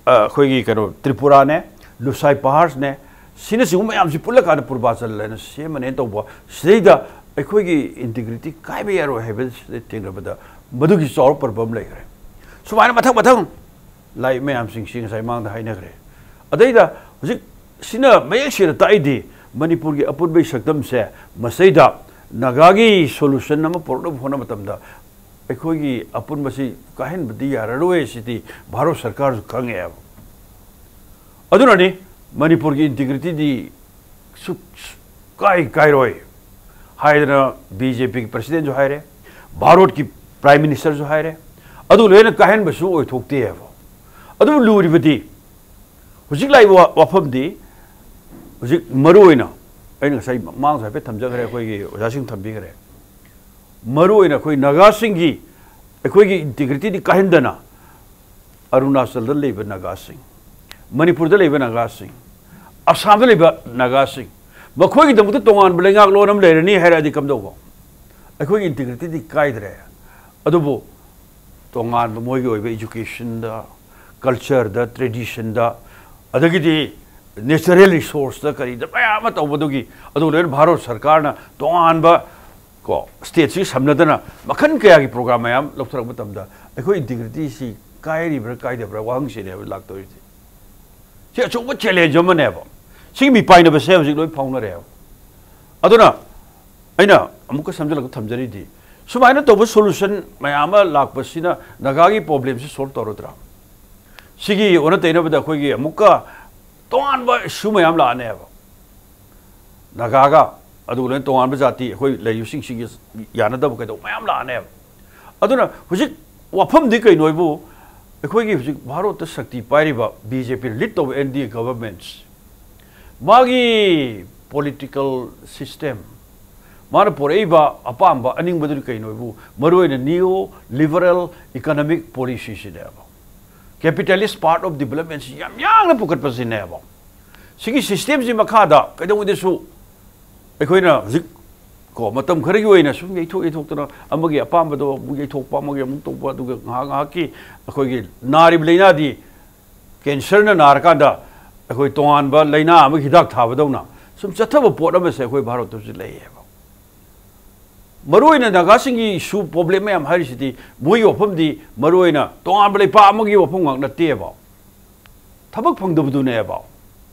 ꯑ, ꯑꯩꯈꯣꯏꯒꯤ ꯀꯩꯅꯣ ꯇ꯭ꯔꯤꯄꯨꯔꯥꯅꯦ, ꯂꯨꯁꯥꯏ ꯄꯍꯥꯔꯁꯅꯦ, ꯁꯤꯅꯆꯤꯡꯕ ꯃꯌꯥꯝꯁꯤ ꯄꯨꯜꯂꯀꯥꯟꯗ ꯄꯨꯔꯕꯥꯆꯜ ꯍꯥꯏꯅ ꯁꯦꯝꯃꯅꯦꯅ ꯇꯧꯕ ꯁꯤꯗꯩꯗ ꯑꯩꯈꯣꯏꯒꯤ ꯏꯟꯇꯤꯒ꯭ꯔꯤꯇꯤ ꯀꯥꯏꯕ ꯌꯥꯔꯣꯏ ꯍꯥꯏꯕꯁꯤꯗ ꯊꯦꯡꯅꯕꯗ ꯃꯗꯨꯒꯤ ꯆꯥꯎꯔ ꯄꯔꯕ ꯑꯃ ꯂꯩꯈ꯭ꯔꯦ꯫ ꯁꯨꯃꯥꯏꯅ ꯃꯊꯪ ꯃꯊꯪ ꯂꯥꯛꯏ ꯃꯌꯥꯝꯁꯤꯡꯁꯤ ꯉꯁꯥꯏ ꯃꯥꯡꯗ ꯍꯥꯏꯅꯈ꯭ꯔꯦ꯫ ꯑꯗꯩꯗ ꯍꯧꯖꯤꯛ ꯁꯤꯅ ꯃꯌꯦꯛ ꯁꯦꯡꯅ ꯇꯥꯛꯏꯗꯤ ꯃꯅꯤꯄꯨꯔꯒꯤ ꯑꯄꯨꯟꯕꯒꯤ ꯁꯛꯇꯝꯁꯦ ꯃꯁꯤꯗꯩꯗ ꯅꯥꯒꯥꯒꯤ ꯁꯣꯂꯨꯁꯟ ꯑꯃ ꯄꯨꯔꯛꯅꯕ ꯍꯣꯠꯅꯕ ꯃꯇꯝꯗ ꯑꯩꯈꯣꯏꯒꯤ ꯑꯄꯨꯟꯕꯁꯤ ꯀꯥꯏꯍꯟꯕꯗꯤ ꯌꯥꯔꯔꯣꯏ ꯁꯤꯗꯤ ꯚꯥꯔꯠ ꯁꯔꯀꯥꯔꯁꯨ ꯈꯪꯉꯦꯕ꯫ ꯑꯗꯨꯅꯅꯤ ꯃꯅꯤꯄꯨꯔꯒꯤ ꯏꯟꯇꯤꯒ꯭ꯔꯤꯇꯤꯗꯤ ꯁꯨꯛ ꯀꯥꯏ ꯀꯥꯏꯔꯣꯏ ꯍꯥꯏꯗꯅ ꯕꯤ ꯖꯦ ꯄꯤꯒꯤ ꯄ꯭ꯔꯁꯤꯗꯦꯟꯁꯨ ꯍꯥꯏꯔꯦ, ꯚꯥꯔꯠꯀꯤ ꯄ꯭ꯔꯥꯏꯝ ꯃꯤꯅꯤꯁꯇꯔꯁꯨ ꯍꯥꯏꯔꯦ꯫ ꯑꯗꯨ ꯂꯣꯏꯅ ꯀꯥꯏꯍꯟꯕꯁꯨ ꯑꯣꯏꯊꯣꯛꯇꯦ ꯍꯥꯏꯕ꯫ ꯑꯗꯨꯕꯨ ꯂꯨꯔꯤꯕꯗꯤ ꯍꯧꯖꯤꯛ ꯂꯥꯛꯏꯕ ꯋꯥ-, ꯋꯥꯐꯝꯗꯤ ꯍꯧꯖꯤꯛ ꯃꯔꯨ ꯑꯣꯏꯅ ꯑꯩꯅ ꯉꯁꯥꯏ ꯃꯃꯥꯡꯁꯨ ꯍꯥꯏꯐꯦꯠ ꯊꯝꯖꯈ꯭ꯔꯦ, ꯑꯩꯈꯣꯏꯒꯤ ꯑꯣꯖꯥꯁꯤꯡ ꯊꯝꯕꯤꯈ꯭ꯔꯦ꯫ ꯃꯔꯨ ꯑꯣꯏꯅ ꯑꯩꯈꯣꯏ ꯅꯥꯒꯥꯁꯤꯡꯒꯤ ꯑꯩꯈꯣꯏꯒꯤ ꯏꯟꯇꯤꯒ꯭ꯔꯤꯇꯤꯗꯤ ꯀꯥꯏꯍꯟꯗꯅ ꯑꯔꯨꯅꯥꯆꯜꯗ ꯂꯩꯕ ꯅꯥꯒꯥꯁꯤꯡ, ꯃꯅꯤꯄꯨꯔꯗ ꯂꯩꯕ ꯅꯥꯒꯥꯁꯤꯡ, ꯑꯁꯥꯝꯗ ꯂꯩꯕ ꯅꯥꯒꯥꯁꯤꯡ, ꯃꯈꯣꯏꯒꯤꯗꯃꯛꯇ ꯇꯣꯉꯥꯟꯕ ꯂꯩꯉꯥꯛꯂꯣꯟ ꯑꯃ ꯂꯩꯔꯅꯤ ꯍꯥꯏꯔꯛꯑꯗꯤ ꯀꯝꯗꯧꯕ? ꯑꯩꯈꯣꯏꯒꯤ ꯏꯟꯇꯤꯒ꯭ꯔꯤꯇꯤꯗꯤ ꯀꯥꯏꯗ꯭ꯔꯦ꯫ ꯑꯗꯨꯕꯨ ꯇꯣꯉꯥꯟꯕ ꯃꯣꯏꯒꯤ ꯑꯣꯏꯕ ꯏꯖꯨꯀꯦꯁꯟꯗ, ꯀꯜꯆꯔꯗ, ꯇ꯭ꯔꯦꯗꯤꯁꯟꯗ, ꯑꯗꯒꯤꯗꯤ ꯅꯦꯆꯔꯦꯜ ꯔꯤꯁꯣꯔꯁꯇ ꯀꯔꯤꯗ ꯃꯌꯥꯝ ꯑꯃ ꯇꯧꯕꯗꯨꯒꯤ, ꯑꯗꯨ ꯂꯣꯏꯅ ꯚꯥꯔꯠ ꯁꯔꯀꯥꯔꯅ ꯇꯣꯉꯥꯟꯕ ꯀꯣ, ꯁ꯭ꯇꯦꯠꯁꯤꯒ ꯁꯝꯅꯗꯅ ꯃꯈꯜ ꯀꯌꯥꯒꯤ ꯄ꯭ꯔꯣꯒ꯭ꯔꯥꯝ ꯃꯌꯥꯝ ꯂꯧꯊꯔꯛꯄ ꯃꯇꯝꯗ ꯑꯩꯈꯣꯏ ꯏꯟꯇꯤꯒ꯭ꯔꯤꯇꯤꯁꯤ ꯀꯥꯏꯔꯤꯕ꯭ꯔꯥ ꯀꯥꯏꯗꯕ꯭ꯔꯥ ꯋꯥꯍꯪꯁꯤꯅꯦꯕ ꯂꯥꯛꯇꯧꯔꯤꯁꯦ꯫ ꯁꯤ ꯑꯆꯧꯕ ꯆꯦꯂꯦꯟꯖ ꯑꯃꯅꯦꯕ꯫ ꯁꯤꯒꯤ ꯃꯤꯄꯥꯏꯅꯕꯁꯦ ꯍꯧꯖꯤꯛ ꯂꯣꯏ ꯐꯥꯎꯅꯔꯦꯕ꯫ ꯑꯗꯨꯅ ꯑꯩꯅ ꯑꯃꯨꯛꯀ ꯁꯝꯖꯜꯂꯒ ꯊꯝꯖꯔꯤꯗꯤ, ꯁꯨꯃꯥꯏꯅ ꯇꯧꯕ ꯁꯣꯂꯨꯁꯟ ꯃꯌꯥꯝ ꯑꯃ ꯂꯥꯛꯄꯁꯤꯅ ꯅꯥꯒꯥꯒꯤ ꯄ꯭ꯔꯣꯕ꯭ꯂꯦꯝꯁꯤ ꯁꯣꯜꯕ ꯇꯧꯔꯗ꯭ꯔꯥ? ꯁꯤꯒꯤ ꯑꯣꯟꯅ ꯇꯩꯅꯕꯗ ꯑꯩꯈꯣꯏꯒꯤ ꯑꯃꯨꯛꯀ ꯇꯣꯉꯥꯟꯕ ꯏꯁꯨ ꯃꯌꯥꯝ ꯂꯥꯛꯑꯅꯦꯕ꯫ ꯅꯥꯒꯥꯒ ꯑꯗꯨꯒ ꯂꯣꯏꯅ ꯇꯣꯉꯥꯟꯕ ꯖꯥꯇꯤ ꯑꯩꯈꯣꯏ ꯂꯩꯔꯤꯕꯁꯤꯡꯁꯤꯒꯤ ꯌꯥꯅꯗꯕ ꯀꯩꯗꯧꯕ ꯃꯌꯥꯝ ꯂꯥꯛꯑꯅꯦꯕ꯫ ꯑꯗꯨꯅ ꯍꯧꯖꯤꯛ ꯋꯥꯐꯝꯗꯤ ꯀꯩꯅꯣ ꯍꯥꯏꯕꯨ, ꯑꯩꯈꯣꯏꯒꯤ ꯍꯧꯖꯤꯛ ꯚꯥꯔꯠꯇ ꯁꯛꯇꯤ ꯄꯥꯏꯔꯤꯕ ꯕꯤ ꯖꯦ ꯄꯤ ꯂꯤꯗ ꯇꯧꯕ ꯑꯦꯟ ꯗꯤ ꯑꯦ ꯒꯚꯔꯟꯃꯦꯟꯠꯁ, ꯃꯥꯒꯤ ꯄꯣꯂꯤꯇꯤꯀꯦꯜ ꯁꯤꯁꯇꯦꯝ, ꯃꯥꯅ ꯄꯨꯔꯛꯏꯕ ꯑꯄꯥꯝꯕ ꯑꯅꯤꯡꯕꯗꯨꯗꯤ ꯀꯩꯅꯣ ꯍꯥꯏꯕꯨ, ꯃꯔꯨꯑꯣꯏꯅ ꯅꯤꯑꯣ ꯂꯤꯕꯔꯦꯜ ꯏꯀꯣꯅꯣꯃꯤꯛ ꯄꯣꯂꯤꯁꯤꯁꯤꯅꯦꯕ꯫ ꯀꯦꯄꯤꯇꯦꯂꯤꯁ ꯄꯥꯊ ꯑꯣꯐ ꯗꯤꯕꯂꯞꯃꯦꯟꯠꯁꯤ ꯌꯥꯝ ꯌꯥꯡꯅ ꯄꯨꯈꯠꯄꯁꯤꯅꯦꯕ꯫ ꯁꯤꯒꯤ ꯁꯤꯁꯇꯦꯝꯁꯤ ꯃꯈꯥꯗ ꯀꯩꯗꯧꯉꯩꯗꯁꯨ ꯑꯩꯈꯣꯏꯅ ꯍꯧꯖꯤꯛ ꯀꯣ ꯃꯇꯝ ꯈꯔꯒꯤ ꯑꯣꯏꯅ ꯁꯨꯝ ꯌꯩꯊꯣꯛ ꯌꯩꯊꯣꯛꯇꯅ ꯑꯃꯒꯤ ꯑꯄꯥꯝꯕꯗꯣ ꯑꯃꯨꯛ ꯌꯩꯊꯣꯛꯄ, ꯑꯃꯒꯤ ꯑꯃꯨꯛ ꯇꯧꯕ, ꯑꯗꯨꯒ ꯉꯥꯏꯍꯥꯛ ꯉꯥꯏꯍꯥꯛꯀꯤ ꯑꯩꯈꯣꯏꯒꯤ ꯅꯥꯔꯤꯕ ꯂꯥꯏꯅꯥꯗꯤ ꯀꯦꯟꯁꯔꯅ ꯅꯥꯔꯀꯥꯟꯗ ꯑꯩꯈꯣꯏ ꯇꯣꯉꯥꯟꯕ ꯂꯥꯏꯅꯥ ꯑꯃꯒꯤ ꯍꯤꯗꯥꯛ ꯊꯥꯕꯗꯧꯅ ꯁꯨꯝ ꯆꯠꯊꯕ ꯄꯣꯠ ꯑꯃꯁꯦ ꯑꯩꯈꯣꯏ ꯚꯥꯔꯠꯇꯁꯨ ꯂꯩꯌꯦꯕ꯫ ꯃꯔꯨꯑꯣꯏꯅ ꯅꯥꯒꯥꯁꯤꯡꯒꯤ ꯏꯁꯨ ꯄ꯭ꯔꯣꯕ꯭ꯂꯦꯝ ꯃꯌꯥꯝ ꯍꯥꯏꯔꯤꯁꯤꯗꯤ ꯃꯣꯏꯒꯤ ꯋꯥꯐꯝꯗꯤ ꯃꯔꯨꯑꯣꯏꯅ ꯇꯣꯉꯥꯟꯕ ꯂꯩꯄꯥꯛ ꯑꯃꯒꯤ ꯋꯥꯐꯝ ꯉꯥꯛ ꯅꯠꯇꯦꯕ꯫ ꯊꯕꯛ ꯐꯪꯗꯕꯗꯨꯅꯦꯕ꯫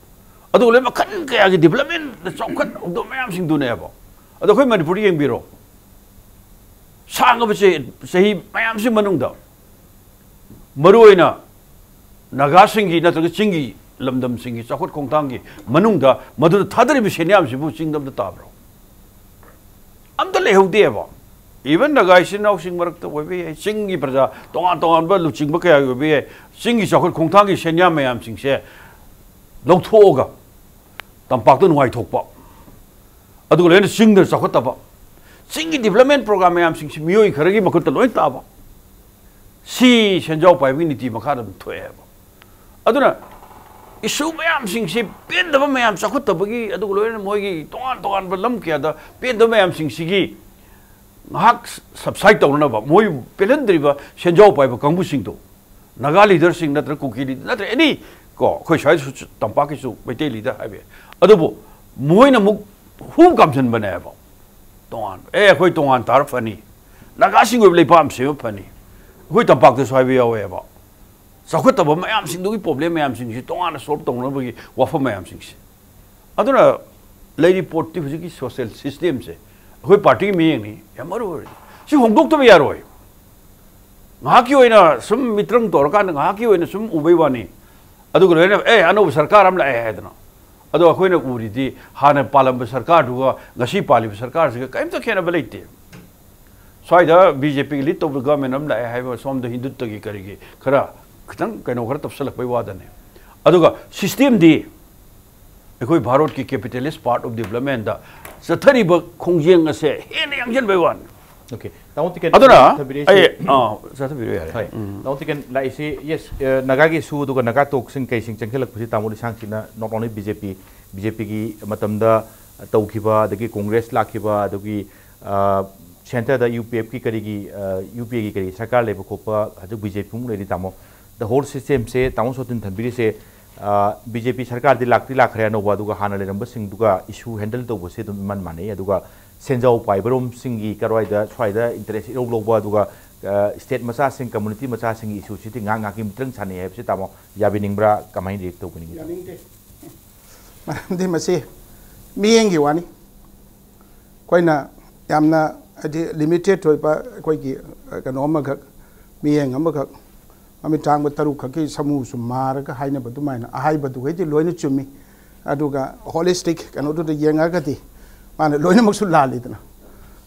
ꯑꯗꯨꯒ ꯂꯣꯏ ꯃꯈꯜ ꯀꯌꯥꯒꯤ ꯗꯤꯕꯂꯞꯃꯦꯟꯗ ꯆꯥꯎꯈꯠ ꯍꯧꯗꯕ ꯃꯌꯥꯝꯁꯤꯡꯗꯨꯅꯦꯕ꯫ ꯑꯗꯣ ꯑꯩꯈꯣꯏ ꯃꯅꯤꯄꯨꯔꯗ ꯌꯦꯡꯕꯤꯔꯣ, ꯁꯥꯡꯉꯕ ꯆꯍꯤ, ꯆꯍꯤ ꯃꯌꯥꯝꯁꯤ ꯃꯅꯨꯡꯗ ꯃꯔꯨꯑꯣꯏꯅ ꯅꯥꯒꯥꯁꯤꯡꯒꯤ ꯅꯠꯇ꯭ꯔꯒ ꯆꯤꯡꯒꯤ ꯂꯝꯗꯝꯁꯤꯡꯒꯤ ꯆꯥꯎꯈꯠ ꯈꯣꯡꯊꯥꯡꯒꯤ ꯃꯅꯨꯡꯗ ꯃꯗꯨꯗ ꯊꯥꯗꯔꯤꯕ ꯁꯦꯟꯌꯥꯝꯁꯤꯕꯨ ꯆꯤꯡꯗ ꯑꯝꯇ ꯇꯥꯕ꯭ꯔꯣ? ꯑꯝꯇ ꯂꯩꯍꯧꯗꯦꯕ꯫ ꯏꯚꯟ ꯅꯥꯒꯥ ꯏꯆꯤꯟ ꯏꯅꯥꯎꯁꯤꯡ ꯃꯔꯛꯇ ꯑꯣꯏꯕ ꯌꯥꯏ, ꯆꯤꯡꯒꯤ ꯄ꯭ꯔꯖꯥ ꯇꯣꯉꯥꯟ ꯇꯣꯉꯥꯟꯕ ꯂꯨꯆꯤꯡꯕ ꯀꯌꯥꯒꯤ ꯑꯣꯏꯕ ꯌꯥꯏ, ꯆꯤꯡꯒꯤ ꯆꯥꯎꯈꯠ ꯈꯣꯡꯊꯥꯡꯒꯤ ꯁꯦꯟꯌꯥꯝ ꯃꯌꯥꯝꯁꯤꯡꯁꯦ ꯂꯧꯊꯣꯛꯑꯒ ꯇꯝꯄꯥꯛꯇ ꯅꯨꯡꯉꯥꯏꯊꯣꯛꯄ, ꯑꯗꯨꯒ ꯂꯣꯏꯅ ꯆꯤꯡꯗ ꯆꯥꯎꯈꯠꯇꯕ, ꯆꯤꯡꯒꯤ ꯗꯤꯕꯂꯞꯃꯦꯟ ꯄ꯭ꯔꯣꯒ꯭ꯔꯥꯝ ꯃꯌꯥꯝꯁꯤꯡꯁꯤ ꯃꯤꯑꯣꯏ ꯈꯔꯒꯤ ꯃꯈꯨꯠꯇ ꯂꯣꯏ ꯇꯥꯕ, ꯁꯤ ꯁꯦꯟꯖꯥꯎ ꯄꯥꯏꯕꯒꯤ ꯅꯤꯇꯤ ꯃꯈꯥꯗ ꯑꯗꯨꯝ ꯊꯣꯛꯑꯦꯕ꯫ ꯑꯗꯨꯅ ꯏꯁꯨ ꯃꯌꯥꯝꯁꯤꯡꯁꯤ ꯄꯦꯟꯗꯕ ꯃꯌꯥꯝ ꯆꯥꯎꯈꯠꯇꯕꯒꯤ, ꯑꯗꯨꯒ ꯂꯣꯏꯅꯅ ꯃꯣꯏꯒꯤ ꯇꯣꯉꯥꯟ ꯇꯣꯉꯥꯟꯕ ꯂꯝ ꯀꯌꯥꯗ ꯄꯦꯟꯗꯕ ꯃꯌꯥꯝꯁꯤꯡꯁꯤꯒꯤ ꯉꯥꯏꯍꯥꯛ ꯁꯕꯁꯥꯏꯠ ꯇꯧꯅꯅꯕ, ꯃꯣꯏ ꯄꯦꯜꯍꯟꯗ꯭ꯔꯤꯕ ꯁꯦꯟꯖꯥꯎ ꯄꯥꯏꯕ ꯀꯥꯡꯕꯨꯁꯤꯡꯗꯣ, ꯅꯥꯒꯥ ꯂꯤꯗꯔꯁꯤꯡ ꯅꯠꯇ꯭ꯔ ꯀꯨꯀꯤ ꯂꯤꯗꯔ ꯅꯠꯇ꯭ꯔ ꯑꯦꯅꯤ ꯀꯣ, ꯑꯩꯈꯣꯏ ꯁ꯭ꯋꯥꯏꯗꯁꯨ ꯇꯝꯄꯥꯛꯀꯤꯁꯨ ꯃꯩꯇꯩ ꯂꯤꯗꯔ ꯍꯥꯏꯕ ꯌꯥꯏ, ꯑꯗꯨꯕꯨ ꯃꯣꯏꯅ ꯑꯃꯨꯛ ꯍꯨ ꯀꯥꯝꯁꯤꯟꯕꯅꯦꯕ꯫ ꯇꯣꯉꯥꯟꯕ, ꯑꯦ, ꯑꯩꯈꯣꯏ ꯇꯣꯉꯥꯟ ꯇꯥꯔ ꯐꯅꯤ, ꯅꯥꯒꯥꯁꯤꯡꯒꯤ ꯑꯣꯏꯕ ꯂꯩꯄꯥꯛ ꯑꯃ ꯁꯦꯝꯕ ꯐꯅꯤ꯫ ꯑꯩꯈꯣꯏ ꯇꯝꯄꯥꯛꯇꯁꯨ ꯍꯥꯏꯕ ꯌꯥꯎꯋꯦꯕ꯫ ꯆꯥꯎꯈꯠꯇꯕ ꯃꯌꯥꯝꯁꯤꯡꯗꯨꯒꯤ ꯄ꯭ꯔꯣꯕ꯭ꯂꯦꯝ ꯃꯌꯥꯝꯁꯤꯡꯁꯤ ꯇꯣꯉꯥꯟꯅ ꯁꯣꯜꯕ ꯇꯧꯅꯕꯒꯤ ꯋꯥꯐꯝ ꯃꯌꯥꯝꯁꯤꯡꯁꯦ꯫ ꯑꯗꯨꯅ ꯂꯩꯔꯤ ꯄꯣꯠꯇꯤ ꯍꯧꯖꯤꯛꯀꯤ ꯁꯣꯁꯤꯌꯦꯜ ꯁꯤꯁꯇꯦꯝꯁꯦ ꯑꯩꯈꯣꯏ ꯄꯥꯔꯇꯤꯒꯤ ꯃꯤꯠꯌꯦꯡꯅꯤ ꯌꯥꯝ ꯃꯔꯨ ꯑꯣꯏꯔꯤ꯫ ꯁꯤ ꯍꯣꯡꯗꯣꯛꯇꯕ ꯌꯥꯔꯣꯏ꯫ ꯉꯥꯏꯍꯥꯛꯀꯤ ꯑꯣꯏꯅ ꯁꯨꯝ ꯃꯤꯇ꯭ꯔꯪ ꯇꯧꯔꯀꯥꯟꯗ ꯉꯥꯏꯍꯥꯛꯀꯤ ꯑꯣꯏꯅ ꯁꯨꯝ ꯎꯕꯩ ꯋꯥꯅꯤ꯫ ꯑꯗꯨꯒ ꯂꯣꯏꯅ, "ꯑꯦ, ꯑꯅꯧꯕ ꯁꯔꯀꯥꯔ ꯑꯃ ꯂꯥꯛꯑꯦ" ꯍꯥꯏꯗꯅ, ꯑꯗꯣ ꯑꯩꯈꯣꯏꯅ ꯎꯔꯤꯗꯤ ꯍꯥꯟꯅ ꯄꯥꯜꯂꯝꯕ ꯁꯔꯀꯥꯔꯗꯨꯒ ꯉꯁꯤ ꯄꯥꯜꯂꯤꯕ ꯁꯔꯀꯥꯔꯁꯤꯒ ꯀꯔꯤꯝꯇ ꯈꯦꯠꯅꯕ ꯂꯩꯇꯦ꯫ ꯁ꯭ꯋꯥꯏꯗ ꯕꯤ ꯖꯦ ꯄꯤꯒꯤ ꯂꯤꯠ ꯇꯧꯕ ꯒꯚꯔꯟꯃꯦꯟ ꯑꯃ ꯂꯥꯛꯑꯦ ꯍꯥꯏꯕ, ꯁꯣꯝꯗ ꯍꯤꯟꯗꯨꯠꯇꯒꯤ ꯀꯔꯤꯒꯤ ꯈꯔ ꯈꯤꯇꯪ ꯀꯩꯅꯣ ꯈꯔ ꯇꯞꯁꯜꯂꯛꯄꯩ ꯋꯥꯗꯅꯦ꯫ ꯑꯗꯨꯒ ꯁꯤꯁꯇꯦꯝꯗꯤ ꯑꯩꯈꯣꯏ ꯚꯥꯔꯠꯀꯤ ꯀꯦꯄꯤꯇꯦꯂꯤꯁ ꯄꯥꯔꯠ ꯑꯣꯐ ꯗꯤꯕꯂꯞꯃꯦꯟꯗ ꯆꯠꯊꯔꯤꯕ ꯈꯣꯡꯖꯦꯜ ꯑꯁꯦ ꯍꯦꯟꯅ ꯌꯥꯡꯁꯤꯟꯕꯩ ꯋꯥꯅꯤ꯫ ꯑꯣꯀꯦ, ꯇꯥꯃꯣ ꯇꯤꯀꯦꯟ ꯑꯗꯨꯅ ꯊꯝꯕꯤꯔꯛꯏꯁꯤ ꯑꯩ ꯑꯥ, ꯆꯠꯊꯕꯤꯔꯣ ꯌꯥꯔꯦ꯫ ꯍꯣꯏ, ꯎꯝ꯫ ꯇꯥꯃꯣ ꯇꯤꯀꯦꯟ ꯂꯥꯛꯏꯁꯤ, ꯌꯦꯁ, ꯅꯥꯒꯥꯒꯤ ꯏꯁꯨ ꯑꯗꯨꯒ ꯅꯥꯒꯥ ꯇꯣꯛꯁꯤꯡ ꯀꯩꯁꯤꯡ ꯆꯪꯁꯤꯜꯂꯛꯄꯁꯤ ꯇꯥꯃꯣ ꯂꯤꯁꯥꯡꯁꯤꯅ not only B J P, B J ꯄꯤꯒꯤ ꯃꯇꯝꯗ ꯇꯧꯈꯤꯕ, ꯑꯗꯒꯤ ꯀꯣꯡꯒ꯭ꯔꯦꯁ ꯂꯥꯛꯈꯤꯕ, ꯑꯗꯨꯒꯤ ꯁꯦꯟꯇꯔꯗ ꯌꯨ ꯄꯤ ꯑꯦꯐꯀꯤ ꯀꯔꯤꯒꯤ, ꯌꯨ ꯄꯤ ꯑꯦꯒꯤ ꯀꯔꯤ ꯁꯔꯀꯥꯔ ꯂꯩꯕ ꯈꯣꯠꯄ, ꯍꯧꯖꯤꯛ ꯕꯤ ꯖꯦ ꯄꯤꯃꯨꯛ ꯂꯩꯔꯤ ꯇꯥꯃꯣ꯫ The whole systemꯁꯦ ꯇꯥꯃꯣ ꯁꯣꯇꯤꯟ ꯊꯝꯕꯤꯔꯤꯁꯦ, ꯕꯤ ꯖꯦ ꯄꯤ ꯁꯔꯀꯥꯔꯗꯤ ꯂꯥꯛꯇꯤ ꯂꯥꯛꯈ꯭ꯔꯦ ꯑꯅꯧꯕ, ꯑꯗꯨꯒ ꯍꯥꯟꯅ ꯂꯩꯔꯝꯕꯁꯤꯡꯗꯨꯒ ꯏꯁꯨ ꯍꯦꯟꯗꯜ ꯇꯧꯕꯁꯦ ꯑꯗꯨꯝ ꯏꯃꯥꯟ ꯃꯥꯟꯅꯩ꯫ ꯑꯗꯨꯒ ꯁꯦꯟꯖꯥꯎ ꯄꯥꯏꯕꯔꯣꯝꯁꯤꯡꯒꯤ ꯀꯔꯋꯥꯏꯗ ꯁ꯭ꯋꯥꯏꯗ ꯏꯟꯇꯔꯦꯁ ꯏꯔꯧ ꯂꯧꯕ, ꯑꯗꯨꯒ ꯁ꯭ꯇꯦꯠ ꯃꯆꯥꯁꯤꯡ, ꯀꯝꯃꯨꯅꯤꯇꯤ ꯃꯆꯥꯁꯤꯡꯒꯤ ꯏꯁꯨꯁꯤꯗꯤ ꯉꯥꯏꯍꯥꯛ ꯉꯥꯏꯍꯥꯛꯀꯤ ꯃꯤꯇ꯭ꯔꯪ ꯁꯥꯟꯅꯩ ꯍꯥꯏꯕꯁꯤ ꯇꯥꯃꯣ ꯌꯥꯕꯤꯅꯤꯡꯕ꯭ꯔꯥ? ꯀꯃꯥꯏꯅ ꯔꯤꯌꯦꯛ ꯇꯧꯕꯤꯅꯤꯡꯉꯤ? ꯌꯥꯅꯤꯡꯗꯦ꯫ ꯃꯔꯝꯗꯤ ꯃꯁꯤ ꯃꯤꯠꯌꯦꯡꯒꯤ ꯋꯥꯅꯤ꯫ ꯑꯩꯈꯣꯏꯅ ꯌꯥꯝꯅ ꯍꯥꯏꯗꯤ ꯂꯤꯃꯤꯇꯦꯠ ꯑꯣꯏꯕ ꯑꯩꯈꯣꯏꯒꯤ ꯀꯩꯅꯣ ꯑꯃꯈꯛ, ꯃꯤꯠꯌꯦꯡ ꯑꯃꯈꯛ, ꯃꯃꯤꯠ ꯇꯥꯡꯕ ꯇꯔꯨꯛ ꯈꯛꯀꯤ ꯁꯃꯨꯁꯨ ꯃꯥꯔꯒ ꯍꯥꯏꯅꯕ ꯑꯗꯨꯃꯥꯏꯅ ꯑꯍꯥꯏꯕꯗꯨꯈꯩꯗꯤ ꯂꯣꯏꯅ ꯆꯨꯝꯃꯤ꯫ ꯑꯗꯨꯒ ꯍꯣꯂꯤꯁꯇꯤꯛ ꯀꯩꯅꯣꯗꯨꯗ ꯌꯦꯡꯉꯒꯗꯤ ꯃꯥꯅ ꯂꯣꯏꯅꯃꯛꯁꯨ ꯂꯥꯜꯂꯤꯗꯅ꯫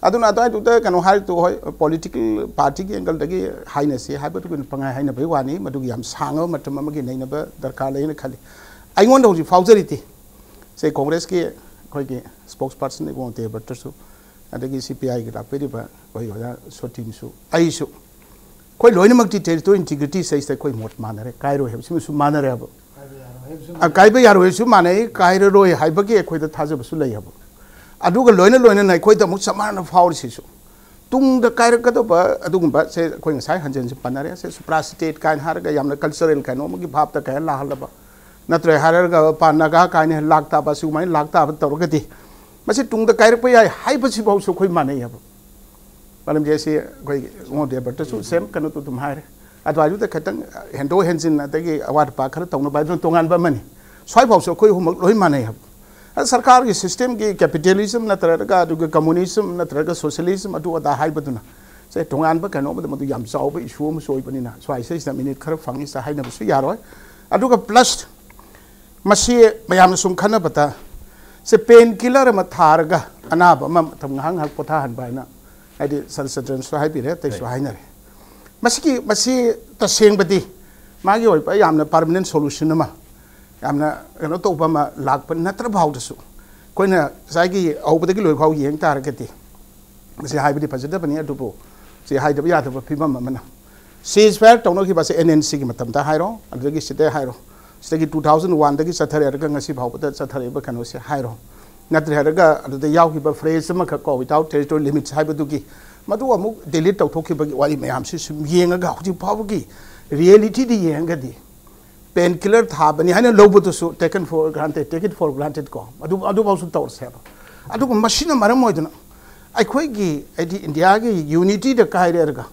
ꯑꯗꯨꯅ ꯑꯗꯨꯋꯥꯏꯗꯨꯗ ꯀꯩꯅꯣ ꯍꯥꯏꯔꯤꯗꯨ ꯍꯣꯏ, ꯄꯣꯂꯤꯇꯤꯀꯦꯜ ꯄꯥꯔꯇꯤꯒꯤ ꯑꯦꯡꯒꯜꯗꯒꯤ ꯍꯥꯏꯅꯁꯤ ꯍꯥꯏꯕꯗꯨꯒꯤ ꯄꯪꯍꯥꯏ ꯍꯥꯏꯅꯕꯒꯤ ꯋꯥꯅꯤ꯫ ꯃꯗꯨꯒꯤ ꯌꯥꯝ ꯁꯥꯡꯉꯕ ꯃꯇꯝ ꯑꯃꯒꯤ ꯅꯩꯅꯕ ꯗꯔꯀꯥꯔ ꯂꯩꯅ ꯈꯜꯂꯤ꯫ ꯑꯩꯉꯣꯟꯗ ꯍꯧꯖꯤꯛ ꯐꯥꯎꯖꯔꯤꯗꯤ ꯁꯦ, ꯀꯣꯡꯒ꯭ꯔꯦꯁꯀꯤ ꯑꯩꯈꯣꯏꯒꯤ ꯁ꯭ꯄꯣꯛꯁ ꯄꯥꯔꯁꯟ ꯏꯕꯨꯡꯉꯣ ꯗꯦꯕ꯭ꯔꯠꯇꯁꯨ, ꯑꯗꯒꯤ ꯁꯤ ꯄꯤ ꯑꯥꯏꯒꯤ ꯂꯥꯛꯄꯤꯔꯤꯕ ꯑꯩꯈꯣꯏ ꯑꯣꯖꯥ ꯁꯣꯇꯤꯟꯁꯨ, ꯑꯩꯁꯨ, ꯑꯩꯈꯣꯏ ꯂꯣꯏꯅꯃꯛꯇꯤ ꯇꯦꯔꯤꯇꯣꯔꯤ ꯏꯟꯇꯤꯒ꯭ꯔꯤꯇꯤ ꯁꯤꯗꯩꯁꯤꯗ ꯑꯩꯈꯣꯏ ꯃꯣꯠ ꯃꯥꯟꯅꯔꯦ, ꯀꯥꯏꯔꯣꯏ ꯍꯥꯏꯕꯁꯤꯃꯁꯨ ꯃꯥꯟꯅꯔꯦ ꯍꯥꯏꯕ꯫ ꯑ, ꯀꯥꯏꯕ ꯌꯥꯔꯣꯏꯁꯨ ꯃꯥꯟꯅꯩ, ꯀꯥꯏꯔꯔꯣꯏ ꯍꯥꯏꯕꯒꯤ ꯑꯩꯈꯣꯏꯗ ꯊꯥꯖꯕꯁꯨ ꯂꯩ ꯍꯥꯏꯕ꯫ ꯑꯗꯨꯒ ꯂꯣꯏꯅ ꯂꯣꯏꯅꯅ ꯑꯩꯈꯣꯏꯗ ꯑꯃꯨꯛ ꯆꯞ ꯃꯥꯟꯅꯅ ꯐꯥꯎꯔꯤꯁꯤꯁꯨ, ꯇꯨꯡꯗ ꯀꯥꯏꯔꯛꯀꯗꯕ ꯑꯗꯨꯒꯨꯝꯕ ꯁꯦ ꯑꯩꯈꯣꯏ ꯉꯁꯥꯏ ꯍꯟꯖꯤꯟ ꯍꯟꯖꯤꯟ ꯄꯟꯅꯔꯦ꯫ ꯁꯦ ꯁꯨꯄ꯭ꯔꯥ ꯁ꯭ꯇꯦꯠ ꯀꯥꯏꯅ ꯍꯥꯏꯔꯒ ꯌꯥꯝꯅ ꯀꯜꯆꯔꯦꯜ ꯀꯩꯅꯣ ꯑꯃꯒꯤ ꯚꯥꯞꯇ ꯀꯩꯅꯣ ꯂꯥꯛꯍꯜꯂꯕ, ꯅꯠꯇ꯭ꯔꯦ ꯍꯥꯏꯔꯒ ꯄꯥ ꯅꯥꯒꯥ ꯀꯥꯏꯅ ꯂꯥꯛꯇꯥꯕ, ꯁꯤꯒꯨꯃꯥꯏꯅ ꯂꯥꯛꯇꯥꯕ ꯇꯧꯔꯒꯗꯤ ꯃꯁꯤ ꯇꯨꯡꯗ ꯀꯥꯏꯔꯛꯄ ꯌꯥꯏ ꯍꯥꯏꯕꯁꯤꯐꯥꯎꯁꯨ ꯑꯩꯈꯣꯏ ꯃꯥꯟꯅꯩ ꯍꯥꯏꯕ꯫ ꯃꯔꯝꯗꯤ ꯑꯁꯤ ꯑꯩꯈꯣꯏ ꯏꯕꯨꯡꯉꯣ ꯗꯦꯕꯔꯠꯇꯁꯨ ꯁꯦꯝ ꯀꯩꯅꯣꯗꯨ ꯑꯗꯨꯝ ꯍꯥꯏꯔꯦ꯫ ꯑꯗꯨꯋꯥꯏꯗꯨꯗ ꯈꯤꯇꯪ ꯍꯦꯟꯗꯣꯛ ꯍꯦꯟꯖꯤꯟ ꯑꯗꯒꯤ ꯑꯋꯥꯠ ꯑꯄꯥ ꯈꯔ ꯇꯧꯅꯕ ꯍꯥꯏꯗꯨꯅ ꯇꯣꯉꯥꯟꯕ ꯑꯃꯅꯤ꯫ ꯁ꯭ꯋꯥꯏꯐꯥꯎꯁꯨ ꯑꯩꯈꯣꯏ ꯑꯍꯨꯝꯃꯛ ꯂꯣꯏ ꯃꯥꯟꯅꯩ ꯍꯥꯏꯕ꯫ ꯑꯗ ꯁꯔꯀꯥꯔꯒꯤ ꯁꯤꯁꯇꯦꯝꯒꯤ ꯀꯦꯄꯤꯇꯦꯂꯤꯖꯝ ꯅꯠꯇ꯭ꯔꯒ ꯑꯗꯨꯒ ꯀꯝꯃꯨꯅꯤꯖꯝ ꯅꯠꯇ꯭ꯔꯒ ꯁꯣꯁꯤꯌꯦꯂꯤꯖꯝ ꯑꯗꯨ ꯑꯗꯥ ꯍꯥꯏꯕꯗꯨꯅ ꯁꯦ ꯇꯣꯉꯥꯟꯕ ꯀꯩꯅꯣ ꯑꯃꯗ ꯃꯗꯨ ꯌꯥꯝ ꯆꯥꯎꯕ ꯏꯁꯨ ꯑꯃꯁꯨ ꯑꯣꯏꯕꯅꯤꯅ ꯁ꯭ꯋꯥꯏꯁꯤꯗꯩꯁꯤꯗ ꯃꯤꯅꯤꯠ ꯈꯔ ꯐꯪꯉꯤꯁꯤꯗ ꯍꯥꯏꯅꯕꯁꯨ ꯌꯥꯔꯣꯏ꯫ ꯑꯗꯨꯒ ꯄ꯭ꯂꯁ ꯃꯁꯤ ꯃꯌꯥꯝꯅ ꯁꯨꯝ ꯈꯟꯅꯕꯗ, ꯁꯦ, ꯄꯦꯟ ꯀꯤꯂꯔ ꯑꯃ ꯊꯥꯔꯒ ꯑꯅꯥꯕ ꯑꯃ ꯃꯇꯝ ꯉꯥꯏꯍꯥꯛ ꯉꯥꯏꯍꯥꯛ ꯄꯣꯊꯥꯍꯟꯕ ꯍꯥꯏꯅ, ꯍꯥꯏꯗꯤ, ꯁꯟ ꯁꯗ꯭ꯔꯟꯁꯨ ꯍꯥꯏꯕꯤꯔꯦ, ꯑꯇꯩꯁꯨ ꯍꯥꯏꯅꯔꯦ꯫ ꯃꯁꯤꯒꯤ, ꯃꯁꯤ ꯇꯁꯦꯡꯕꯗꯤ ꯃꯥꯒꯤ ꯑꯣꯏꯕ ꯌꯥꯝꯅ ꯄꯥꯔꯃꯅꯦꯟ ꯁꯣꯂꯨꯁꯟ ꯑꯃ, ꯌꯥꯝꯅ ꯀꯩꯅꯣ ꯇꯧꯕ ꯑꯃ ꯂꯥꯛꯄ ꯅꯠꯇ꯭ꯔ ꯐꯥꯎꯗꯁꯨ, ꯑꯩꯈꯣꯏꯅ ꯉꯁꯥꯏꯒꯤ ꯍꯧꯕꯗꯒꯤ ꯂꯣꯏ ꯐꯥꯎ ꯌꯦꯡ ꯇꯥꯔꯒꯗꯤ, ꯃꯁꯤ ꯍꯥꯏꯕꯗꯤ ꯐꯖꯗꯕꯅꯤ, ꯑꯗꯨꯕꯨ ꯁꯤ ꯍꯥꯏꯗꯕ ꯌꯥꯗꯕ ꯐꯤꯕꯝ ꯑꯃꯅ, ꯁꯤꯖ ꯐꯥꯌꯔ ꯇꯧꯅꯈꯤꯕꯁꯦ ꯑꯦꯟ ꯑꯦꯟ ꯁꯤꯒꯤ ꯃꯇꯝꯗ ꯍꯥꯏꯔꯣ, ꯑꯗꯨꯗꯒꯤ ꯁꯤꯗ ꯍꯥꯏꯔꯣ, ꯁꯤꯗꯒꯤ ꯇꯨ ꯊꯥꯎꯖꯟ ꯋꯥꯟꯗꯒꯤ ꯆꯠꯊꯔꯛꯑꯒ ꯉꯁꯤ ꯐꯥꯎꯕꯗ ꯆꯠꯊꯔꯛꯏꯕ ꯀꯩꯅꯣꯁꯦ ꯍꯥꯏꯔꯣ, ꯅꯠꯇ꯭ꯔꯒ ꯑꯗꯨꯗ ꯌꯥꯎꯈꯤꯕ ꯐ꯭ꯔꯦꯖ ꯑꯃꯈꯛ ꯀꯣ, without territory limits ꯍꯥꯏꯕꯗꯨꯒꯤ, ꯃꯗꯨ ꯑꯃꯨꯛ ꯗꯤꯂꯤꯠ ꯇꯧꯊꯣꯛꯈꯤꯕꯒꯤ ꯋꯥꯔꯤ ꯃꯌꯥꯝꯁꯤ ꯁꯨꯝ ꯌꯦꯡꯉꯒ, ꯍꯧꯖꯤꯛ ꯐꯥꯎꯕꯒꯤ ꯔꯤꯌꯦꯂꯤꯇꯤꯗ ꯌꯦꯡꯉꯒꯗꯤ, ꯄꯦꯟ ꯀꯤꯂꯔ ꯊꯥꯕꯅꯤ ꯍꯥꯏꯅ ꯂꯧꯕꯗꯨꯁꯨ taken for granted, take it for granted ꯀꯣ, ꯑꯗꯨ, ꯑꯗꯨꯐꯥꯎꯁꯨ ꯇꯧꯔꯁꯦꯕ꯫ ꯑꯗꯨꯒ ꯃꯁꯤꯅ ꯃꯔꯝ ꯑꯣꯏꯗꯨꯅ ꯑꯩꯈꯣꯏꯒꯤ, ꯍꯥꯏꯗꯤ, ꯏꯟꯗꯤꯌꯥꯒꯤ ꯌꯨꯅꯤꯇꯤꯗ ꯀꯥꯏꯔꯦꯔꯒ,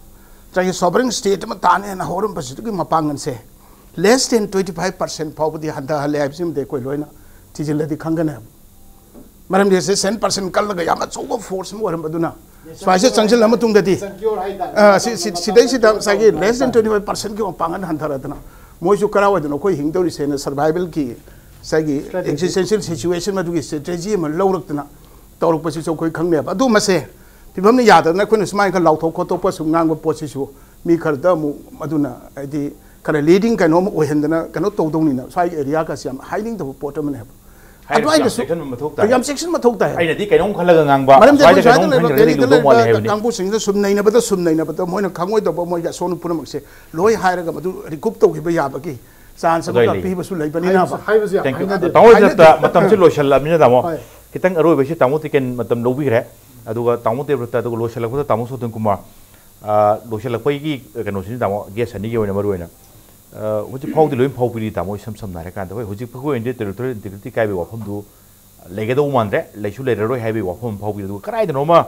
ꯉꯁꯥꯏꯒꯤ ꯁꯣꯕꯔꯟ ꯁ꯭ꯇꯦꯠ ꯑꯃ ꯇꯥꯅꯦꯅ ꯍꯧꯔꯝꯕꯁꯤꯗꯒꯤ ꯃꯄꯥꯡꯒꯜꯁꯦ less than twenty five percent ꯐꯥꯎꯕꯗꯤ ꯍꯟꯊꯍꯜꯂꯦ ꯍꯥꯏꯕꯁꯤꯃꯗꯤ ꯑꯩꯈꯣꯏ ꯂꯣꯏꯅ ꯊꯤꯖꯤꯜꯂꯗꯤ ꯈꯪꯒꯅꯦꯕ꯫ ꯃꯔꯝꯗꯤ ꯁꯦ ꯁꯦꯟ ꯄꯥꯔꯁꯦꯟ ꯀꯜꯂꯒ ꯌꯥꯝ ꯑꯆꯧꯕ ꯐꯣꯔꯁ ꯑꯃ ꯑꯣꯏꯔꯝꯕꯗꯨꯅ ꯁ꯭ꯋꯥꯏꯁꯦ ꯆꯪꯁꯤꯜꯂ ꯃꯇꯨꯡꯗꯗꯤ, ꯁꯦꯟꯀ꯭ꯌꯣꯔ ꯍꯥꯏꯇꯥꯔꯦ꯫ ꯑ, ꯁꯤ, ꯁꯤ, ꯁꯤꯗꯩꯁꯤꯗ ꯉꯁꯥꯏꯒꯤ less than twenty five percentꯀꯤ ꯃꯄꯥꯡꯒꯜ ꯍꯟꯊꯔꯗꯅ, ꯃꯣꯏꯁꯨ ꯀꯔꯥꯏꯋꯥꯏꯗꯅꯣ ꯑꯩꯈꯣꯏ ꯍꯤꯡꯗꯧꯔꯤꯁꯦꯅ survivalꯒꯤ ꯉꯁꯥꯏꯒꯤ existential situation ꯑꯗꯨꯒꯤ strategy ꯑꯃ ꯂꯧꯔꯛꯇꯅ ꯇꯧꯔꯛꯄꯁꯤꯁꯨ ꯑꯩꯈꯣꯏ ꯈꯪꯅꯦꯕ꯫ ꯑꯗꯨ ꯃꯁꯦ ꯐꯤꯕꯝꯅ ꯌꯥꯗꯗꯅ ꯑꯩꯈꯣꯏꯅ ꯁꯨꯃꯥꯏꯅ ꯈꯔ ꯂꯥꯎꯊꯣꯛ ꯈꯣꯠꯇꯣꯛꯄ ꯁꯨꯝ ꯉꯥꯡꯕ ꯄꯣꯠꯁꯤꯁꯨ ꯃꯤ ꯈꯔꯗ ꯑꯃꯨꯛ ꯃꯗꯨꯅ, ꯍꯥꯏꯗꯤ, ꯈꯔ ꯂꯤꯗꯤꯡ ꯀꯩꯅꯣꯝ ꯑꯣꯏꯍꯟꯗꯅ ꯀꯩꯅꯣ ꯇꯧꯗꯧꯅꯤꯅ ꯁ꯭ꯋꯥꯏꯒꯤ ꯑꯦꯔꯤꯌꯥꯒꯁꯤ ꯌꯥꯝ ꯍꯥꯏꯅꯤꯡꯗꯕ ꯄꯣꯠ ꯑꯃꯅꯦꯕ꯫ ꯍꯥꯏꯔꯤꯕꯁꯤ ꯌꯥꯝ ꯑꯗꯨꯋꯥꯏꯗꯁꯨ ꯆꯦꯛꯁꯤꯟꯕ ꯃꯊꯧ ꯇꯥꯏ꯫ ꯌꯥꯝ ꯆꯦꯛꯁꯤꯟ ꯃꯊꯧ ꯇꯥꯏ꯫ ꯑꯩꯅꯗꯤ ꯀꯩꯅꯣꯝ ꯈꯜꯂꯒ ꯉꯥꯡꯕ, ꯃꯔꯝꯗꯤ ꯁ꯭ꯋꯥꯏꯗ ꯑꯩꯈꯣꯏ ꯁ꯭ꯋꯥꯏꯗ ꯀꯩꯅꯣꯝ ꯂꯩꯕ, ꯈꯟꯈ꯭ꯔꯒꯗꯤ ꯗꯦꯜꯂꯤꯗ ꯂꯨꯗꯧ ꯂꯩꯕ ꯃꯥꯜꯂꯦ ꯍꯥꯏꯕꯅꯤ꯫ ꯀꯥꯡꯕꯨꯁꯤꯡꯁꯤꯗ ꯁꯨꯝ ꯅꯩꯅꯕꯗ, ꯁꯨꯝ ꯅꯩꯅꯕꯗ ꯃꯣꯏꯅ ꯈꯪꯉꯣꯏꯗꯧꯕ ꯃꯣꯏꯒꯤ ꯑꯁꯣꯟꯕ ꯄꯨꯝꯅꯃꯛꯁꯦ ꯂꯣꯏ ꯍꯥꯏꯔꯒ ꯃꯗꯨ ꯔꯤꯀꯨꯞ ꯇꯧꯈꯤꯕ ꯌꯥꯕꯒꯤ ꯆꯥꯟꯁ ꯑꯗꯨꯋꯥꯏ ꯑꯃꯒ ꯂꯩ꯫ ꯄꯤꯕꯁꯨ ꯂꯩꯕꯅꯤꯅꯕ꯫ ꯍꯥꯏꯕꯁꯦ ꯌꯥꯝ ꯇꯦꯡ ꯀ꯭ꯌꯨ꯫ ꯍꯥꯏꯅꯗꯦ꯫ ꯇꯥꯃꯣ ꯍꯥꯏꯅꯗꯦ꯫ ꯖꯦꯞꯇ ꯃꯇꯝꯁꯤ ꯂꯣꯏꯁꯤꯜꯂꯕꯅꯤꯅ, ꯇꯥꯃꯣ, ꯍꯣꯏ꯫ ꯈꯤꯇꯪ ꯑꯔꯣꯏꯕꯁꯤ ꯇꯥꯃꯣ ꯇꯤꯀꯦꯟ ꯃꯇꯝ ꯂꯧꯕꯤꯈ꯭ꯔꯦ꯫ ꯑꯗꯨꯒ ꯇꯥꯃꯣ ꯗꯦꯕ꯭ꯔꯠꯇ, ꯑꯗꯨꯒ ꯂꯣꯏꯁꯤꯜꯂꯛꯄꯗ ꯇꯥꯃꯣ ꯁꯣꯇꯟ ꯀꯨꯃꯥꯔ, ꯑ, ꯂꯣꯏꯁꯤꯜꯂꯛꯄꯒꯤ ꯀꯩꯅꯣꯁꯤꯅ, ꯇꯥꯃꯣ, ꯒꯦꯁ ꯑꯅꯤꯒꯤ ꯑꯣꯏꯅ ꯃꯔꯨ ꯑꯣꯏꯅ, ꯑ, ꯍꯧꯖꯤꯛ ꯐꯥꯎꯗꯤ ꯂꯣꯏ ꯐꯥꯎꯕꯤꯔꯤ, ꯇꯥꯃꯣ, ꯏꯁꯝ ꯁꯝꯅ ꯍꯥꯏꯔꯀꯥꯟꯗ꯫ ꯍꯣꯏ, ꯍꯧꯖꯤꯛ ꯐꯥꯎꯒꯤ ꯑꯣꯏꯅꯗꯤ territorial integrity ꯀꯥꯏꯕꯒꯤ ꯋꯥꯐꯝꯗꯨ ꯂꯩꯒꯗꯧ ꯃꯥꯟꯗ꯭ꯔꯦ, ꯂꯩꯁꯨ ꯂꯩꯔꯔꯣꯏ ꯍꯥꯏꯕꯒꯤ ꯋꯥꯐꯝ ꯑꯃ ꯐꯥꯎꯕꯤ꯫ ꯑꯗꯨꯒ ꯀꯗꯥꯏꯗꯅꯣꯃ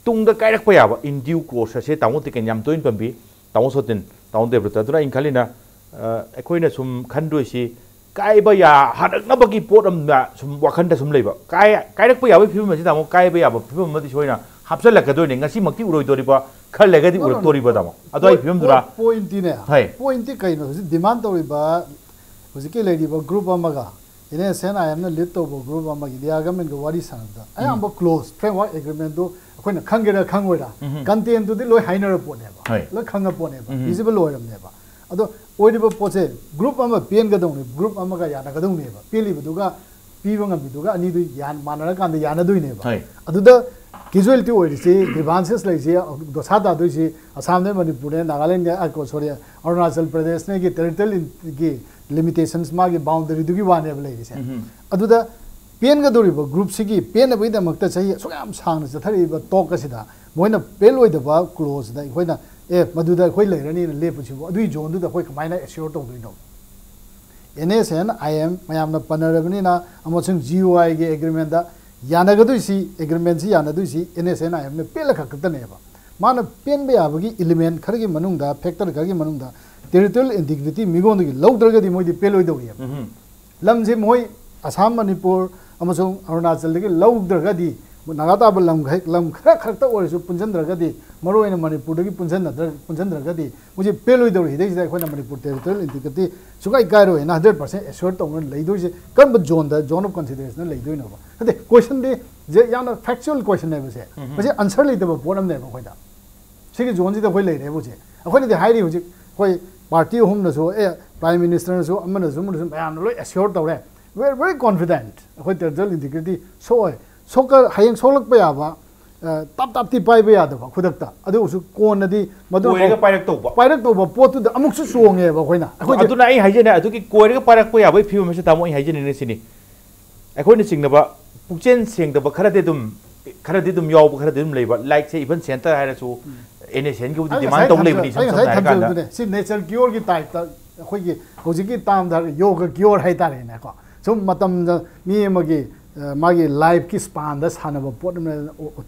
ꯇꯨꯡꯗ ꯀꯥꯏꯔꯛꯄ ꯌꯥꯕ in due course ꯑꯁꯦ ꯇꯥꯃꯣ ꯇꯤꯀꯦꯟ ꯌꯥꯝ ꯇꯣꯏꯅ ꯄꯟꯕꯤ, ꯇꯥꯃꯣ ꯁꯣꯇꯤꯟ, ꯇꯥꯃꯣ ꯗꯦꯕ꯭ꯔꯇ꯫ ꯑꯗꯨꯅ ꯑꯩꯅ ꯈꯜꯂꯤꯅ, ꯑ, ꯑꯩꯈꯣꯏꯅ ꯁꯨꯝ ꯈꯟꯗꯣꯏꯁꯤ ꯀꯥꯏꯕ ꯌꯥ-, ꯍꯜꯂꯛꯅꯕꯒꯤ ꯄꯣꯠ ꯑꯃ ꯁꯨꯝ ꯋꯥꯈꯟꯗ ꯁꯨꯝ ꯂꯩꯕ꯫ ꯀꯥꯏ-, ꯀꯥꯏꯔꯛꯄ ꯌꯥꯕꯒꯤ ꯐꯤꯕꯝ ꯑꯁꯤꯗ ꯑꯃꯨꯛ ꯀꯥꯏꯕ ꯌꯥꯕ ꯐꯤꯕꯝ ꯑꯃꯗꯤ ꯁꯣꯏꯅ ꯍꯥꯞꯆꯤꯜꯂꯛꯀꯗꯣꯏꯅꯤ꯫ ꯉꯁꯤꯃꯛꯇꯤ ꯎꯔꯣꯏꯗꯣꯔꯤꯕ, ꯈꯔ ꯂꯩꯔꯒꯗꯤ No, no, no. ꯎꯔꯛꯇꯣꯔꯤꯕ, ꯇꯥꯃꯣ꯫ ꯑꯗꯨ ꯑꯩ ꯐꯤꯕꯝꯗꯨꯔꯥ? Point-, point-ꯇꯤꯅꯦ꯫ ꯍꯣꯏ꯫ Point-ꯇꯤ ꯀꯩꯅꯣ? ꯍꯧꯖꯤꯛ demand ꯇꯧꯔꯤꯕ ꯍꯧꯖꯤꯛꯀꯤ ꯂꯩꯔꯤꯕ ꯒ꯭ꯔꯨꯞ ꯑꯃꯒ ꯑꯦꯟ ꯑꯦꯁ ꯑꯦꯟ ꯑꯥꯏ ꯑꯦꯝꯅ ꯂꯤꯗ ꯇꯧꯕ ꯒ꯭ꯔꯨꯞ ꯑꯃꯒ ꯏꯟꯗꯤꯌꯥ ꯒꯃꯦꯟꯒ ꯋꯥꯔꯤ ꯁꯥꯟꯅꯕꯗ ꯑꯌꯥꯝꯕ ꯀ꯭ꯂꯣꯖ ꯐ꯭ꯔꯦꯝꯋꯥꯔꯛ ꯑꯦꯒ꯭ꯔꯤꯃꯦꯟꯗꯨ ꯑꯩꯈꯣꯏꯅ ꯈꯪꯒꯦꯔꯥ ꯈꯪꯉꯣꯏꯔꯥ, ꯀꯟꯇꯦꯟꯗꯨꯗꯤ ꯂꯣꯏ ꯍꯥꯏꯅꯔ ꯄꯣꯠꯅꯦꯕ, ꯍꯣꯏ. ꯂꯣꯏ ꯈꯪꯉ ꯄꯣꯠꯅꯦꯕ, ꯚꯤꯖꯤꯕꯜ ꯑꯣꯏꯔꯝꯅꯦꯕ꯫ ꯑꯗꯣ ꯑꯣꯏꯔꯤꯕ ꯄꯣꯠꯁꯦ ꯒ꯭ꯔꯨꯞ ꯑꯃ ꯄꯦꯟꯒꯗꯧꯅꯦꯕ, ꯒ꯭ꯔꯨꯞ ꯑꯃꯒ ꯌꯥꯅꯒꯗꯧꯅꯦꯕ, ꯄꯦꯜꯂꯤꯕꯗꯨꯒ ꯄꯤꯕ ꯉꯝꯃꯤꯗꯨꯒ ꯑꯅꯤꯗꯨ ꯌꯥꯟ ꯃꯥꯟꯅꯔꯀꯥꯟꯗ ꯌꯥꯅꯗꯣꯏꯅꯦꯕ꯫ ꯍꯣꯏ. ꯑꯗꯨꯗ ꯀꯦꯖꯨꯋꯦꯂꯤꯇꯤ ꯑꯣꯏꯔꯤꯁꯤ, ꯒ꯭ꯔꯤꯚꯥꯟꯁꯦꯁ ꯂꯩꯔꯤꯁꯤ, ꯗꯣꯁꯥ ꯇꯥꯗꯣꯏꯁꯤ ꯑꯁꯥꯝꯅꯦ, ꯃꯅꯤꯄꯨꯔꯅꯦ, ꯅꯥꯒꯥꯂꯦꯟꯅꯦ, ꯑ, ꯀꯣ-, ꯁꯣꯔꯤ, ꯑꯔꯨꯅꯥꯆꯜ ꯄ꯭ꯔꯗꯦꯁꯅꯦꯒꯤ ꯇꯦꯔꯤꯇꯣꯔꯤꯌꯦꯜꯒꯤ ꯂꯤꯃꯤꯇꯦꯁꯟꯁ, ꯃꯥꯒꯤ ꯕꯥꯎꯟꯗꯔꯤꯗꯨꯒꯤ ꯋꯥꯅꯦꯕ ꯂꯩꯔꯤꯁꯦ꯫ ꯑꯗꯨꯗ ꯄꯦꯟꯒꯗꯧꯔꯤꯕ ꯒ꯭ꯔꯨꯞꯁꯤꯒꯤ ꯄꯦꯟꯅꯕꯒꯤꯗꯃꯛꯇ ꯆꯍꯤ ꯑꯁꯨꯛ ꯌꯥꯝ ꯁꯥꯡꯅ ꯆꯠꯊꯔꯛꯏꯕ ꯇꯣꯛ ꯑꯁꯤꯗ ꯃꯣꯏꯅ ꯄꯦꯜꯂꯣꯏꯗꯕ ꯀ꯭ꯂꯣꯖꯇ ꯑꯩꯈꯣꯏꯅ, "ꯑꯦ, ꯃꯗꯨꯗ ꯑꯩꯈꯣꯏ ꯂꯩꯔꯅꯤꯅ" ꯂꯦꯞꯄꯁꯤꯕꯨ, ꯑꯗꯨꯒꯤ ꯖꯣꯟꯗꯨꯗ ꯑꯩꯈꯣꯏ ꯀꯃꯥꯏꯅ ꯑꯦꯁꯤꯌꯣꯔ ꯇꯧꯗꯣꯏꯅꯣ? N S N I M ꯃꯌꯥꯝꯅ ꯄꯟꯅꯔꯕꯅꯤꯅ, ꯑꯃꯁꯨꯡ ꯖꯤ ꯑꯣ ꯑꯥꯏꯒꯤ ꯑꯦꯒ꯭ꯔꯤꯃꯦꯟꯗ ꯌꯥꯅꯒꯗꯣꯏꯁꯤ, ꯑꯦꯒ꯭ꯔꯤꯃꯦꯟꯁꯤ ꯌꯥꯅꯗꯣꯏꯁꯤ ꯑꯦꯟ ꯑꯦꯁ ꯑꯦꯟ ꯑꯥꯏ ꯑꯦꯝꯅ ꯄꯦꯜꯂꯈꯛ ꯈꯛꯇꯅꯦꯕ꯫ ꯃꯥꯅ ꯄꯦꯟꯕ ꯌꯥꯕꯒꯤ ꯏꯂꯤꯃꯦꯟ ꯈꯔꯒꯤ ꯃꯅꯨꯡꯗ, ꯐꯦꯛꯇꯔ ꯈꯔꯒꯤ ꯃꯅꯨꯡꯗ ꯇꯦꯔꯤꯇꯣꯔꯤꯌꯦꯜ ꯏꯟꯇꯤꯒ꯭ꯔꯤꯇꯤ ꯃꯤꯉꯣꯟꯗꯒꯤ ꯂꯧꯗ꯭ꯔꯒꯗꯤ ꯃꯣꯏꯗꯤ ꯄꯦꯜꯂꯣꯏꯗꯧꯔꯤꯑꯕ꯫ ꯂꯝꯁꯤ ꯃꯣꯏ ꯑꯁꯥꯝ, ꯃꯅꯤꯄꯨꯔ ꯑꯃꯁꯨꯡ ꯑꯔꯨꯅꯥꯆꯜꯗꯒꯤ ꯂꯧꯗ꯭ꯔꯒꯗꯤ, ꯅꯥꯒꯥ ꯇꯥꯕ ꯂꯝ ꯈꯩ-, ꯂꯝ ꯈꯔ ꯈꯛꯇ ꯑꯣꯏꯔꯁꯨ ꯄꯨꯟꯁꯤꯟꯗ꯭ꯔꯒꯗꯤ, ꯃꯔꯨꯑꯣꯏꯅ ꯃꯅꯤꯄꯨꯔꯗꯒꯤ ꯄꯨꯟꯁꯤꯟꯅꯗ꯭ꯔ-, ꯄꯨꯟꯁꯤꯟꯗ꯭ꯔꯒꯗꯤ ꯃꯣꯏꯁꯦ ꯄꯦꯜꯂꯣꯏꯗꯧꯔꯤ꯫ ꯁꯤꯗꯩꯁꯤꯗ ꯑꯩꯈꯣꯏꯅ Manipur territorial integrity ꯁꯨꯡꯀꯥꯏ ꯀꯥꯏꯔꯣꯏꯅ hundred percent ꯑꯦꯁ꯭ꯌꯣꯔ ꯇꯧꯅ ꯂꯩꯗꯣꯏꯁꯦ ꯀꯔꯝꯕ ꯖꯣꯟꯗ, ꯖꯣꯟ ꯑꯣꯐ ꯀꯟꯁꯤꯗꯔꯦꯁꯟꯗ ꯂꯩꯗꯣꯏꯅꯣꯕ? ꯅꯠꯇꯦ, ꯀꯣꯏꯁꯟꯗꯤ ꯁꯦ ꯌꯥꯝꯅ ꯐꯦꯛꯆꯨꯋꯦꯜ ꯀꯣꯏꯁꯟꯅꯦꯕ ꯁꯦ꯫ ꯃꯁꯤ ꯑꯟꯁꯔ ꯂꯩꯇꯕ ꯄꯣꯠ ꯑꯃꯅꯦꯕ ꯑꯩꯈꯣꯏꯗ꯫ ꯁꯤꯒꯤ ꯖꯣꯟꯁꯤꯗ ꯑꯩꯈꯣꯏ ꯂꯩꯔꯦ ꯍꯧꯖꯤꯛ꯫ ꯑꯩꯈꯣꯏꯅꯗꯤ ꯍꯥꯏꯔꯤ ꯍꯧꯖꯤꯛ ꯑꯩꯈꯣꯏ ꯄꯥꯔꯇꯤ ꯑꯍꯨꯝꯅꯁꯨ, ꯑꯦ, ꯄ꯭ꯔꯥꯏꯝ ꯃꯤꯅꯤꯁꯇꯔꯅꯁꯨ, ꯑꯃꯅꯁꯨ, ꯑꯃꯅꯁꯨ, ꯃꯌꯥꯝꯅ ꯂꯣꯏ ꯑꯦꯁ꯭ꯌꯣꯔ ꯇꯧꯔꯦ꯫ We are very confident ꯑꯩꯈꯣꯏ ꯇꯦꯔꯤꯇꯣꯔꯤꯌꯦꯜ ꯏꯟꯇꯤꯒ꯭ꯔꯤꯇꯤ ꯁꯣꯛꯑꯣꯏ꯫ ꯁꯣꯛꯀ-, ꯍꯌꯦꯡ ꯁꯣꯛꯂꯛꯄ ꯌꯥꯕ, ꯑ, ꯇꯥꯞ ꯇꯥꯞꯇꯤ ꯄꯥꯏꯕ ꯌꯥꯗꯕ ꯈꯨꯗꯛꯇ꯫ ꯑꯗꯨ ꯑꯣꯏꯔꯁꯨ ꯀꯣꯟꯅꯗꯤ ꯃꯗꯨ ꯀꯣꯏꯔꯒ ꯄꯥꯏꯔꯛꯇꯧꯕ꯫ ꯄꯥꯏꯔꯛꯇꯧꯕ ꯄꯣꯠꯇꯨꯗ ꯑꯃꯨꯛꯁꯨ ꯆꯣꯡꯉꯦꯕ ꯑꯩꯈꯣꯏꯅ꯫ ꯑꯩꯈꯣꯏꯁꯦ ꯑꯗꯨꯅ ꯑꯩ ꯍꯥꯏꯖꯅꯤꯡꯉꯦ, ꯑꯗꯨꯒꯤ ꯀꯣꯏꯔꯒ ꯄꯥꯏꯔꯛꯄ ꯌꯥꯕꯒꯤ ꯐꯤꯕꯝ ꯑꯁꯤ, ꯇꯥꯃꯣ, ꯑꯩ ꯍꯥꯏꯖꯅꯤꯡꯉꯦ ꯁꯤꯅꯤ꯫ ꯑꯩꯈꯣꯏꯅ ꯆꯤꯡꯅꯕ ꯄꯨꯛꯆꯦꯜ ꯁꯦꯡꯗꯕ ꯈꯔꯗꯤ ꯑꯗꯨꯝ, ꯈꯔꯗꯤ ꯑꯗꯨꯝ ꯌꯥꯎꯕ, ꯈꯔꯗꯤ ꯑꯗꯨꯝ ꯂꯩꯕ꯫ ꯂꯥꯏꯛꯁꯦ, ꯏꯚꯟ ꯁꯦꯟꯇꯔ ꯍꯥꯏꯔꯁꯨ, ꯑꯦꯟ ꯑꯦꯁ ꯑꯦꯟꯒꯤꯕꯨꯗꯤ ꯑꯩ ꯗꯤꯃꯥꯟ ꯉꯁꯥꯏ ꯇꯧ ꯊꯝꯖ-, ꯂꯩꯕꯅꯤ, ꯑꯩ ꯏꯁꯝ ꯉꯁꯥꯏ ꯁꯝꯅ ꯍꯥꯏꯔꯀꯥꯟꯗ꯫ ꯊꯝꯖꯕꯗꯨꯅꯦ꯫ ꯁꯤ ꯅꯦꯆꯔ ꯀꯤꯌꯣꯔꯒꯤ ꯇꯥꯏꯞꯇ ꯑꯩꯈꯣꯏꯒꯤ ꯍꯧꯖꯤꯛꯀꯤ ꯇꯥꯝꯗ ꯌꯣꯒ ꯀꯤꯌꯣꯔ ꯍꯥꯏꯇꯥꯔꯦꯅꯦꯀꯣ꯫ ꯁꯨꯝ ꯃꯇꯝꯗ ꯃꯤ ꯑꯃꯒꯤ, ꯑ, ꯃꯥꯒꯤ ꯂꯥꯏꯐꯀꯤ ꯁ꯭ꯄꯥꯟꯗ ꯁꯥꯟꯅꯕ ꯄꯣꯠ ꯑꯃ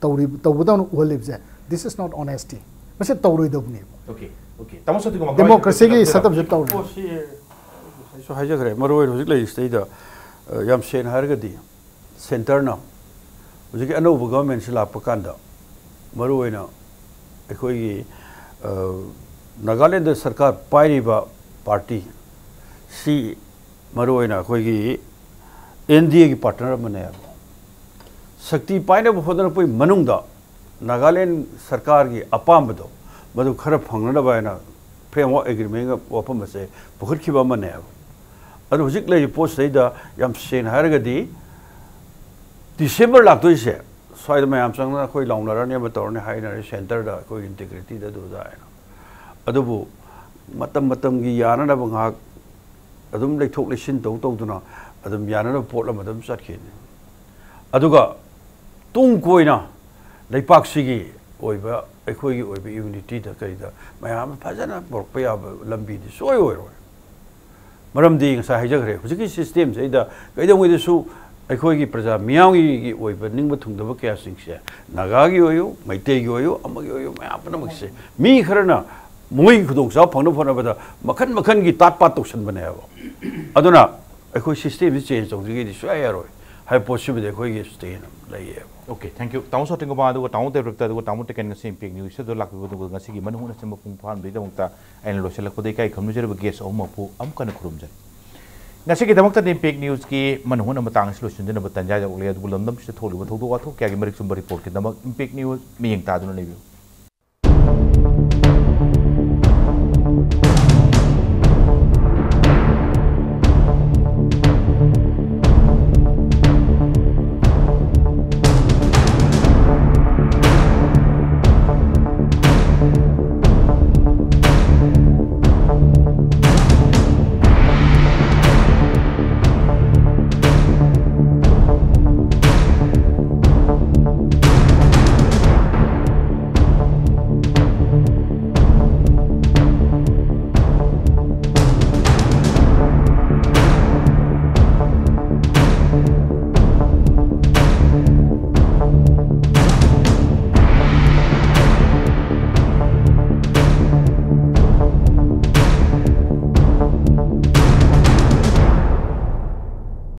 ꯇꯧꯔꯤ-, ꯇꯧꯕꯗꯧꯅ ꯎꯍꯜꯂꯤꯕꯁꯦ, this is not honesty꯫ ꯃꯁꯤ ꯇꯧꯔꯣꯏꯗꯕꯅꯦꯕ꯫ Okay, okay. ꯇꯥꯃꯣ ꯁꯣꯇꯤꯀꯨꯃꯥꯔ, ꯗꯦꯃꯣꯀ꯭ꯔꯦꯁꯤꯒꯤ ꯃꯈꯥ ꯁꯛꯇꯝꯁꯦ ꯇꯧꯔꯤ꯫ ꯄꯣꯠꯁꯤ ꯉꯁꯥꯏꯁꯨ ꯍꯥꯏꯖꯈ꯭ꯔꯦ, ꯃꯔꯨꯑꯣꯏꯅ ꯍꯧꯖꯤꯛ ꯂꯩꯔꯤꯁꯤꯗꯩꯗ, ꯑ, ꯌꯥꯝ ꯁꯦꯡꯅ ꯍꯥꯏꯔꯒꯗꯤ ꯁꯦꯟꯇꯔꯅ, ꯍꯧꯖꯤꯛꯀꯤ ꯑꯅꯧꯕ ꯒꯚꯔꯟꯃꯦꯟꯁꯤ ꯂꯥꯛꯄ ꯀꯥꯟꯗ, ꯃꯔꯨꯑꯣꯏꯅ ꯑꯩꯈꯣꯏꯒꯤ, ꯑ, ꯅꯥꯒꯥꯂꯦꯟꯗ ꯁꯔꯀꯥꯔ ꯄꯥꯏꯔꯤꯕ ꯄꯥꯔꯇꯤ ꯁꯤ ꯃꯔꯨꯑꯣꯏꯅ ꯑꯩꯈꯣꯏꯒꯤ ꯑꯦꯟ ꯗꯤ ꯑꯦꯒꯤ ꯄꯥꯔꯠꯅꯔ ꯑꯃꯅꯦꯕ꯫ ꯁꯛꯇꯤ ꯄꯥꯏꯅꯕ ꯍꯣꯠꯅꯔꯛꯄꯒꯤ ꯃꯅꯨꯡꯗ ꯅꯥꯒꯥꯂꯦꯟ ꯁꯔꯀꯥꯔꯒꯤ ꯑꯄꯥꯝꯕꯗꯣ ꯃꯗꯨ ꯈꯔ ꯐꯪꯅꯅꯕ ꯍꯥꯏꯅ ꯐ꯭ꯔꯦꯝꯋꯥꯔꯛ ꯑꯦꯒ꯭ꯔꯤꯃꯦꯟꯒ ꯋꯥꯐꯝ ꯑꯁꯦ ꯄꯨꯈꯠꯈꯤꯕ ꯑꯃꯅꯦꯕ꯫ ꯑꯗꯨ ꯍꯧꯖꯤꯛ ꯂꯩꯔꯤꯕ ꯄꯣꯠꯁꯤꯗꯩꯗ ꯌꯥꯝ ꯁꯦꯡꯅ ꯍꯥꯏꯔꯒꯗꯤ ꯗꯤꯁꯦꯝꯕꯔ ꯂꯥꯛꯇꯣꯏꯁꯦ ꯁ꯭ꯋꯥꯏꯗ ꯃꯌꯥꯝ ꯆꯪꯗꯅ ꯑꯩꯈꯣꯏ ꯂꯥꯎꯅꯔꯅꯤ, ꯑꯃ ꯇꯧꯔꯅꯤ ꯍꯥꯏꯅꯔꯦ, ꯁꯦꯟꯇꯔꯗ ꯑꯩꯈꯣꯏ ꯏꯟꯇꯤꯒ꯭ꯔꯤꯇꯤꯗ ꯑꯗꯨꯗ ꯍꯥꯏꯅ꯫ ꯑꯗꯨꯕꯨ ꯃꯇꯝ ꯃꯇꯝꯒꯤ ꯌꯥꯅꯅꯕ ꯉꯥꯏꯍꯥꯛ ꯑꯗꯨꯝ ꯂꯩꯊꯣꯛ ꯂꯩꯁꯤꯟ ꯇꯧ ꯇꯧꯗꯨꯅ ꯑꯗꯨꯝ ꯌꯥꯅꯅꯕ ꯄꯣꯠ ꯑꯃ ꯑꯗꯨꯝ ꯆꯠꯈꯤꯅꯤ꯫ ꯑꯗꯨꯒ ꯇꯨꯡ ꯀꯣꯏꯅ ꯂꯩꯄꯥꯛꯁꯤꯒꯤ ꯑꯣꯏꯕ, ꯑꯩꯈꯣꯏꯒꯤ ꯑꯣꯏꯕ ꯌꯨꯅꯤꯇꯤꯗ ꯀꯩꯗ ꯃꯌꯥꯝ ꯐꯖꯅ ꯄꯨꯔꯛꯄ ꯌꯥꯕ ꯂꯝꯕꯤꯗꯤ ꯁꯣꯏ ꯑꯣꯏꯔꯣꯏ꯫ ꯃꯔꯝꯗꯤ ꯉꯁꯥꯏ ꯍꯥꯏꯖꯈ꯭ꯔꯦ, ꯍꯧꯖꯤꯛꯀꯤ ꯁꯤꯁꯇꯦꯝꯁꯤꯗꯩꯗ ꯀꯩꯗꯧꯉꯩꯗꯁꯨ ꯑꯩꯈꯣꯏꯒꯤ ꯄ꯭ꯔꯖꯥ ꯃꯤꯌꯥꯝꯒꯤ ꯑꯣꯏꯕ ꯅꯤꯡꯕ ꯊꯨꯡꯗꯕ ꯀꯌꯥꯁꯤꯡꯁꯦ, ꯅꯥꯒꯥꯒꯤ ꯑꯣꯏꯌꯨ, ꯃꯩꯇꯩꯒꯤ ꯑꯣꯏꯌꯨ, ꯑꯃꯒꯤ ꯑꯣꯏꯌꯨ, ꯃꯌꯥꯝ ꯄꯨꯝꯅꯃꯛꯁꯦ ꯃꯤ ꯈꯔꯅ ꯃꯣꯏꯒꯤ ꯈꯨꯗꯣꯡꯆꯥꯕ ꯐꯪꯅꯕ ꯍꯣꯠꯅꯕꯗ ꯃꯈꯟ ꯃꯈꯟꯒꯤ ꯇꯥꯠ ꯄꯥꯠ ꯇꯧꯁꯟꯕꯅꯦꯕ꯫ ꯑꯗꯨꯅ ꯑꯩꯈꯣꯏ ꯁꯤꯁꯇꯦꯝꯁꯤ ꯆꯦꯟꯖ ꯇꯧꯗ꯭ꯔꯤꯉꯩꯗꯤ ꯁꯨꯡꯌꯥ ꯌꯥꯔꯣꯏ ꯍꯥꯏꯕ ꯄꯣꯠꯁꯤꯃꯗꯤ ꯑꯩꯈꯣꯏꯒꯤ ꯁ꯭ꯇꯦꯟ ꯑꯃ ꯂꯩꯌꯦꯕ꯫ Okay, thank you. ꯇꯥꯃꯣ ꯁꯣꯇꯤꯡꯒꯣꯄꯥꯜ ꯑꯗꯨꯒ ꯇꯥꯃꯣ ꯗꯦꯕ꯭ꯔꯛꯇ ꯑꯗꯨꯒ ꯇꯥꯃꯣ ꯇꯦꯀꯦꯟ ꯉꯁꯤ ꯏꯝꯄꯦꯛ ꯅ꯭ꯌꯨꯁꯇ ꯂꯥꯛꯄꯤꯕ ꯑꯗꯨꯒ ꯉꯁꯤꯒꯤ ꯃꯅꯨꯡ ꯍꯨꯠꯅ ꯁꯦꯝꯕ ꯄꯨꯡ ꯐꯥꯍꯟꯕꯒꯤꯗꯃꯛꯇ ꯑꯩꯅ ꯂꯣꯏꯁꯤꯜꯂꯛꯄꯗ ꯏꯀꯥꯏ ꯈꯨꯝꯅꯖꯔꯤꯕ ꯒꯦꯁ ꯑꯍꯨꯝꯃꯛꯄꯨ ꯑꯃꯨꯛ ꯍꯟꯅ ꯈꯨꯔꯨꯝꯖꯔꯤ꯫ ꯉꯁꯤꯒꯤꯗꯃꯛꯇꯗꯤ ꯏꯝꯄꯦꯛ ꯅ꯭ꯌꯨꯁꯀꯤ ꯃꯅꯨꯡ ꯍꯨꯠꯅ ꯃꯇꯥꯡ ꯑꯁꯤ ꯂꯣꯏꯁꯤꯟꯖꯅꯕ ꯇꯥꯟꯖꯥ ꯌꯧꯔꯛꯂꯦ, ꯑꯗꯨꯕꯨ ꯂꯝꯗꯝꯁꯤꯗ ꯊꯣꯛꯂꯤꯕ ꯊꯧꯗꯣꯛ ꯋꯥꯊꯣꯛ ꯀꯌꯥꯒꯤ ꯃꯔꯤꯛ ꯆꯨꯝꯕ ꯔꯤꯄꯣꯔꯠꯀꯤꯗꯃꯛ ꯏꯝꯄꯦꯛ ꯅ꯭ꯌꯨꯁ ꯃꯤꯠꯌꯦꯡ ꯇꯥꯗꯨꯅ ꯂꯩꯕꯤꯌꯨ꯫